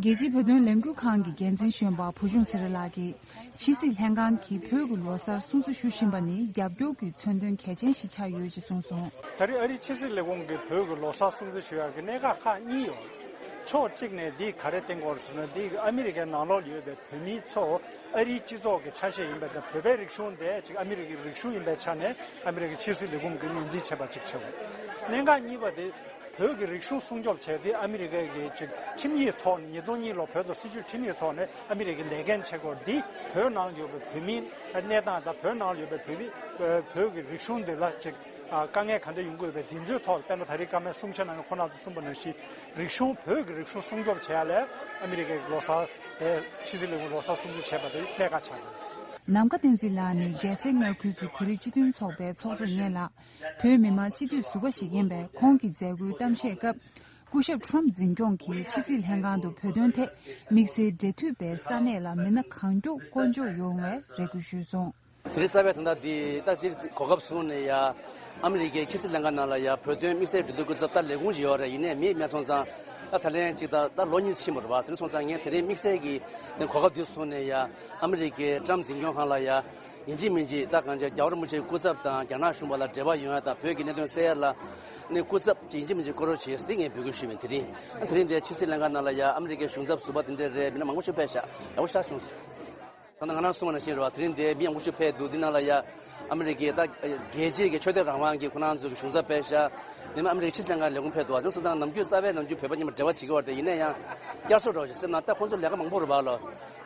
རྒྱལ་སྤྱིའི་བོད་དོན་ལས་འགུལ་ཁང་གི་འགན་འཛིན་གཞོན་པ་བུ་ཆུང་ཚེ་རིང་ལགས་ཀྱིས། ཕྱི་སྲིད་ལྷན་ཁང་གིས་བོད་ཀྱི་ལོ་གསར་སྲུང་བརྩི་ཞུ་བཞིན་པ་ནི་རྒྱབ་སྐྱོར་གྱི་མཚོན་དོན་གལ་ཆེན་ཞིག་ཆགས་ཡོད་ཅེས་གསུངས་སོང་། ད་རེས་ཨ་རིའི་ཕྱི་སྲིད་ལས་ཁུངས་ཀྱིས་བོད་ཀྱི་ལོ་གསར་སྲུང་བརྩི་ཞུ་ཡག་གི་གནད་འགག་ཁག་གཉིས་ཡོད། ཕྱོགས་གཅིག་ནས་འདི་ག་རེ་བསྟན་གྱི་ཡོད་ཟེར་ན། འདི་ཨ་མི་རི་ཀའི་ནང་ལོགས་ལ་ཡོད་པའི་བོད་མིའི་ཚོ་ཨ་རིའི་སྤྱི་ཚོགས་ཀྱི་ཆ་ཤས་ཡིན་པ་དང་། བོད་པའི་རིག་གཞུང་དེ་ཅིག་ཨ་མི་རི་ཀའི་རིག་གཞུང་ཡིན་པའི་ཆ་ནས་ཨ་མི་རི་ཀའི་ཕྱི་སྲིད་ལས་ཁུངས་ཀྱིས་ངོས་འཛིན་བྱས་པ་གཅིག་བྱས་ཡོད། གནད་འགག་གཉིས་པ་དེ། བོད་ཀྱི་རིག་གཞུང་སྲུང་སྐྱོབ་བྱས་ཏེ། ཨ་མི་རི་ཀའི་གི་ཅིག་ཁྲིམས་ཡིག་ཐོག་ནས། ཉིས་སྟོང་གཉིས་ལོ་བོད་དང་སྲིད་བྱུས་ཁྲིམས་ཡིག་ཐོག་ནས་ཨ་མི་རི་ཀའི་ལས་འགན་བྱེད་སྐོར་འདི། བོད་ནང་ཡོད་པའི་བོད་མིའི་གནས་སྟངས་དང་། བོད་ནང་ཡོད་པའི་བོད་མི། བོད་ཀྱི་རིག་གཞུང་འདི་ལ་ཅིག་དཀའ་ངལ་ག་འདྲ་ཡོང་གི་ཡོད་པ། འདི་ཚོའི་ཐོག་ལ། དཔེར་ན་ད་རེས་སྐར་མའི་གསུང་བཤད་ནང་ཁོང་རྣམ་ཚོས་གསུངས་པ་ནང་བཞིན། རིག་གཞུང་། བོད་ཀྱི་རིག་གཞུང་སྲུང་སྐྱོབ་བྱེད་ཡ་ལ་ཨ་མི་རི་ཀའི་ལོ་གསར། ཕྱི་སྲིད་ལས་ཁུངས་ལོ་གསར་སྲུང་བརྩི་བྱས་པ་དེ་གནད་འགག་ཆགས་ཡོད། ནམ་མཁའ་བསྟན་འཛིན་ལགས་ནི་རྒྱལ་སའི་མངའ་ཁུལ་གྱི་བོད་རིགས་སྤྱི་མཐུན་ཚོགས་པའི་ཚོགས་གཙོ་ཡིན་ལ། བོད་མི་མང་སྤྱི་འཐུས་ཟུར་པ་ཞིག་ཡིན་པས། ཁོང་གི་མཛད་སྒོའི་གཏམ་བཤད་སྐབས། སྐུ་ཞབས་ཁྲོམ་འཛིན་སྐྱོང་གིས་ཕྱི་སྲིད་ལྷན་ཁང་དུ་བོད་དོན་ཐད་དམིགས་བསལ་འབྲེལ་མཐུད་པའི་ས་གནས་ལ་མི་སྣ་གང་མགྱོགས་བསྐོ་འཇོག་ཡོང་བའི་རེ་སྐུལ་ཞུས་སོང་། དེ་རིང་རྩ་བའི་ད་ལྟ་འདི། ད་འདིར་གོ་སྐབས་བཟུང་ནས་ཡ། ཨ་མི་རི་ཀའི་ཕྱི་སྲིད་ལྷན་ཁང་ནང་ལ་ཡ། བོད་དོན་དམིགས་བསལ་འབྲེལ་མཐུད་སྐུ་ཚབ་ད་ལས་ཁུངས་ཅིག་ཡོད་རེད། ཡིན་ནའི་མི་མེད་སོང་ཙང་། ད་ད་ལན་ཅིག་ད་ད་ལོ་གཉིས་ཕྱིན་པ་རེད་པ། དེ་འདྲ་སོང་ཙང་ངས་དེ་རིང་དམིགས་བསལ་གྱི་གོ་སྐབས་འདི་བཟུང་ནས་ཡ། ཨ་མི་རི་ཀའི་ཊམ་འཛིན་སྐྱོང་ཁང་ལ་ཡ། ཡིན་གཅིག་མིན་གཅིག་ད་གང་ཅི་རྒྱལ་བ་རིན་པོ་ཆེའི་སྐུ་ཚབ་དང་རྒྱ་ནག་གཞུང་བར་ལ་འབྲེལ་བ་ཡོང་ཡ་དང་། བོད་ཀྱི་གནད་དོན་སེལ་ཡ་ལ་ནི་སྐུ་ཚབ་ཅིག་ཡིན་གཅིག་མིན་གཅིག་བསྐོ་རོགས་བྱེད་ཟེར་ཏེ་ངས་འབོད་སྐུལ་ཞུས་པ་ཡིན། དེ་རིང་། དེ་རིང་འདིར་ཕྱི་སྲིད་ལྷན་ཁང་ནང་ལ་ཡ་ཨ་མི་རི་ཀའི་གཞུང་ཚབ་ཟུར་པ་དེ་འདྲ་རེད། མི་སྣ་མང་པོ་ཞིག་ཕེབས་ཤག་ཡག་པོ་ཞེ་དྲག་བྱུང་སོང་། ད་ང་རང་གསུངས་པ་ནང་བཞིན་རེད་པ། དེ་རིང་འདིར་མི་མང་པོ་ཞིག་ཕེབས་འདུག་འདི་ནང་ལ་ཡ་ཨ་མི་རི་ཀའི་ད་རྒྱལ་སྤྱིའི་གི་ཆོས་དད་རང་དབང་གི་ཁོ་རང་ཚོ་གི་གཞུང་ཚབ་ཕེབས་ཤག་ནི་མ་ཨ་མི་རི་ཀའི་ཕྱི་སྲིད་ལྷན་ཁང་ལས་ཁུངས་ཕེབས་འདུག་པ། དེ་ཚོ་དང་ནམ་རྒྱུན་རྩ་བའི་ནམ་རྒྱུན་བོད་པ་གཉིས་མ་འབྲེལ་བ་བྱེད་ཀྱི་ཡོད་རེད། ཡིན་ན་ཡང་བསྐྱར་གསོ་འདྲ་བོ་ཞིག་སེམས་ནང་། ད་ཁོང་ཚོ་ལས་ཀ་མང་པོ་རེད་པ་ལོ།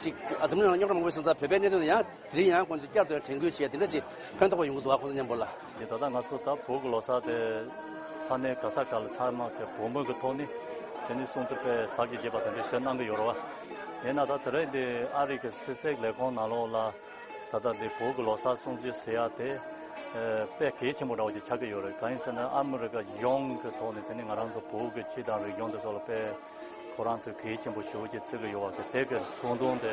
ཅིག་འཛམ་གླིང་ནང་རྙོག་དྲ་མང་པོ་ཡོད་སོང་ཙང་། བོད་པའི་གནད་དོན་དེ་ཡང་དེ་རིང་ཡང་ཁོང་ཚོས་བསྐྱར་དུ་དྲན་སྐུལ་བྱས། དེ་འདྲ་ཅིག་ཕན་ཐོགས་པ་ཡོང་གི་འདུག་པ། ཁོང་ཚོ་མཉམ་པོ་ལ། ཡིན། ད་ལྟ་ང་ཚོ་ད་བོད་ཀྱི་ལོ་གསར་དེ་ས་གནས་ག་ས་ག་ལ་ཚང་མ་གི་བོད་མི་གི་ཐོག་ནས་དེ་ནས་སྲུང་བརྩི་དཔེ་གཟབ་རྒྱས་བྱེད་པ་དེ་འདྲ་ཞིག་གནང་གི་ཡོད་རེད་པ། ཡིན་ན་ད་དེ་རིང་འདི་ཨ་རི་གི་ཕྱི་སྲིད་ལས་ཁུངས་ནང་ལོགས་ལ་ད་ལྟ་འདི་བོད་ཀྱི་ལོ་གསར་སྲུང་བརྩི་ཟེར་ཡ་དེ་དཔེ་གལ་ཆེན་པོ་འདྲ་བོ་ཅིག་ཆགས་ཀྱི་ཡོད་རེད། གང་ཡིན་ཟེར་ན་ཨ་མི་རི་ཀ་གཞུང་གི་ཐོག་ནས་དེ་ནས་ང་རང་ཚོ་བོད་ཀྱི་ཆོས་དང་རིག་གཞུང་དེ་ཚོ་ལ་དཔེ་ཁོ་རང་ཚོས་གལ་ཆེན་པོ་ཞེ་པོ་ཅིག་བརྩི་གི་ཡོད་པ། དེ་གི་ཚོགས་འདུ་དེ་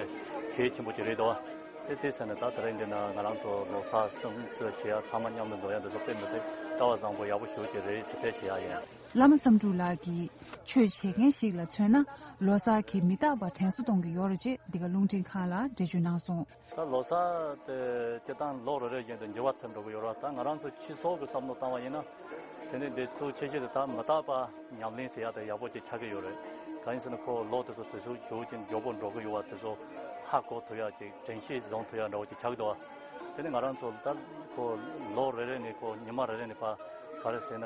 གལ་ཆེན་པོ་ཅིག་རེད་འདུག་པ། དེ་དེ་ཟེར་ནས་ད་དེ་རིང་འདི་ན་ང་རང་ཚོ་ལོ་གསར་སྲུང་བརྩི་བྱེད་ཡ། ཚང་མ་མཉམ་དུ་འཛོམས་ཡ་འདི་ཚོ་དཔེ་མི་སྲིད་སྐལ་བ་བཟང་པོ་ཡག་པོ་ཞེ་པོ་ཅིག་རེད་ཅེས་དེ་བྱེད་ཡ་ཡིན། བླ་མ་བསམ་འགྲུབ་ལགས་ཀྱིས་ཆོས་བྱེད་མཁན་ཞིག་ལ་མཚོན་ན། ལོ་གསར་གྱིས་མི་རྟག་པར་དྲན་གསོ་གཏོང་གི་ཡོད་རེད་ཅེས་འདི་ག་རླུང་འཕྲིན་ཁང་ལ་འགྲེལ་བརྗོད་གནང་སོང་། ད་ལོ་གསར་དེ་སྤྱིར་བཏང་ལོ་རེ་རེ་བཞིན་དུ་འགྱུར་བ་ཐེབས་འགྲོ་གི་ཡོད་རེད། ད་ང་རང་ཚོ་སྤྱི་ཚོགས་ཀྱི་བསམ་བློ་བཏང་བ་ཡིན་ན། དེ་ནས་འདི་གཙོ་ཆེ་ཤོས་དེ་ད་མི་རྟག་པ་ཉམས་ལེན་ཟེར་ཡ་དེ་ཡག་པོ་ཅིག་ཆགས་ཀྱི་ཡོད་རེད། གང་ཡིན་ཟེར་ན་ཁོ་ལོ་དེ་ཚོ་དུས་ཚོད་ཞེ་པོ་ཅིག་མགྱོགས་པོ་འགྲོ་གི་ཡོད་པ་དེ་ཚོ་ཧ་གོ་ཐུབ་ཡ་ཅིག་དྲན་ཤེས་བཟུང་ཐུབ་ཡ་འདྲ་བོ་ཅིག་ཆགས་ཀྱི་འདུག་པ། དེ་ནས་ང་རང་ཚོ་ད་ཁོ་ལོ་རེ་རེ་ནས་ཁོ་ཉི་མ་རེ་རེ་ནས་ཕར་ག་རེ་ཟེར་ན་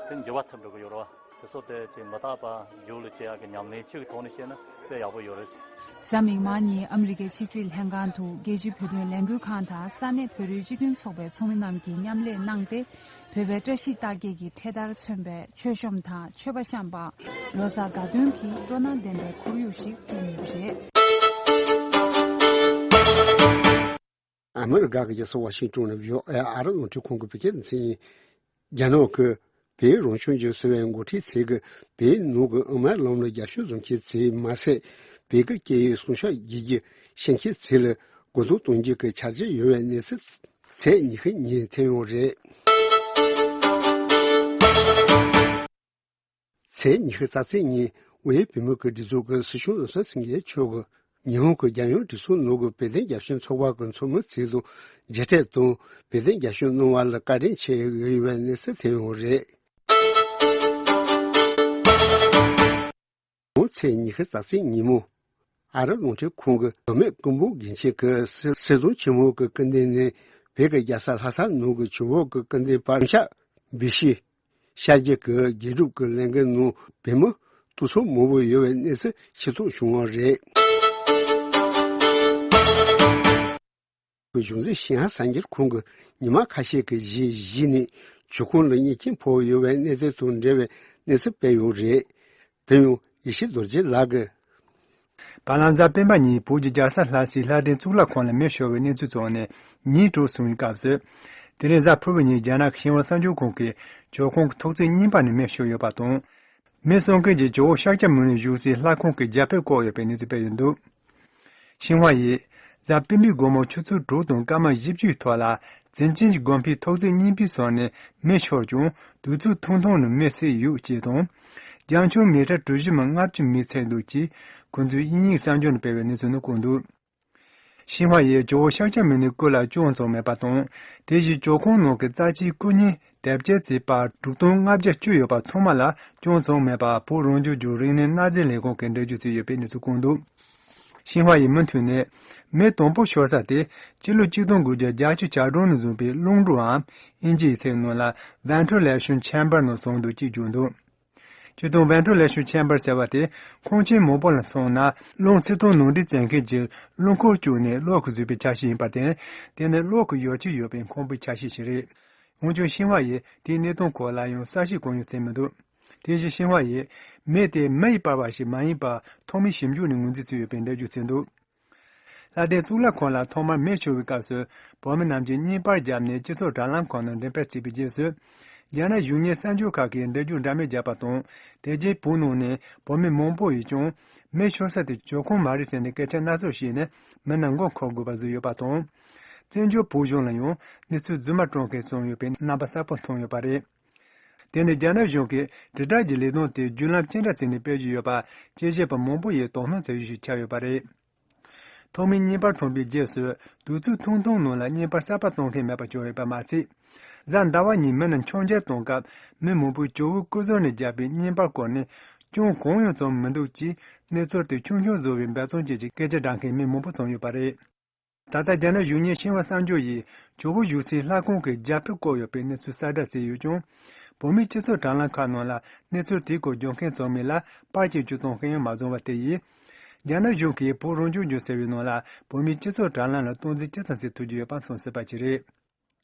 དེ་འགྱུར་བ་ཐེབས་འགྲོ་གི་ཡོད་རེད་པ། དེ་ཚོ་དེ་ཅིག་མི་རྟག་པ་རྒྱུད་ལ་སྐྱེ་ཡག་གི་ཉམས་ལེན་ཅིག་གི་ཐོག་ནས་བཤད་ན་དཔེ་ཡག་པོ་ཡོད་རེད། གཟའ་མིག་དམར་ཉིན་ཨ་མི་རི་ཀའི་ཕྱི་སྲིད་ལྷན་ཁང་དུ་རྒྱལ་སྤྱིའི་བོད་དོན་ལས་འགུལ་ཁང་དང་ས་གནས་བོད་རིགས་སྤྱི་མཐུན་ཚོགས་པའི་ཚོགས་མི་རྣམས་ཀྱིས་མཉམ་ལས་གནང་སྟེ། བོད་པའི་བཀྲ་ཤིས་རྟགས་བརྒྱད་ཀྱི་འཕྲེད་དར་མཚོན་པའི་མཆོད་བཤམས་དང་མཆོད་པ་བཤམས་པ། ལོ་གསར་དགའ་སྟོན་གྱི་སྤྲོ་སྣང་ལྡན་པའི་ཁོར་ཡུག་ཞིག་བསྐྲུན་ཡོད་པ་རེད། ཨ་མི་རི་ཀ་གི་རྒྱལ་ས་ཝ་ཤིང་ཏོན་ནས་བྷི་ཨོ་ཨེ་ཨ་རི་རླུང་འཕྲིན་ཁང་གི་བོད་སྐད་སྡེ་ཚན་ཡིན། རྒྱ་ནག་གིས་བོད་རང་སྐྱོང་ལྗོངས་ཟེར་བའི་འགོ་ཁྲིད་ཚོས་ཀྱིས་བོད་ནང་གི་དབུ་མའི་ལམ་ལ་རྒྱབ་སྐྱོར་བཟོ་མཁན་ཚོས་མ་ཟད། བོད་ཀྱི་སྐད་ཡིག་སྲུང་སྐྱོབ་བྱེད་རྒྱུ་ཤེས་མཁན་ཚོ་ལ་རྒོལ་རྡུང་གཏོང་རྒྱུ་གི་འཆར་གཞི་ཡོད་པའི་གནས་ཚུལ་ཚེས་ཉི་ཤུ་ཉིན་ཐོན་ཡོད་རེད། ཚེས་ཉི་ཤུ་རྩ་གཅིག་ཉིན་དབུས་བོད་མིའི་སྒྲིག་འཛུགས་ཀྱི་སྲིད་སྐྱོང་བློ་བཟང་སེང་གེ་མཆོག་གིས་ ཉི་ཧོང་གི་རྒྱལ་ཡོངས་སྒྲིག་འཛུགས་ནང་གི་བོད་དོན་རྒྱབ་སྐྱོར་ཚོགས་པ་གི་ཚོགས་མི་ཚོས་དང་མཇལ་འཕྲད་དང་བོད་དོན་རྒྱབ་སྐྱོར་གནང་བ་ལ་བཀའ་དྲིན་ཆེ་ཡོད་པའི་གནས་ཚུལ་ཐོན་ཡོད་རེད། ཚེས་ཉི་ཤུ་རྩ་གཅིག་ཉིན་མོ། ཨ་རི་རླུང་འཕྲིན་ཁང་གི་མདོ་སྨད་ཀོང་པོ་དགོན་ཆེན་གྱི་སྲིད་སྲིད་དོན་ཆེན་མོ་གི་སྐུ་མདུན་ནས་བོད་ཀྱི་རྒྱལ་ས་ལྷ་ས་ནང་གི་ཇོ་བོ་གི་སྐུ་མདུན་བར་ཤ་བི་ཤི་ཤར་རྒྱུད་ཀྱི་དགེ་སྒྲུབ་ཀྱི་ལས་འགུལ་ནང་བོད་མི་སྟོང་ཚོ་མང་པོ་ཡོད་པའི་གནས་ཚུལ་ཤེས་རྟོགས་བྱུང་བ་རེད། གཞུང་འཛིན་ཞིན་ཧྭ་གསར་འགྱུར་ཁང་གིས་ཉི་མ་ཁ་ཤས་ཀྱི་རྗེས་གཞི་ནས་ཇོ་ཁང་ལ་གཉེན་སྐྱིན་ཕོག་ཡོད་པའི་གནས་ཚུལ་དང་འབྲེལ་བའི་གནས་ཚུལ་སྤེལ་ཡོད་རེད། དེ་ཡང་ཡེ་ཤེས་རྡོ་རྗེ་ལགས་ཀྱིས། བར་ལམ་གཟའ་སྤེན་པ་ཉིན་བོད་ཀྱི་རྒྱལ་ས་ལྷ་སའི་ལྷ་ལྡན་གཙུག་ལག་ཁང་ལ་མེ་ཤོར་བའི་གནས་ཚུལ་ཐོན་ནས་ཉིན་དྲུག་སོང་བའི་སྐབས་སུ། དེ་རིང་གཟའ་ཕུར་བུ་ཉིན་རྒྱ་ནག་གི་ཤིན་ཧྭ་གསར་འགྱུར་ཁང་གིས་ཇོ་ཁང་གི་ཐོག་བརྩེགས་གཉིས་པ་ནས་མེ་ཤོར་ཡོད་པ་དང་། མེ་གསོད་མཁན་གྱིས་ཇོ་བོ་ཤཱཀྱ་མུ་ནེ་བཞུགས་སའི་ལྷ་ཁང་གི་རྒྱ་ཕིབས་བཀོག་ཡོད་པའི་གནས་ཚུལ་སྤེལ་ཡོད་འདུག་ཤིན་ཧྭ་ཡིས་གཟའ་སྤེན་པའི་དགོང་མོ་ཆུ་ཚོད་དྲུག་དང་སྐར་མ་བཞི་བཅུའི་ཐོག་ལ་ཙིན་ཅིན་གྱི་དགོན་པའི་ཐོག་བརྩེགས་གཉིས་པའི་ཟུར་ནས་མེ་ཤོར་ཀྱང་དུས་ཚོད་ཐུང་ཐུང་ནང་མེ་བསད་ཡོད་ཅེས་དང་། རྒྱང་ཆོག་མི་ཊར་གྲུ་བཞི་མ་ལྔ་བཅུ་མེ་ཚིག་འདུག་ཅེས་ཁོང་ཚོས་དབྱིན་ཡིག་གསར་འགྱུར་ནང་སྤེལ་བའི་གནས་ཚུལ་ནང་བཀོད་འདུག་ཤིན་ཧྭ་ཡིས་ཇོ་བོ་ཤཱཀྱ་མུ་ནེའི་སྐུ་ལ་སྐྱོན་བཙུགས་མེད་པ་དང་། དེ་བཞིན་ཇོ་ཁང་ནང་གི་རྩ་ཆེའི་སྐུ་བརྙན་དེབ་སྐྱེལ་ཚད་པར་དྲུག་སྟོང་ལྔ་བརྒྱ་བཅུ་ཡོད་པ་ཚང་མ་ལ་སྐྱོན་བཙུགས་མེད་པ་བོད་རང་སྐྱོང་ལྗོངས་རིག་གནས་གནའ་རྫས་ལས་ཁུངས་ཀྱིས་འགྲེལ་བརྗོད་བྱས་ཡོད་པའི་གནས་ཚུལ་བཀོད་འདུག་ཤིན་ཧྭ་ཡི་མུ་མཐུད་ནས་མེ་དང་པོ་ཤོར་ས་དེ་སྤྱི་ལོ་ཆིག་སྟོང་དགུ་བརྒྱ་བརྒྱད་ཅུ་གྱ་གྲངས་ནས་བཟུང་པའི་རླུང་འགྲོའམ་དབྱིན་ཇིའི་ཚིག་ནང་ལ་ventilation chamber ནང་བྱུང་འདུག་ཅེས་བརྗོད་འདུག་སྤྱིར་བཏང་ventilation chamber ཟེར་བ་དེ་ཁང་ཆེན་མང་པོ་ལ་མཚོན་ན་རླུང་ཚིག་དང་ནང་འདྲེན་བྱེད་མཁན་གྱི་རླུང་འཁོར་བཅུག་ནས་གློག་གིས་བཟོས་པའི་ཆ་ཤས་ཡིན་པར་བརྟེན། དེ་ནི་གློག་གི་ཡོ་བྱད་ཡོད་པའི་ཁང་པའི་ཆ་ཤས་ཤིག་རེད། འོན་ཀྱང་ཤིན་ཧྭ་ཡིས་དེའི་གནས་སྟངས་སྐོར་ལ་ཡང་གསལ་བཤད་གང་ཡང་བྱས་མི་འདུག་དེ་བཞིན་ཤིན་ཧྭ་ཡིས་མེ་དེ་མེ་ཡིས་སྤར་བ་ཞིག་མ་ཡིན་པར་ཐོག་མའི་ཞིབ་འཇུག་ནས་ངོས་འཛིན་བྱས་ཡོད་པའི་འགྲེལ་བརྗོད་བྱས་འདུག་ལྷ་ལྡན་གཙུག་ལག་ཁང་ལ་ཐོག་མར་མེ་ཤོར་བའི་སྐབས་སུ་བོད་མི་རྣམས་ཀྱིས་བརྙན་པར་བརྒྱབ་ནས་སྤྱི་ཚོགས་དྲ་ལམ་ཁག་ནང་འགྲེམས་སྤེལ་བྱས་པའི་རྗེས་སུ། རྒྱ་ནག་གཞུང་གཉེར་གསར་འགྱུར་ཁག་གིས་འགྲེལ་བརྗོད་འདྲ་མིན་བརྒྱབ་པ་དང་། དེ་རྗེས་བོད་ནང་ནས་བོད་མི་མང་པོ་ཡིས་ཀྱང་མེ་ཤོར་ས་དེ་ཇོ་ཁང་མ་རེད་ཟེར་ནས་སྐད་ཆ་སྣ་ཚོགས་བཤད་ནས་མི་རྣམས་མགོ་འཁོར་དགོས་པ་བཟོས་ཡོད་པ་དང་། བཙན་བྱོལ་བོད་གཞུང་ལ་ཡང་གནས་ཚུལ་རྫུན་མ་བཀྲམ་མཁན་བཟུང་ཡོད་པའི་རྣམ་པ་གསལ་པོ་མཐོང་ཡོད་པ་རེད། དེ་ནི་རྒྱ་ནག་གཞུང་གིས་དྲིལ་བསྒྲགས་ཀྱི་ལས་དོན་དེ་བརྒྱུད་ལམ་ཅི་འདྲ་བརྩིས་ནས་སྤེལ་བཞིན་ཡོད་པ་དཔྱད་ཞིབ་པ་མང་པོ་ཡིས་དོ་སྣང་བྱེད་རྒྱུ་ཞིག་ཆགས་ཡོད་པ་རེད། ཐོག་མའི་བརྙན་པར་མཐོང་བའི་རྗེས་སུ་དུས་ཚོད་ཐུང་ཐུང་ནང་ལ་བརྙན་པར་གསར་པ་གཏོང་མཁན་མེད་པ་བྱུང་ཡོད་པ་མ་ཟད། གཟའ་ཟླ་བ་ཉིན་མི་རྣམས་མཆོད་མཇལ་གཏོང་སྐབས་མི་མང་པོས་ཇོ་བོའི་སྐུ་གཟུགས་ནས་བརྒྱབ་པའི་བརྙན་པར་བཀོད་ནས་སྐྱོན་གང་ཡང་བྱུང་མི་འདུག་ཅེས་གནས་ཚུལ་དེ་ཆུང་ཆུང་བཟོ་བའི་འབད་བརྩོན་བྱེད་ཀྱི་སྐད་ཆ་བསྒྲགས་མཁན་མི་མང་པོ་བྱུང་ཡོད་པ་རེད། ད་ལྟ་རྒྱ་ནག་གཞུང་གཉེར་ཤིན་ཧྭ་གསར་འགྱུར་ཡིས་ཇོ་བོ་བཞུགས་སའི་ལྷ་ཁང་གི་རྒྱ་ཕིབས་བཀོད་ཡོད་པའི་གནས་ཚུལ་གསལ་བསྒྲགས་བྱས་ཡོད་ཀྱང་། བོད་མིའི་སྤྱི་ཚོགས་དྲ་ལམ་ཁག་ནང་ལ་གནས་ཚུལ་དེའི་སྐོར་བརྗོད་མཁན་ཚང་མས་ལ་པར་གྱིས་བཅུ་གཏོང་མཁན་ཡང་མ་བྱུང་བ་དེ་ཡིས། རྒྱ་ནག་གཞུང་གིས་བོད་རང་སྐྱོང་ལྗོངས་ཟེར་བའི་ནང་ལ་བོད་མིའི་སྤྱི་ཚོགས་དྲ་ལམ་ལ་སྟངས་འཛིན་ཇི་ཙམ་བྱེད་ཐུབ་ཀྱི་ཡོད་པ་མཚོན་སྲིད་པ་ཅིག་རེད།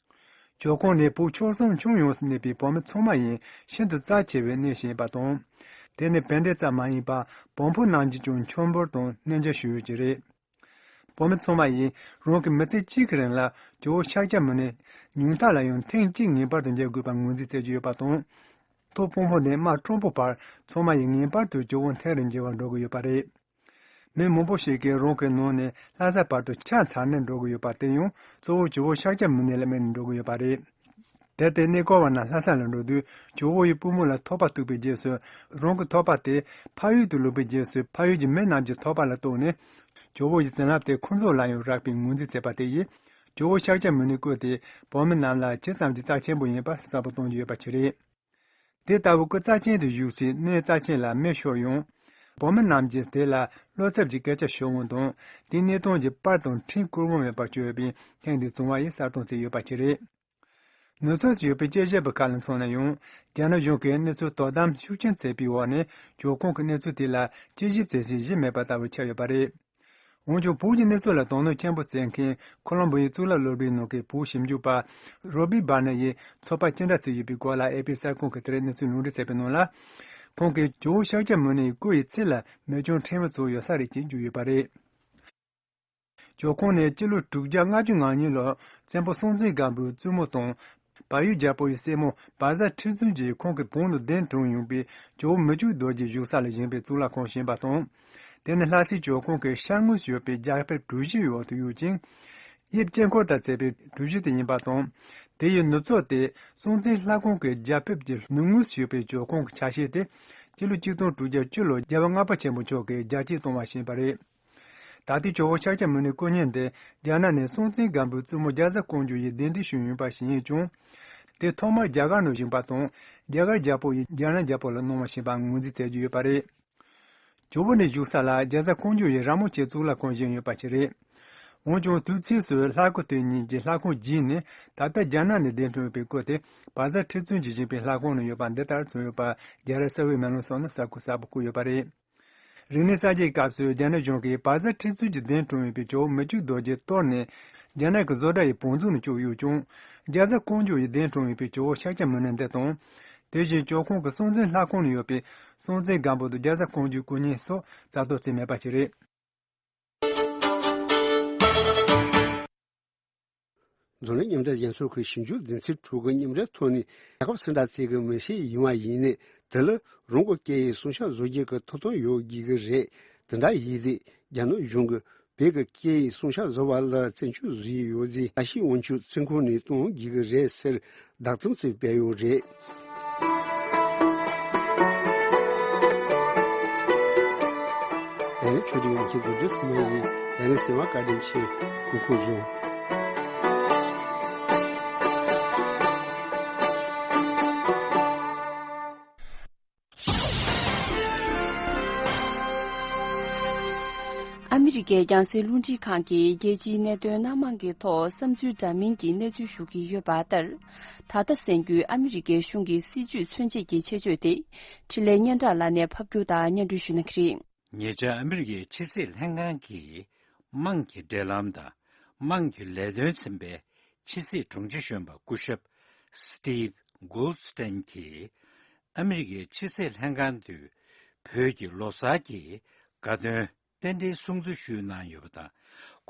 ཇོ་ཁང་ནི་བོད་ཆོལ་གསུམ་ཁྱོན་ཡོངས་སུ་གནས་པའི་བོད་མི་ཚང་མ་ཡིན་ཤིན་ཏུ་རྩ་ཆེ་བའི་གནས་ཤིག་ཡིན་པ་དང་། དེ་ནི་བན་དེ་ཙམ་མ་ཡིན་པར་བོན་པོ་རྣམས་ཀྱིས་ཀྱང་མཆོད་འབུལ་དང་གནས་མཇལ་ཞུ་ཡུལ་ཅིག་རེད། བོད་མི་ཚང་མ་ཡིས་རང་གི་མི་ཚེ་གཅིག་གི་རིང་ལ་ཇོ་བོ་ཤཱཀྱ་མུ་ནེ་ཉུང་མཐའ་ལ་ཡང་ཐེངས་གཅིག་ངེས་པར་དུ་མཇལ་དགོས་པར་ངོས་འཛིན་བྱེད་ཀྱི་ཡོད་པ་དང་། ཐོག་དཔོན་པོ་ནས་དམག་དྲག་པོ་བར་ཚང་མ་ཡིས་ངེས་པར་དུ་ཇོ་བོ་མཐའ་རུ་མཇལ་བར་འགྲོ་གི་ཡོད་པ་རེད། མི་མང་པོ་ཞིག་གིས་རང་གི་ནང་ནས་ལྷ་ས་བར་དུ་ཆ་ཚང་ནས་འགྲོ་གི་ཡོད་པ་དེ་ཡང་གཙོ་བོ་ཇོ་བོ་ཤཱཀྱ་མུ་ནེ་ལ་དམིགས་ནས་འགྲོ་གི་ཡོད་པ་རེད། དེར་བརྟེན་གནས་སྐོར་བ་རྣམས་ལྷ་ས་ལ་འགྲོ་དུས་ཇོ་བོ་ཡི་པུས་མོ་ལ་ཐོགས་པ་གཏུགས་པའི་རྗེས་སུ་རང་གི་ཐོགས་པ་དེ་ཕ་ཡུལ་དུ་ལོག་པའི་རྗེས་སུ་ཕ་ཡུལ་གྱི་མི་རྣམས་ཀྱི་ཐོགས་པ་ལ་གཏུགས་ནས་ཇོ་བོ་ཡི་བྱིན་རླབས་དེ་ཁོང་ཚོ་ལ་ཡང་རག་པའི་ངོས་འཛིན་བྱས་པ་དེ་ཡིས་ཇོ་བོ་ཤཱཀྱ་མུ་ནེའི་སྐུ་དེ་བོད་མི་རྣམས་ལ་ཇི་ཙམ་གྱི་རྩ་ཆེན་པོ་ཡིན་པ་གསལ་པོ་གཏོང་རྒྱུ་ཡོད་པ་ཞིག་རེད། དེ་ལྟ་བུ་སྐུ་རྩ་ཆེན་དུ་བཞུགས་སའི་གནས་རྩ་ཆེན་ལ་མེ་ཤོར་ཡང་། བོད་མི་རྣམས་ཀྱིས་དེ་ལ་བློ་འཚབ་ཀྱི་སྐད་ཆ་ཤོར་འོང་དང་དེའི་གནས་སྟངས་ཀྱི་པར་དང་འཕྲིན་བསྐུར་འོང་མེད་པར་གྱུར་ཡོད་པའི་ཐེངས་འདིའི་བྱུང་བ་ཡིས་གསལ་སྟོན་བྱས་ཡོད་པ་ཞིག་རེད། ནུབ་ཕྱོགས་སུ་ཡོད་པའི་དཔྱད་ཞིབ་པ་ཁག་ལ་མཚོན་ན་ཡང་རྒྱ་ནག་གཞུང་གིས་གནས་ཚུལ་དོ་དམ་ཤུགས་ཆེན་བྱས་པའི་འོག་ནས་ཇོ་ཁང་གི་གནས་ཚུལ་དེ་ལ་དཔྱད་ཞིབ་བྱེད་སའི་གཞི་མེད་པ་ལྟ་བུ་ཆགས་ཡོད་པ་རེད། འོན་ཀྱང་བོད་ཀྱི་གནས་ཚུལ་ལ་དོ་སྣང་ཆེན་པོ་བྱེད་མཁན་ཁོ་ལོམ་བོ་ཡི་གཙུག་ལག་སློབ་གྲྭའི་ནང་གི་བོད་ཞིབ་འཇུག་པ་རོ་བྷི་བྷ་ནེ་ཡིས་ཚོད་དཔག་ཅི་འདྲ་བྱས་ཡོད་པའི་སྐོར་ལ་ཨེ་པི་གསར་ཁང་གིས་དེ་རིང་གནས་ཚུལ་ལུང་འདྲེན་བྱས་པའི་ནང་ལ། ཁོང་གིས་ཇོ་བོ་ཤཱཀྱ་མུ་ནེ་ཡི་སྐུ་ཡི་རྩིབས་ལ་མེ་ལྕེ་ཕྲན་བུ་ཚོ་ཡོད་ས་རེད་ཅེས་བརྗོད་ཡོད་པ་རེད། ཇོ་ཁང་ནི་སྤྱི་ལོ་དྲུག་བརྒྱ་ལྔ་བཅུ་ང་གཉིས་ལོར་བཙན་པོ་སྲོང་བཙན་སྒམ་པོའི་བཙུན་མོ་དང་། བལ་ཡུལ་རྒྱལ་པོ་ཡི་སྲས་མོ་བལ་བཟའ་ཁྲི་བཙུན་གྱིས་ཁོང་གི་བོན་དུ་གདན་དྲངས་ཡོང་བའི་ཇོ་བོ་མི་བསྐྱོད་རྡོ་རྗེ་བཞུགས་ས་ལ་བཞེངས་པའི་གཙུག་ལག་ཁང་ཞིག་ཡིན་པ་དང་། དེ་ནི་ལྷ་སའི་ཇོ་ཁང་གི་ཤར་ངོས་སུ་ཡོད་པའི་རྒྱ་ཕིབས་གྲུ་བཞིའི་འོག་ཏུ་ཡོད་ཅིང་། དབྱིབས་དཀྱིལ་འཁོར་དང་བཅས་པའི་གྲུ་བཞི་དེ་ཡིན་པ་དང་། དེ་ཡི་ནུབ་ཕྱོགས་དེ་སྲོང་བཙན་ལྷ་ཁང་གི་རྒྱ་ཕིབས་ཀྱི་ནུབ་ངོས་སུ་ཡོད་པའི་ཇོ་ཁང་གི་ཆ་ཤས་དེ་སྤྱི་ལོ་ཆིག་སྟོང་དྲུག་བརྒྱ་བཅུ་ལོར་རྒྱལ་བ་ལྔ་པ་ཆེན་པོ་མཆོག་གིས་རྒྱ་སྐྱེད་གཏོང་བ་ཞིག་ཡིན་པ་རེད། ད་ལྟའི་ཇོ་བོ་ཤཱཀྱ་མུ་ནེའི་སྐུ་བརྙན་དེ་རྒྱ་ནག་ནས་སྲོང་བཙན་སྒམ་པོའི་བཙུན་མོ་རྒྱ་བཟའ་ཀོང་ཇོ་ཡིས་གདན་འདྲེན་ཞུས་ཡོད་པ་ཞིག་ཡིན་ཀྱང་། དེ་ཐོག་མར་རྒྱ་གར་ནང་བཞེངས་པ་དང་། རྒྱ་གར་རྒྱལ་པོ་ཡིས་རྒྱ་ནག་རྒྱལ་པོ་ལ་གནང་བ་ཞིག་ཡིན་པ་ངོས་འཛིན་མཛད་ཀྱི་ཡོད་པ་རེད། ཇོ་བོ་ནས་བཞུགས་ས་ལ་རྒྱ་བཟའ་ཀོང་ཇོ་ཡི་ར་མོ་ཆེའི་གཙུག་ལག་ཁང་བཞེངས་ཡོད་པ་ཞིག་རེད། འོན་ཀྱང་དུས་མཚུངས་སུ་ལྷ་སྐུ་དེ་གཉིས་ཀྱི་ལྷ་ཁང་བརྒྱུད་ནས་ད་ལྟ་རྒྱ་ནག་ནས་གདན་དྲངས་ཡོད་པའི་སྐུ་དེ་བ་བཟའ་ཁྲི་བཙུན་གྱིས་བཞེངས་པའི་ལྷ་ཁང་ནང་ཡོད་པ་འདི་ལྟར་མཚོན་ཡོད་པ་རྒྱལ་རབས་གསར་བའི་མེ་ལོང་སོགས་ནས་གསར་ཁུག་གསལ་པོ་བཀོད་ཡོད་པ་རེད། རིག་གནས་གསར་བརྗེའི་སྐབས་སུ་རྒྱ་ནག་གཞུང་གིས་བ་བཟའ་ཁྲི་བཙུན་གྱིས་གདན་དྲངས་ཡོད་པའི་ཇོ་བོ་མི་བསྐྱོད་རྡོ་རྗེ་གཏོར་ནས་རྒྱ་ནག་གི་བཟོ་གྲྭ་ཡི་བང་མཛོད་ནང་བཅུག་ཡོད་ཀྱང་། རྒྱ་བཟའ་ཀོང་ཇོ་ཡིས་གདན་དྲངས་ཡོད་པའི་ཇོ་བོ་ཤཱཀྱ་མུ་ནེ་འདི་དང་། དེ་བཞིན་ཇོ་ཁང་གི་སྲོང་བཙན་ལྷ་ཁང་ནང་ཡོད་པའི་སྲོང་བཙན་སྒམ་པོ་དང་རྒྱ་བཟའ་ཀོང་ཇོའི་སྐུ་བརྙན་སོགས་གསལ་སྟོན་བྱས་མེད་པ་ཞིག་རེད། འཛམ་གླིང་མཉམ་འབྲེལ་རྒྱལ་ཚོགས་ཀྱི་ཞིབ་འཇུག་སྡེ་ཚན་དྲུག་གི་མཉམ་འབྲེལ་ཐོག་ནས་རྒྱལ་ཁབ་སུ་འདྲ་བརྩི་གི་མི་ཤེས་ཡིན་པ་ཡིན་ནའི་དེ་ལ་རང་གི་སྐད་ཡིག་སྲུང་སྐྱོབ་བཟོ་རྒྱུ་གི་ཐོབ་ཐང་ཡོད་དགོས་ཀྱི་རེད། དེ་འདྲ་ཡིན་དུས་རྒྱ་ནག་གཞུང་གིས་བོད་ཀྱི་སྐད་ཡིག་སྲུང་སྐྱོབ་བཟོ་བ་ལ་བཙན་སྐྱོང་བཟོས་ཡོད་ཅེས་བཀྲ་ཤིས་དབང་ཕྱུག་ཚེ་མཁོ་ནས་གཏོང་དགོས་ཀྱི་རེད་ཟེར་བརྡ་གཏམ་ཞིག་སྤེལ་ཡོད་རེད། དེ་ནི་ཆོས་སྒྲིག་ཡོང་ཆེད་རྡོ་རྗེ་སུ་མ་ཡིན། དེ་ནི་སེམས་པ་བཀའ་དྲིན་ཆེ། སྐུ་ཁམས་བཟང་། ཨ་མི་རི་ཀའི་རྒྱང་སྲིང་རླུང་འཕྲིན་ཁང་གིས་རྒྱལ་སྤྱིའི་གནད་དོན་སྣ་མང་གི་ཐོག་བསམ་ཚུལ་འདྲ་མིན་གྱི་གནས་ཚུལ་ཞུ་གི་ཡོད་པ་ལྟར། ད་ལྟ་གསན་རྒྱུའི་ཨ་མི་རི་ཀའི་གཞུང་གི་སྲིད་ཇུས་མཚོན་བྱེད་ཀྱི་ཆེད་བརྗོད་དེ། འཕྲིན་ལས་སྙན་གྲགས་ལགས་ནས་ཕབ་སྒྱུར་དང་སྙན་སྒྲོན་ཞུ་གནང་གི་རེད། ཉེ་ཆར་ཨ་མི་རི་ཀའི་ཕྱི་སྲིད་ལྷན་ཁང་གི་དམངས་ཀྱི་འབྲེལ་ལམ་དང་དམངས་ཀྱི་ལས་དོན་ཚན་པའི་ཕྱི་སྲིད་དྲུང་ཆེ་གཞོན་པ་སྐུ་ཞབས་Steve Goldstein་གྱིས་ཨ་མི་རི་ཀའི་ཕྱི་སྲིད་ལྷན་ཁང་དུ་བོད་ཀྱི་ལོ་གསར་གྱི་དགའ་སྟོན་རྟེན་འབྲེལ་སྲུང་བརྩི་ཞུས་གནང་ཡོད་པ་དང་།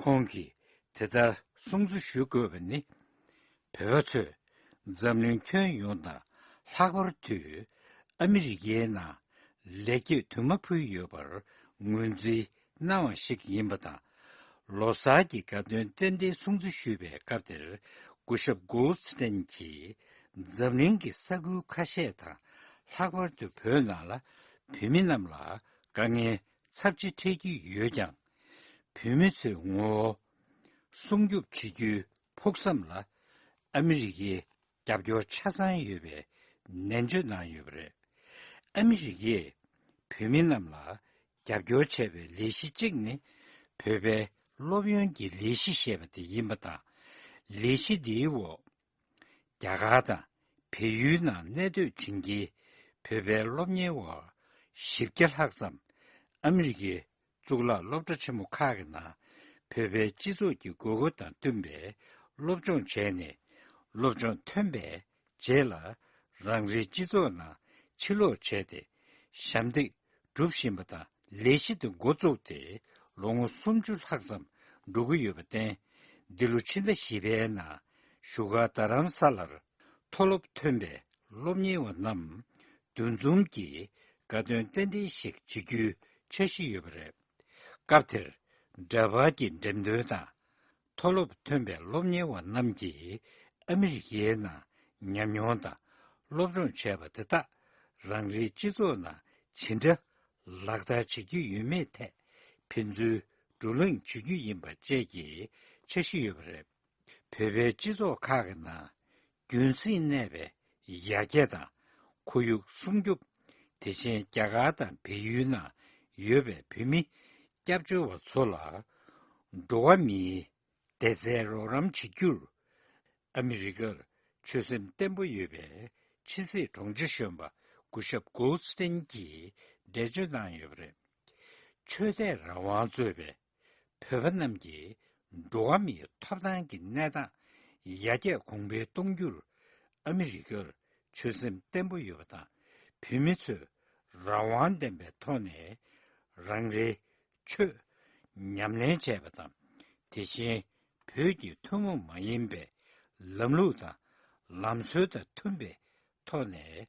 ཁོང་གིས་དེ་ལྟར་སྲུང་བརྩི་ཞུ་དགོས་པ་ནི། བོད་པ་ཚོས་འཛམ་གླིང་ཁྱོན་ཡོངས་དང་ལྷག་པར་དུ་ཨ་མི་རི་ཀའི་ནང་ལེགས་སྐྱེས་དུ་མ་ཕུལ་ཡོད་པར་ངོས་འཛིན་གནང་བ་ཞིག་ཡིན་པ་དང་། ལོ་གསར་གྱི་དགའ་སྟོན་རྟེན་འབྲེལ་སྲུང་བརྩི་ཞུས་པའི་སྐབས་དེར་སྐུ་ཞབས་Goldstein་གྱིས་འཛམ་གླིང་གི་ས་ཁུལ་ཁ་ཤས་དང་ལྷག་པར་དུ་བོད་ནང་ལ་བོད་མི་རྣམས་ལ་དཀའ་ངལ་ཚབས་ཆེ་འཕྲད་ཀྱི་ཡོད་ཀྱང་། བོད་མི་ཚོའི་ངོ་བོ་སྲུང་སྐྱོབ་བྱེད་རྒྱུའི་ཕུགས་བསམ་ལ་ཨ་མི་རི་ཀའི་རྒྱབ་སྐྱོར་ཆ་ཚང་ཡོད་པའི་ནན་བརྗོད་གནང་ཡོད་པ་རེད། ཨ་མི་རི་ཀས་བོད་མི་རྣམས་ལ་རྒྱབ་སྐྱོར་བྱས་པའི་ལས་གཞི་གཅིག་ནི་བོད་པའི་སློབ་ཡོན་གྱི་ལས་གཞི་ཞེས་པ་དེ་ཡིན་པ་དང་། ལས་གཞི་འདིའི་འོག་རྒྱ་གར་དང་བལ་ཡུལ་ནང་གནས་སྡོད་བྱེད་མཁན་བོད་པའི་སློབ་གཉེར་བ་བཞི་བརྒྱ་ལྷག་ཙམ་ཨ་མི་རི་ཀའི་གཙུག་ལག་སློབ་གྲྭ་ཆེན་མོ་ཁག་གི་ནང་བོད་པའི་སྤྱི་ཚོགས་ཀྱི་དགོས་མཁོ་དང་བསྟུན་པའི་སློབ་སྦྱོང་བྱས་ནས། སློབ་སྦྱོང་ཐོན་པའི་རྗེས་ལ་རང་རེའི་སྤྱི་ཚོགས་ནང་ཕྱིར་ལོག་བྱས་ཏེ་ཞབས་འདེགས་སྒྲུབ་བཞིན་པ་དང་། ལས་གཞི་དེ་འགོ་བཙུགས་ཏེ་ལོ་ངོ་སུམ་ཅུ་ལྷག་ཙམ་འགྲོ་གི་ཡོད་པར་བརྟེན། འདི་ལོ་ཕྱི་ཟླ་བཞི་པའི་ནང་བཞུགས་སྒར་རྡ་རམ་ས་ལར་མཐོ་སློབ་ཐོན་པའི་སློབ་གཉེར་བ་རྣམས་འདུ་འཛོམས་ཀྱིས་དགའ་སྟོན་རྟེན་འབྲེལ་ཞིག་བྱེད་རྒྱུའི་འཆར་གཞི་ཡོད་པ་རེད། སྐབས་དེར་འདྲ་པར་གྱི་འགྲེམས་སྟོན་དང་། མཐོ་སློབ་ཐོན་པའི་སློབ་གཉེར་བ་རྣམས་ཀྱིས་ཨ་མི་རི་ཀའི་ནང་ཉམས་མྱོང་དང་སློབ་སྦྱོང་བྱས་པ་དེ་དག་རང་རེའི་སྤྱི་ཚོགས་ནང་ཇི་འདྲ་ལག་བསྟར་བྱེད་ཀྱི་ཡོད་མེད་ཐད་ཕན་ཚུན་བགྲོ་གླེང་བྱེད་རྒྱུ་ཡིན་པ་བཅས་ཀྱི་འཆར་གཞི་ཡོད་པ་རེད། བོད་པའི་སྤྱི་ཚོགས་ཁག་གི་ནང་རྒྱུན་སྲིང་གནས་པའི་ཡར་རྒྱས་དང་ཁོར་ཡུག་སྲུང་སྐྱོབ། དེ་བཞིན་རྒྱ་གར་དང་བལ་ཡུལ་ནང་ཡོད་པའི་བོད་མི་སྐྱབས་བཅོལ་བ་ཚོ་ལ་འགྲོ་བ་མིའི་བདེ་རྩའི་རོགས་རམ་བྱེད་རྒྱུར་ཨ་མི་རི་ཀར་ཆོད་སེམས་བརྟན་པོ་ཡོད་པའི་ཕྱི་སྲིད་དྲུང་ཆེ་གཞོན་པ་སྐུ་ཞབས་གོལ་སྟེན་གྱིས་འགྲེལ་བརྗོད་གནང་ཡོད་པ་རེད། ཆོས་དད་རང་དབང་གཙོས་པའི་བོད་པ་རྣམས་ཀྱི་འགྲོ་བ་མིའི་ཐོབ་ཐང་གི་གནས་སྟངས་ཡར་རྒྱས་གོང་འཕེལ་གཏོང་རྒྱུར་ཨ་མི་རི་ཀར་ཆོད་སེམས་བརྟན་པོ་ཡོད་པ་དང་། བོད་མི་ཚོས་རང་དབང་ལྡན་པའི་ཐོག་ནས་རང་རེའི་ཆོས་ཉམས་ལེན་བྱས་པ་དང་། དེ་བཞིན་བོད་ཀྱི་ཐུན་མོང་མ་ཡིན་པའི་ལམ་ལུགས་དང་ལམ་སྲོལ་དང་མཐུན་པའི་ཐོག་ནས་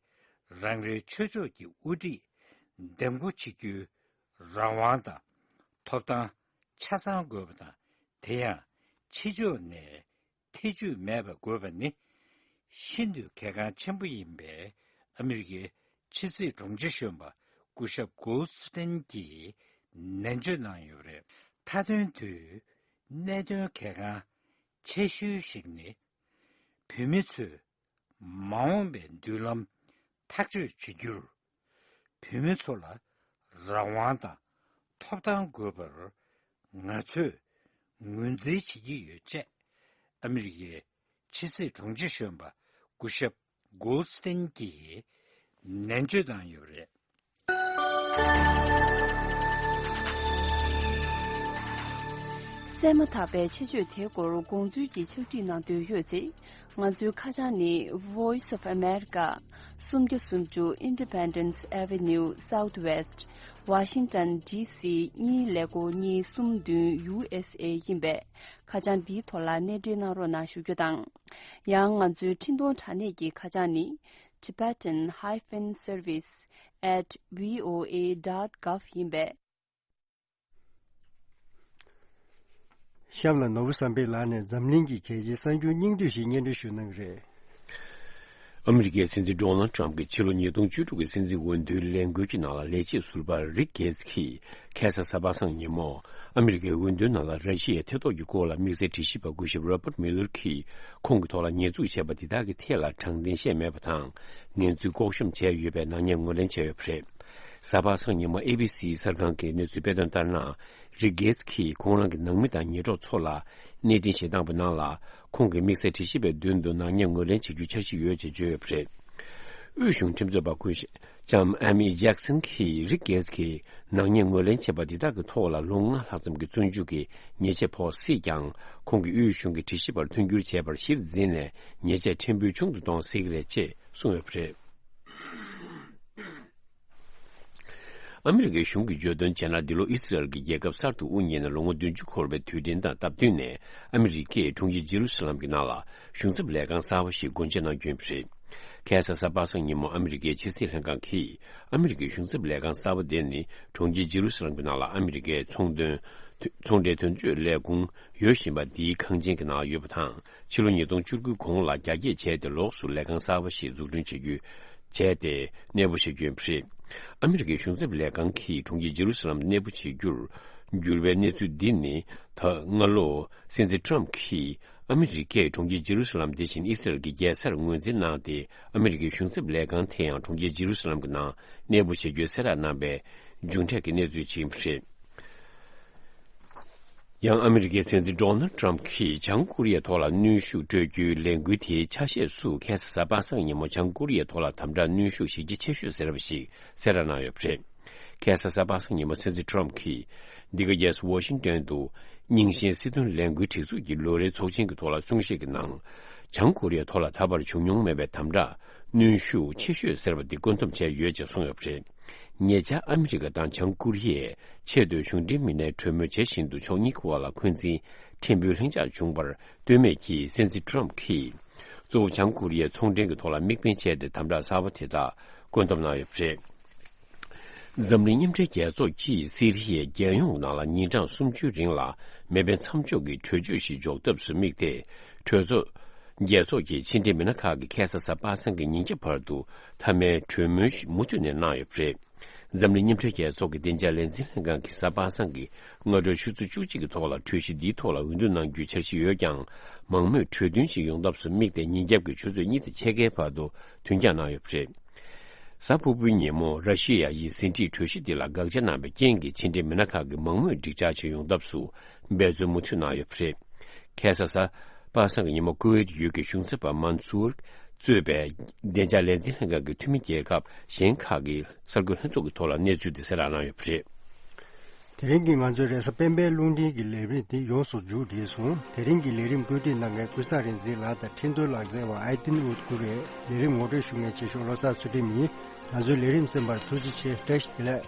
རང་རེའི་ཆོས་ཕྱོགས་ཀྱི་དབུ་ཁྲིད་འདེམས་བསྐོ་བྱེད་རྒྱུའི་རང་དབང་དང་ཐོབ་ཐང་ཆ་ཚང་དགོས་པ་དང་། དེ་ཡང་ཕྱི་ཕྱོགས་ནས་ཐེ་ཇུས་མེད་པ་དགོས་པ་ནི་ཤིན་ཏུ་གལ་འགངས་ཆེན་པོ་ཡིན་པའི་ཨ་མི་རི་ཀའི་ཕྱི་སྲིད་དྲུང་ཆེ་གཞོན་པ་སྐུ་ཞབས་གོལ་སྟེན་གྱིས་ནན་བརྗོད་གནང་ཡོད་པ་རེད། མཐའ་དོན་དུ་གནད་དོན་གལ་འགངས་ཆེ་ཤོས་ཤིག་ནི། བོད་མི་ཚོས་མ་འོངས་པའི་མདུན་ལམ་ཐག་གཅོད་བྱེད་རྒྱུར། བོད་མི་ཚོ་ལ་རང་དབང་དང་ཐོབ་ཐང་དགོས་པར་ང་ཚོས་ངོས་འཛིན་བྱེད་ཀྱི་ཡོད་ཅེས། ཨ་མི་རི་ཀའི་ཕྱི་སྲིད་དྲུང་ཆེ་གཞོན་པ་སྐུ་ཞབས་གོལ་སྟེན་གྱིས་ནན་བརྗོད་བཏང་ཡོད་པ་རེད། གསན་མ་ཐག་པའི་ཆེད་བརྗོད་དེའི་སྐོར་དགོངས་ཚུལ་གྱི་ཕྱག་བྲིས་གནང་འདོད་ཡོད་ཚེ། ང་ཚོའི་ཁ་བྱང་ནི། Voice of America། སུམ་བརྒྱ་སུམ་ཅུ། Independence Avenue Southwest། Washington D C གཉིས་ཀླད་ཀོར་གཉིས་གསུམ་བདུན། U S A ཡིན་པས། ཁ་བྱང་འདིའི་ཐོག་ལ་གནས་འབྲེལ་གནང་རོགས་གནང་ཞུ་རྒྱུ་དང་། ཡང་ང་ཚོའི་འཕྲིན་གཏོང་དྲ་གནས་ཀྱི་ཁ་བྱང་ནི། Tibetan hyphen service at V O A dot gov ཡིན་པས། གཤམ་ལ་ནོར་བུ་བསམ་འཕེལ་ལགས་ནས་འཛམ་གླིང་གི་གལ་ཆེའི་གསར་འགྱུར་སྙིང་བསྡུས་ཤིག་སྙན་སྒྲོན་ཞུ་གནང་གི་རེད། ཨ་མི་རི་ཀའི་སྲིད་འཛིན་ཌོ་ནལ་ཊམ་གྱིས་ཕྱི་ལོ་ཉིས་སྟོང་བཅུ་དྲུག་གི་སྲིད་འཛིན་འོས་བསྡུའི་ལས་འགུལ་གྱི་ནང་ལ་ལས་བྱེད་ཟུར་པ་རིག་གེ་ཚི་གིས་ཁ་སང་གཟའ་པ་སངས་ཉིན་མོ་ཨ་མི་རི་ཀའི་འོས་བསྡུའི་ནང་ལ་ར་ཤི་ཡའི་ཐེ་གཏོགས་ཀྱི་སྐོར་ལ་དམིགས་བསལ་དྲི་ཞིབ་པ་སྐུ་ཞབས་རོ་པར་མི་ལར་གྱིས་ཁོང་གི་ཐོག་ལ་ཉེས་འཛུགས་བྱས་པ་འདི་དག་གི་ཐད་ལ་དྲང་བདེན་བཤད་མེད་པ་དང་། ངན་ཚུལ་ལྐོག་ཤོམ་བྱས་ཡོད་པའི་ནག་ཉེས་ངོས་ལེན་བྱས་ཡོད་པ་རེད། གཟའ་པ་སངས་ཉིན་མོ་ཨེ་བི་སི་གསར་ཁང་གིས་གནས་ཚུལ་སྤེལ་དོན་ལྟར་ན། རིག་གེ་ཚི་གིས་ཁོང་རང་གི་ནང་མི་དང་ཉེ་གྲོགས་ཚོ་ལ་གནས་འཕྲིན་ཞིག་བཏང་པའི་ནང་ལ། ཁོང་གིས་དམིགས་བསལ་དྲི་ཞིབ་པའི་མདུན་དུ་ནག་ཉེས་ངོས་ལེན་བྱེད་རྒྱུའི་འཆར་གཞི་ཡོད་ཅེས་བརྗོད་ཡོད་པ་རེད། དབུས་གཞུང་ཁྲིམས་རྩོད་པ་སྐུ་ལྕམ་ཨ་མི་ཇེག་སན་གྱིས་རིག་གེ་ཚི་གིས་ནག་ཉེས་ངོས་ལེན་བྱས་པ་འདི་དག་གི་ཐོག་ལ་ལོ་ལྔ་ལྷག་ཙམ་གྱི་བཙོན་འཇུག་གི་ཉེས་ཆད་ཕོག་སྲིད་ཀྱང་། ཁོང་གིས་དབུས་གཞུང་གི་དྲི་ཞིབ་པར་མཐུན་འགྱུར་བྱས་པར་གཞིར་འཛིན་ནས་ཉེས་ཆད་ཕྲན་བུ་ཆུང་དུ་གཏོང་སྲིད་ཀྱི་རེད་ཅེས་གསུངས་ཡོད་པ་རེད། ཨ་མི་རི་ཀའི་གཞུང་གིས་བརྗོད་དོན་བྱས་ན། འདི་ལོ་ཨི་སི་རལ་གྱི་རྒྱལ་ཁབ་གསར་དུ་དབུ་བརྙེས་ནས་ལོ་ངོ་བདུན་ཅུ་འཁོར་བའི་དུས་དྲན་དང་སྟབས་བསྟུན་ནས། ཨ་མི་རི་ཀས་གྲོང་ཁྱེར་ཇེ་རུ་སི་ལམ་གྱི་ནང་ལ་གཞུང་ཚབ་ལས་ཁང་གསར་པ་ཞིག་སྒོ་འབྱེད་གནང་རྒྱུ་ཡིན་པ་རེད། ཁ་སང་གཟའ་པ་སངས་ཉིན་མོ་ཨ་མི་རི་ཀའི་ཕྱི་སྲིད་ལྷན་ཁང་གིས། ཨ་མི་རི་ཀའི་གཞུང་ཚབ་ལས་ཁང་གསར་པ་དེ་ནི་གྲོང་ཁྱེར་ཇེ་རུ་སི་ལམ་གྱི་ནང་ལ་ཨ་མི་རི་ཀའི་ཚོང་དོན། ཚོང་འབྲེལ་དོན་གཅོད་ལས་ཁུངས་ཡོད་བཞིན་པ་འདིའི་ཁང་ཆེན་གྱི་ནང་ཡོད་པ་དང་། ཕྱི་ལོ་ཉིས་སྟོང་བཅུ་དགུ་གོང་ལ་རྒྱ་སྐྱེད་བྱས་ཏེ། ལོགས་སུ་ལས་ཁང་གསར་པ་ཞིག་འཛུགས་སྐྲུན་བྱེད་རྒྱུ་བྱས་ཏེ་གནས་སྤོ་བྱེད་རྒྱུ་ཡིན་པ་རེད། ཨ་མི་རི་ཀའི་གཞུང་ཚབ་ལས་ཁང་གིས་གྲོང་ཁྱེར་ཇེ་རུ་སི་ལམ་དུ་གནས་སྤོ་བྱེད་རྒྱུར་འགྱུར་བའི་གནས་ཚུལ་འདི་ནི། ད་སྔ་ལོ་སྲིད་འཛིན་ཊམ་གྱིས་ཨ་མི་རི་ཀས་གྲོང་ཁྱེར་ཇེ་རུ་སི་ལམ་དེ་བཞིན་ཨི་སི་རལ་གྱི་རྒྱལ་སར་ངོས་འཛིན་གནང་སྟེ། ཨ་མི་རི་ཀའི་གཞུང་ཚབ་ལས་ཁང་དེ་ཡང་གྲོང་ཁྱེར་ཇེ་རུ་སི་ལམ་གྱི་ནང་གནས་སྤོ་བྱེད་རྒྱུའི་གསལ་བསྒྲགས་གནང་པའི་མཇུག་འབྲས་ཀྱི་གནས་ཚུལ་ཅིག་ཡིན་པ་རེད། ཡང་ཨ་མི་རི་ཀའི་སྲིད་འཛིན་ཌོ་ནལ་ཊམ་གྱིས་བྱང་ཀོ་རི་ཡའི་ཐོག་ལ་གནོན་ཤུགས་སྤྲོད་རྒྱུའི་ལས་འགུལ་དེའི་ཆ་ཤས་སུ། ཁ་སང་གཟའ་པ་སངས་ཉིན་མོ་བྱང་ཀོ་རི་ཡའི་ཐོག་ལ་དམ་དྲག་གནོན་ཤུགས་གཞི་རྒྱ་ཆེ་ཤོས་ཟེར་བ་ཞིག་གསལ་བསྒྲགས་གནང་ཡོད་པ་རེད། ཁ་སང་གཟའ་པ་སངས་ཉིན་མོ་སྲིད་འཛིན་ཊམ་གྱིས་འདི་ག་རྒྱལ་ས་ཝ་ཤིང་ཏོན་དུ་རྙིང་ཞེན་སྲིད་དོན་ལས་འགུལ་སྒྲིག་འཛུགས་ཀྱི་ལོ་རེའི་ཚོགས་ཆེན་གྱི་ཐོག་ལ་གསུང་བཤད་ཀྱི་ནང་། བྱང་ཀོ་རི་ཡའི་ཐོག་ལ་ད་བར་བྱུང་མྱོང་མེད་པའི་དམ་དྲག་གནོན་ཤུགས་ཆེ་ཤོས་ཟེར་བ་འདི་བཀོད་འདོམས་བྱས་ཡོད་ཅེས་གསུངས་ཡོད་པ་རེད། ཉེ་ཆར་ཨ་མི་རི་ཀ་དང་བྱང་ཀོ་རི་ཡས་ཆེས་མཐོའི་གཞུང་འབྲེལ་མི་སྣའི་གྲོས་མོལ་བྱེད་བཞིན་དུ། ཕྱོགས་གཉིས་ཀྱི་དབར་ལ་འཁོན་འཛིན་ཕྲན་བུའི་ལྷིང་འཇགས་བྱུང་བར་ལྟོས་མེད་ཀྱིས། སྲིད་འཛིན་ཊམ་གྱིས་གཙོ་བོ་བྱང་ཀོ་རི་ཡའི་ཚོང་འབྲེལ་གྱི་ཐོག་ལ་དམིགས་འབེན་བྱས་ཏེ། དམ་དྲག་གསར་པ་དེ་དག་བཀོད་འདོམས་གནང་ཡོད་པ་རེད། འཛམ་གླིང་མཉམ་འབྲེལ་རྒྱལ་ཚོགས་ཀྱིས་སི་རི་ཡའི་རྒྱལ་ཡོངས་ནང་ལ་ཉིན་གྲངས་སུམ་ཅུའི་རིང་ལ་མེ་འཕེན་མཚམས་འཇོག་གི་གྲོས་ཆོད་ཞིག་འཇོག་ཐབས་སུ་དམིགས་ཏེ། གྲོས་ཚོགས། རྒྱལ་ཚོགས་ཀྱི་ཕྱི་འབྲེལ་མི་སྣ་ཁག་གིས་ཁ་སང་གཟའ་པ་སངས་ཀྱི་ཉིན་རྒྱབ་བར་དུ་མཐའ་མའི་གྲོས་མོལ་ཞིག་མུ་མཐུད་ནས་གནང་ཡོད་པ་རེད། འཛམ་གླིང་མཉམ་འབྲེལ་རྒྱལ་ཚོགས་ཀྱི་བདེ་འཇགས་ལས་འཛིན་ལྷན་ཁང་གིས་གཟའ་པ་སངས་ཀྱི་སྔ་དྲོའི་ཆུ་ཚོད་བཅུ་གཅིག་གི་ཐོག་ལ་གྲོས་གཞི་འདིའི་ཐོག་ལ་འོས་བསྡུ་གནང་རྒྱུའི་འཆར་གཞི་ཡོད་ཀྱང་། མང་མོས་གྲོས་མཐུན་ཞིག་ཡོང་ཐབས་སུ་དམིགས་ཏེ། ཉིན་རྒྱབ་ཀྱི་ཆུ་ཚོད་གཉིས་དང་ཕྱེད་ཀའི་བར་དུ་དུས་འགྱངས་གནང་ཡོད་པ་རེད། གཟའ་ཕུར་བུའི་ཉིན་མོ་ར་ཤི་ཡ་ཡིས་ཟིན་བྲིས་གྲོས་གཞི་འདི་ལ་དགག་བྱ་གནང་བའི་རྐྱེན་གྱིས། ཕྱི་འབྲེལ་མི་སྣ་ཁག་གིས་མང་མོས་འགྲིག་འཆར་ཞིག་ཡོང་ཐབས་སུ་འབད་བརྩོན་མུ་མཐུད་གནང་ཡོད་པ་རེད། ཁ་སང་གཟའ་པ་སངས་ཀྱི་ཉིན་མོ་ཀུ་ཝེད་ཡུལ་གྱི་གཞུང་ཚབ་པ་མན་སུར་གཙོས་པའི་བདེ་འཇགས་ལས་འཛིན་ལྷན་ཁང་གི་འཐུས་མི་རྒྱལ་ཁབ་གཞན་ཁག་གི་གསར་འགོད་ལྷན་ཚོགས་ཀྱི་ཐོག་ལ་གནས་ཚུལ་དེ་གསལ་བསྒྲགས་གནང་ཡོད་པ་རེད། དེ་རིང་གི་ང་ཚོའི་རེས་གཟའ་སྤེན་པའི་རླུང་འཕྲིན་གྱི་ལས་རིམ་འདི་ཡོངས་སུ་མཇུག་བསྒྲིལ་སོང་། དེ་རིང་གི་ལས་རིམ་བཀོད་སྒྲིག་གནང་མཁན་ཀུན་བཟང་རིག་འཛིན་ལགས་དང་འཕྲིན་གཏོང་ལག་རྩལ་བ་ཨའི་ཏིན་ཨུད་ཀུ་རེད། ལས་རིམ་ངོ་སྤྲོད་ཞུ་མཁན་ཆེ་ཤོས་བློ་བཟང་ཚུལ་ཁྲིམས་ཡིན། ང་ཚོའི་ལས་རིམ་གསན་པར་ཐུགས་རྗེ་ཆེ། བཀྲ་ཤིས་བདེ་ལེགས།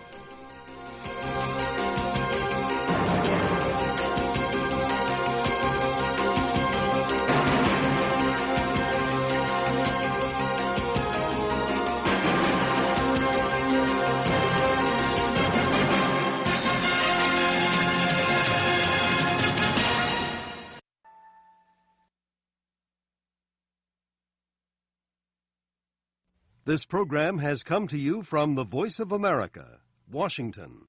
This program has come to you from the Voice of America, Washington.